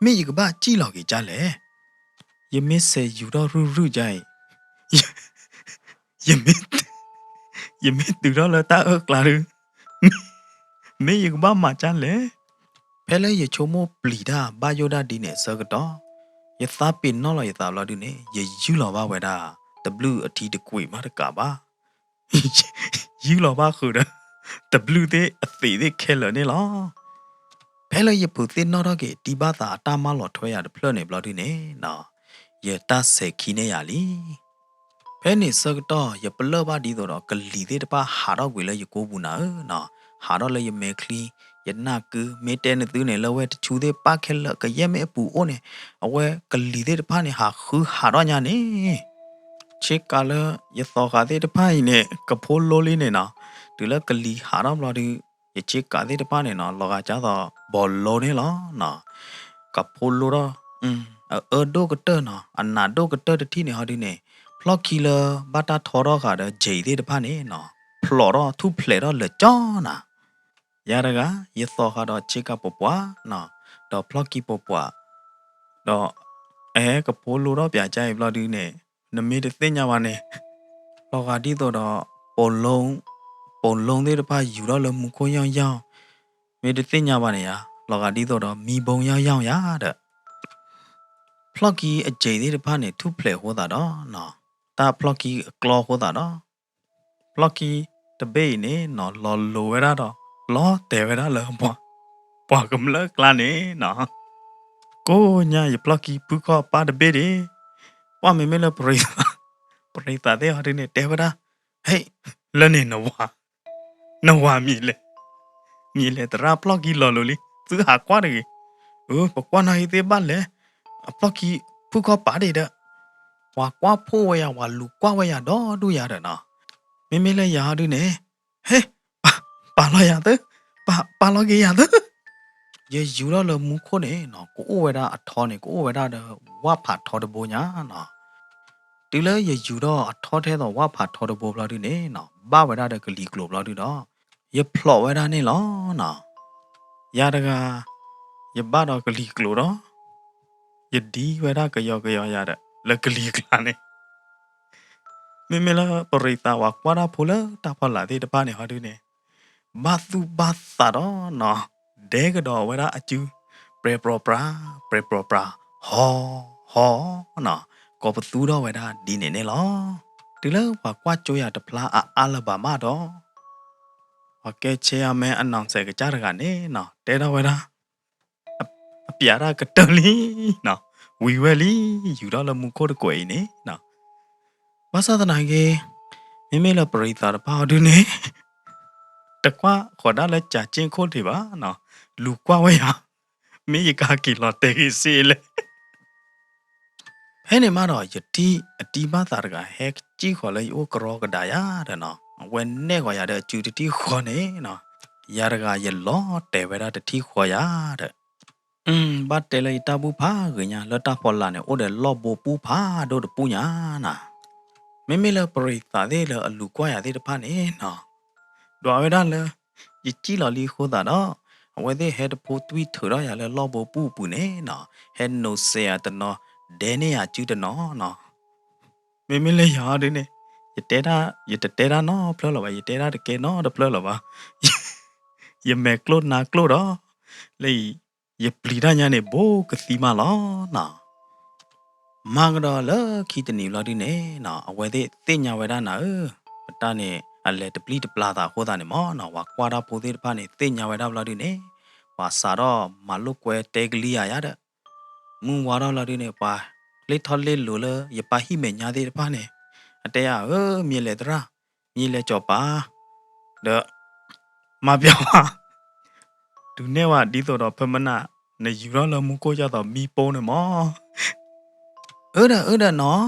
မ့ၢ်ယကဘၣ်စံၣ်လီၤက့ၤကၠါလဲၣ်. ယမ့ၢ်စဲးယူၤထီၣ်ရုၢ်ရုၢ်ကၠါအံၤ, ယမ့ၢ်, ယမ့ၢ်တုၤထီၣ်လၢတၢ်အၢၣ်ကျါဒုး, မ့ၢ်ယကဘၣ်မၤကၠါလဲၣ်. ဖဲလၢယဆိကမိၣ်ပျံၤတၢ်ဘၣ်ယိၣ်ဒၣ်ဒ်န့ၣ်အဆၢကတီၢ်, ယသးပ့ၤနီၣ်လီၤယသးဘျီဒုန့ၣ် ယယူၢ်လီၤဘၣ်ဝဲဒၣ် တဘျုးအထံတကွံာ်မးတကးဘၣ် ယူၢ်လီၤဘၣ်ဃုာ်ဒီး တဘျုးသ့ၣ်အသံးသ့ၣ်ခဲလၢာ်န့ၣ်လီၤ. ဖဲလၢယဖုးသ့ၣ်နီၣ်ထီၣ်က့ၤ တံၢ်ဘၣ်သးအတၢ်မၢလီၤထွဲယၤတဖျၢၣ်န့ၣ်ဘျီဒုန့ၣ်, ယတၢ်စဲၤခံန့ၢ်ယၤလံ. ဖဲန့ၣ်ဆၢကတီၢ် ယပလၢၢ်ဘၣ်ဒ်သိးဒီး ကလံၤသ့ၣ်တဖၣ်ဟးထီၣ်ကွံာ်လၢယကိာ်ပူၤနၤဧၢ, ဟးထီၣ်လၢယမဲာ်ချံ, ယနၢ်ကု, မ့ၢ်တဲနသုန့ၣ် လၢဝဲတဆူသ့ၣ်ပၣ်ခဲလၢာ် ကယဲၢ်မ့ၢ်အပူၤအိၣ်န့ၣ်, အဝဲကလံၤသ့ၣ်တဖၣ်န့ၣ် ဟးဃုဟးထီၣ်ညါန့ၣ် ဆ့ကၤလၢယသီဃာ်သ့ၣ်တဖၣ်အံၤန့ၣ် ကဖိလိလံန့ၣ်နီၤ, တုၤလၢကလံၤဟးထီၣ်ဘျီဒုး, ယဆ့ကၤသ့ၣ်တဖၣ်န့ၣ်နီၤ လီၤဂာ်ကၢ်သိး ဘီၤလိန့ၣ်လီၤ. ကဖိလိထီၣ်, အအၢဒိၣ်ကတၢၢ်နီၤ အနးဒိၣ်ကတၢၢ်တထံၣ်န့ၣ်ဟီဒုးန့ၣ်, ဖျီၣ်ခံလၢဘၣ်တၢ်ထီထီၣ်ဃာ်ဒီး ကၠ့ၤသ့ၣ်တဖၣ်န့ၣ်နီၤ, ဖျိးထီၣ်ထူၣ်ဖျဲးထီၣ်လၢာ်ကၠီနၤ ယၤတဂၤ ယသီဃာ်ဒီးဆ့ကၤပပှၢ်, ဒီးဖျီၣ်ခံပပှၢ်, ဒီးအဟဲကဖိလိထီၣ်ပၠးကၠါအံၤဘျီဒုးန့ၣ်, နမ့ၢ်တသ့ၣ်ညါဘၣ်န့ၣ်, လီၤဂာ်ဒ်သိးဒီး ပိာ်လိ, ပိာ်လိသ့ၣ်တဖၣ်ယူၤထီၣ်လၢမူခိၣ်ယီၢ်ယီၢ်, မ့ၢ်တသ့ၣ်ညါဘၣ်န့ၣ်ယၤ, လီၤဂာ်ဒ်သိးဒီး မံဘိယီၢ်ယီၢ်ယၤဒီး ဖျီၣ်ခံအကၠ့ၤသ့ၣ်တဖၣ်န့ၣ် ထူၣ်ဖျဲးအဃိသတးဒီး, တၢ်ဖျီၣ်ခံအကျီအဃိသတးဒီး ဖျီၣ်ခံတဘ့ၣ်အံၤန့ၣ်နီၤ လီၤလိၤဝဲဒၣ်ဒီး လီၤတဲာ်ဝဲဒၣ်လၢပှၤ ပှၤကမျၢၢ်ကျါန့ၣ်နီၤ, ကိးညါ ယဖျီၣ်ခံဖုၣ်ခီၣ်ပၢ်တဘ့ၣ်ဒၣ်, ပှၢ်မ့မ့ၢ်လၢပရံးသး ပရံးသးသ့ၣ်ဟီဒုန့ၣ် တဲဝဲဒၣ်, ဟဲ, လၢန့ၣ်နဝၤ နဝၤမံၤလဲၣ်, မံၤလဲၣ်သရၣ်ဖျီၣ်ခံလီၤလိၤလံ သုဟးကွၢ်တဂ့ၤ, အၢ ပကွၢ်နီၣ်ဟံၣ်သ့ၣ်ဘၣ်လဲၣ်, အဖျီၣ်ခံဖုၣ်ခီၣ်ပၢ်ဒၣ်ဒီး, ပှၤကွၢ်ဖှိၣ်ဝဲယၤ ပှၤလူၤကွၢ်ဝဲယၤဒီဒူၣ်ယၤဒီးနီၤ, မ့မ့ၢ်လၢယၤဟီဒုန့ၣ်, ဟဲ, ပာ်လီၤယၤသၢ, ပာ်လီၤက့ၤယၤသၢ ယယူၤထီၣ်လၢမူခိၣ်န့ၣ်နီၤ ကအိၣ်ဝဲဒၣ်အထီန့ၣ် ကအိၣ်ဝဲဒၣ်ဒီး ဝၣ်ဖးထီတဘိညါနီၤ, တုၤလၢယယူၤထီၣ်အထီထဲသိးဝၣ်ဖးထီတဘိဘျီဒုန့ၣ်နီၤ ဘၣ်ဝဲဒၣ်ဒီးကလံၤကျိၤဘျီဒုဒီး, ယဖျိးဝဲဒၣ်န့ၣ်လီၤနီၤ, ယၤတဂၤ, ယဘၣ်ဒီးကလံၤကျိၤဒီး, ယဒံဝဲဒၣ်ကယီကယီယၤဒီး လၢကလံၤကျါန့ၣ် မ့မ့ၢ်လၢပရံးသးပှၤကွၢ်တၢ်ဖိလၢတၢ်ဖီလာ်သ့ၣ်တဖၣ်န့ၣ်ဟီဒုန့ၣ်, ဘၣ်သူၣ်ဘၣ်သးဒီးနီၤ, ဒဲကဒီးဝဲဒၣ်အစု, ပြဲၤပြိးပြၤ, ပြဲၤပြိးပြၤ, ဟီ, ဟီနီၤ, ကိးပသူထီၣ်ဝဲဒၣ်ဒ်န့ၣ်န့ၣ်လီၤ. တုၤလၢပှၤကွၢ်ကၠိယၤတဖျါအါအါလၢၤဘၣ်မးဒီး, ပှၤကဲ chairman အနီၢ်စဲးကစၢ်တဂၤန့ၣ်, တဲထီၣ်ဝဲဒၣ် အပျးတၢ်ကတၢၢ်လံနီၤ, ဝံၤဝဲလံ, ယူၤထီၣ်လၢမူခိၣ်တကွဲးအံၤန့ၣ်, ဘၣ်ဆၣ်သနာ်က့, မ့မ့ၢ်လၢပရံးသးတဖၣ်အီၤဒုန့ၣ်, တကွၢ်ဃီၤဒၣ်လၢကၠးက့ၣ်ခိၣ်ထံးဘၣ်နီၤ, လူၤကွၢ်ဝဲယၤ, မ့ၢ်ယကဟးက့ၤလီၤတဲာ်ဂ့ၤစ့လဲၣ် ဖဲန့ၣ်မးဒီး ယထံၣ်အတံၢ်ဘၣ်သးတဂၤ ဟဲကစံၣ်ဃီၤလၢယအိၣ်ကရီကဒါယၤဒီးနီၤ, အဝဲနဲၣ်ဃီၤယၤဒီးအစုတထံၣ်ဃီန့ၣ်နီၤ, ယၤတဂၤယလီၤတဲာ်ဝဲဒၣ်တထံၣ်ဃီယၤဒီး, ဘၣ်တဲလၢယတၢ်ဘူၣ်ဖးဂ့ၤညါ လၢတၢ်ဖီလာ်န့ၣ် အိၣ်ဒီးလီၢ်ဘိပူၢ်ဖးဒိၣ်တပူၢ်ညါနီၤ, မ့မ့ၢ်လၢပရံးသးသ့ၣ်လၢအလူၤကွၢ်ယၤသ့ၣ်တဖၣ်န့ၣ်နီၤ, ဒွးဝဲဒၣ်လၢ ယစံၣ်လီၤလံအဃိသတးဒီး, အဝဲသ့ၣ်ဟဲတဖိသွံၣ်ထုးထီၣ်ယၤလၢလီၢ်ဘိပူၢ်အပူၤန့ၣ်နီၤ, ဟဲနိးစဲးယၤတနီၤ, ဒဲန့ၢ်ယၤစုတနီၤနီၤ, မ့မ့ၢ်လၢယၤဒုန့ၣ်, ယတဲတၢ်, ယတတဲတၢ်နီတဖျၢၣ်လၢၤဘၣ်, ယတဲတၢ်တကဲနီတဖျၢၣ်လၢၤဘၣ်, ယမဲာ်ကျိၣ်နါကျိၣ်ဒီး, လၢအံၤ, ယပျံၤတၢ်ညါန့ၣ် ဘိကသံမးလီၤနီၤ မၤကဒီးလၢခံတနံၤဘျီဒုန့ၣ်နီၤ, အဝဲသ့ၣ်သ့ၣ်ညါဝဲဒၣ်နၤဧၢ, ပတၢ်န့ၣ် အလဲၤတပျံၤတပျါသးအဃိသတးန့ၣ်မးနီၤ, ပှၤကွၢ်တၢ်ဖိသ့ၣ်တဖၣ်န့ၣ် သ့ၣ်ညါဝဲဒၣ်ဘျီဒုန့ၣ်, ပှၤစးထီၣ်မၤလိာ်ကွဲတဲကလံၤယၤယၤဒီး, မုၢ်ဝါထီၣ်လီၤဒုန့ၣ် ပှၤလ့ၣ်ထီၣ်လ့ၣ်လိၤလၢယပၢ်ဟံၣ်မဲာ်ညါသ့ၣ်တဖၣ်န့ၣ်, အတဲယၤဧၢ, မံၤလဲၤသရၣ်, မံၤလဲၤစီၤပၤ, ဒီး မၤပျီဝါ, တုၤနဲၣ်ဝဲဒ်သိးဒီးဖဲမနၤ, နယူၤထီၣ်လၢမူခိၣ်ဒ်သိးမံၤပိန့ၣ်မး, အၢဒီးအၢဒီးနီၤ,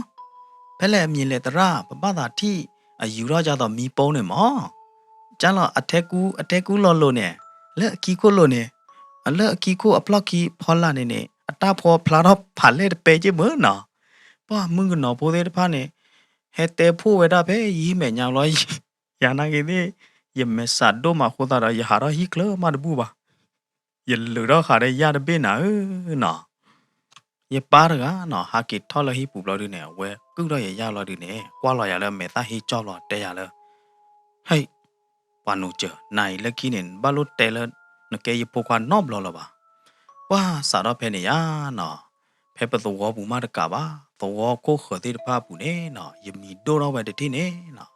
ဖဲလဲၣ်မံၤလဲၤသရၣ် ပဘၣ်သးထံၣ်, အယူၤထီၣ်ဒ်သိးမံၤပိန့ၣ်မး, ကၢ်လီၤ အထဲကူ, အထဲကူလီၤလိၤန့ၣ်, လၢအခံခိၣ်လိၤန့ၣ်, လၢအခံခိၣ်အဖျီၣ်ခံဖီလာ်န့ၣ်န့ၣ် အတၢ်ဖီဖျါထီၣ်ဖးလဲၢ်တပဲက့ၢ်မးနီၤ, ပှၤမုၣ်ကနီၤဖိသ့ၣ်တဖၣ်န့ၣ်, ဟဲတဲဖှိၣ်ဝဲဒၣ်ဖဲယဟံၣ်မဲာ်ညါလီၤ ယၤနာ်က့ၤသ့ၣ်, ယမဲာ်ဆှးဒိၣ်မးအဃိသတးဒီး ယဟးထီၣ်ဟံၣ်ချၢမးတဘူၣ်ဘၣ်, ယလုာ်ထီၣ်ဃာ်ဒီးယၢ်တဘ့ၣ်နၤဧၢနီၤ, ယပၢ်တဂၤနီၤ ဟးက့ၤထီၣ်လၢဟံၣ်ပူၤဘျီဒုန့ၣ် အဝဲကုၣ်ထီၣ်ယၤယၢ်လီၤဒုန့ၣ် ကွၢ်လီၤယၤလၢမဲာ်သၣ်ဟ့ၣ်ကၠီၣ်လီၤ တဲယၤလၢ, ဟဲ, ပှၤနိစၢၤ နၤအံၤလၢခံန့ၣ် နဘၣ်လိၣ်တဲလၢ နကဲယဖိခွါနီတဘျီလၢၤဘၣ်, ပှၤစးထီၣ်ဖဲန့ၣ်ယါနီၤ, ဖဲပသဝီပူၤမးတကးဘၣ်, သဝီခိၣ်ဃၢၤသ့ၣ်တဖၣ်အပူၤန့ၣ်နီၤ ယမံၤဒိၣ်ထီၣ်ဝဲတထံၣ်န့ၣ်နီၤ,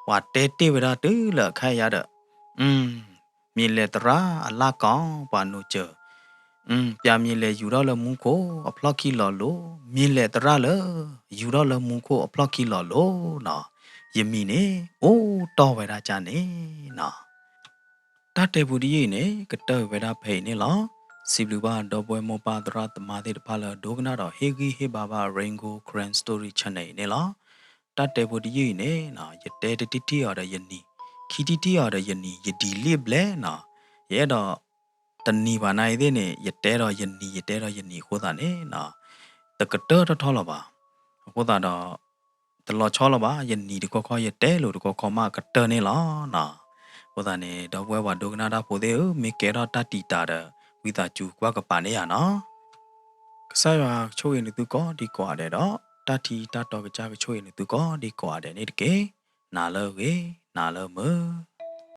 ပှၤတဲတ့ၢ်ဝဲဒၣ်တုၤလၢအခဲအံၤယါဒီး, မံၤလဲၤသရၣ်အလၢ်ကီ, ပှၤနိစၢၤ, ပျးမံၤလဲၤယူၤထီၣ်လၢမူခိၣ်အဖျီၣ်ခံလီၤလိၤ, မံၤလဲၤသရၣ်လၢ ယူၤထီၣ်လၢမူခိၣ်အဖျီၣ်ခံလီၤလိၤနီၤ, ယမံၤန့ၣ် အိၣ်တီၢ်ဝဲဒၣ်ကၢ်န့ၣ်နီၤ. တၢ်တဲပူတယုၢ်အံၤန့ၣ် ကတၢၢ်ဝဲဒၣ်ဖဲအံၤန့ၣ်လီၤ. စံးဘျုးဘၣ်ဒီပုၢ်ဝဲၢ်မိၢ်ပၢ်သရၣ်သမါသ့ၣ်တဖၣ်လၢ ဒိကနၣ်ဒီးဟ့ၣ်ဂံၢ်ဟ့ၣ်ဘါဘၣ် Rain Gold Karen Story Channel အံၤန့ၣ်လီၤ. တၢ်တဲပူတယုၢ်အံၤန့ၣ် ယတဲတထံၣ်ထံၣ်အီၤဒီးယနံၤ, ခံထံၣ်ထံၣ်အီၤဒီးယနံၤ, ယဒံးလံဘျဲၣ်နီၤ, ယအဲၣ်ဒိး တနံၤဘၣ်နၤအံၤသ့ၣ်န့ၣ် ယတဲဒီးယနံၤ ယတဲဒီးယနံၤအဃိသတးန့ၣ် တကတၢၢ်ထီၣ်ထီၣ်လၢၤဘၣ်. အဃိသတးဒီး တလီၤဆီလၢၤဘၣ်, ယနံၤတခီခီ ယတဲလိာ်တခီခီမးကတၢၢ်န့ၣ်လီၤနီၤ. အဃိသတးန့ၣ် ဒီပုၢ်ဝဲၢ်ပှၤဒိကနၣ်တၢ်ဖိသ့ၣ်ဧၢ, မ့ၢ်ကဲထီၣ်တၢ်တံာ်တာ်ဒီး ဝံသးစူၤကွၢ်ကပၤန့ၢ်ယၤနီၤ. ကစၢ်ယွၤကဆိၣ်ဂ့ၤနသုကိးဒံကိးဂၤဒဲးဒီး တၢ်ထံတၢ်တီကစၢ်ကဆိၣ်ဂ့ၤနသုကိးဒံကိးဂၤဒဲးန့ၣ်တက့ၢ်. နၤလၢအဂ့ၤ, နၤလၢမုာ်.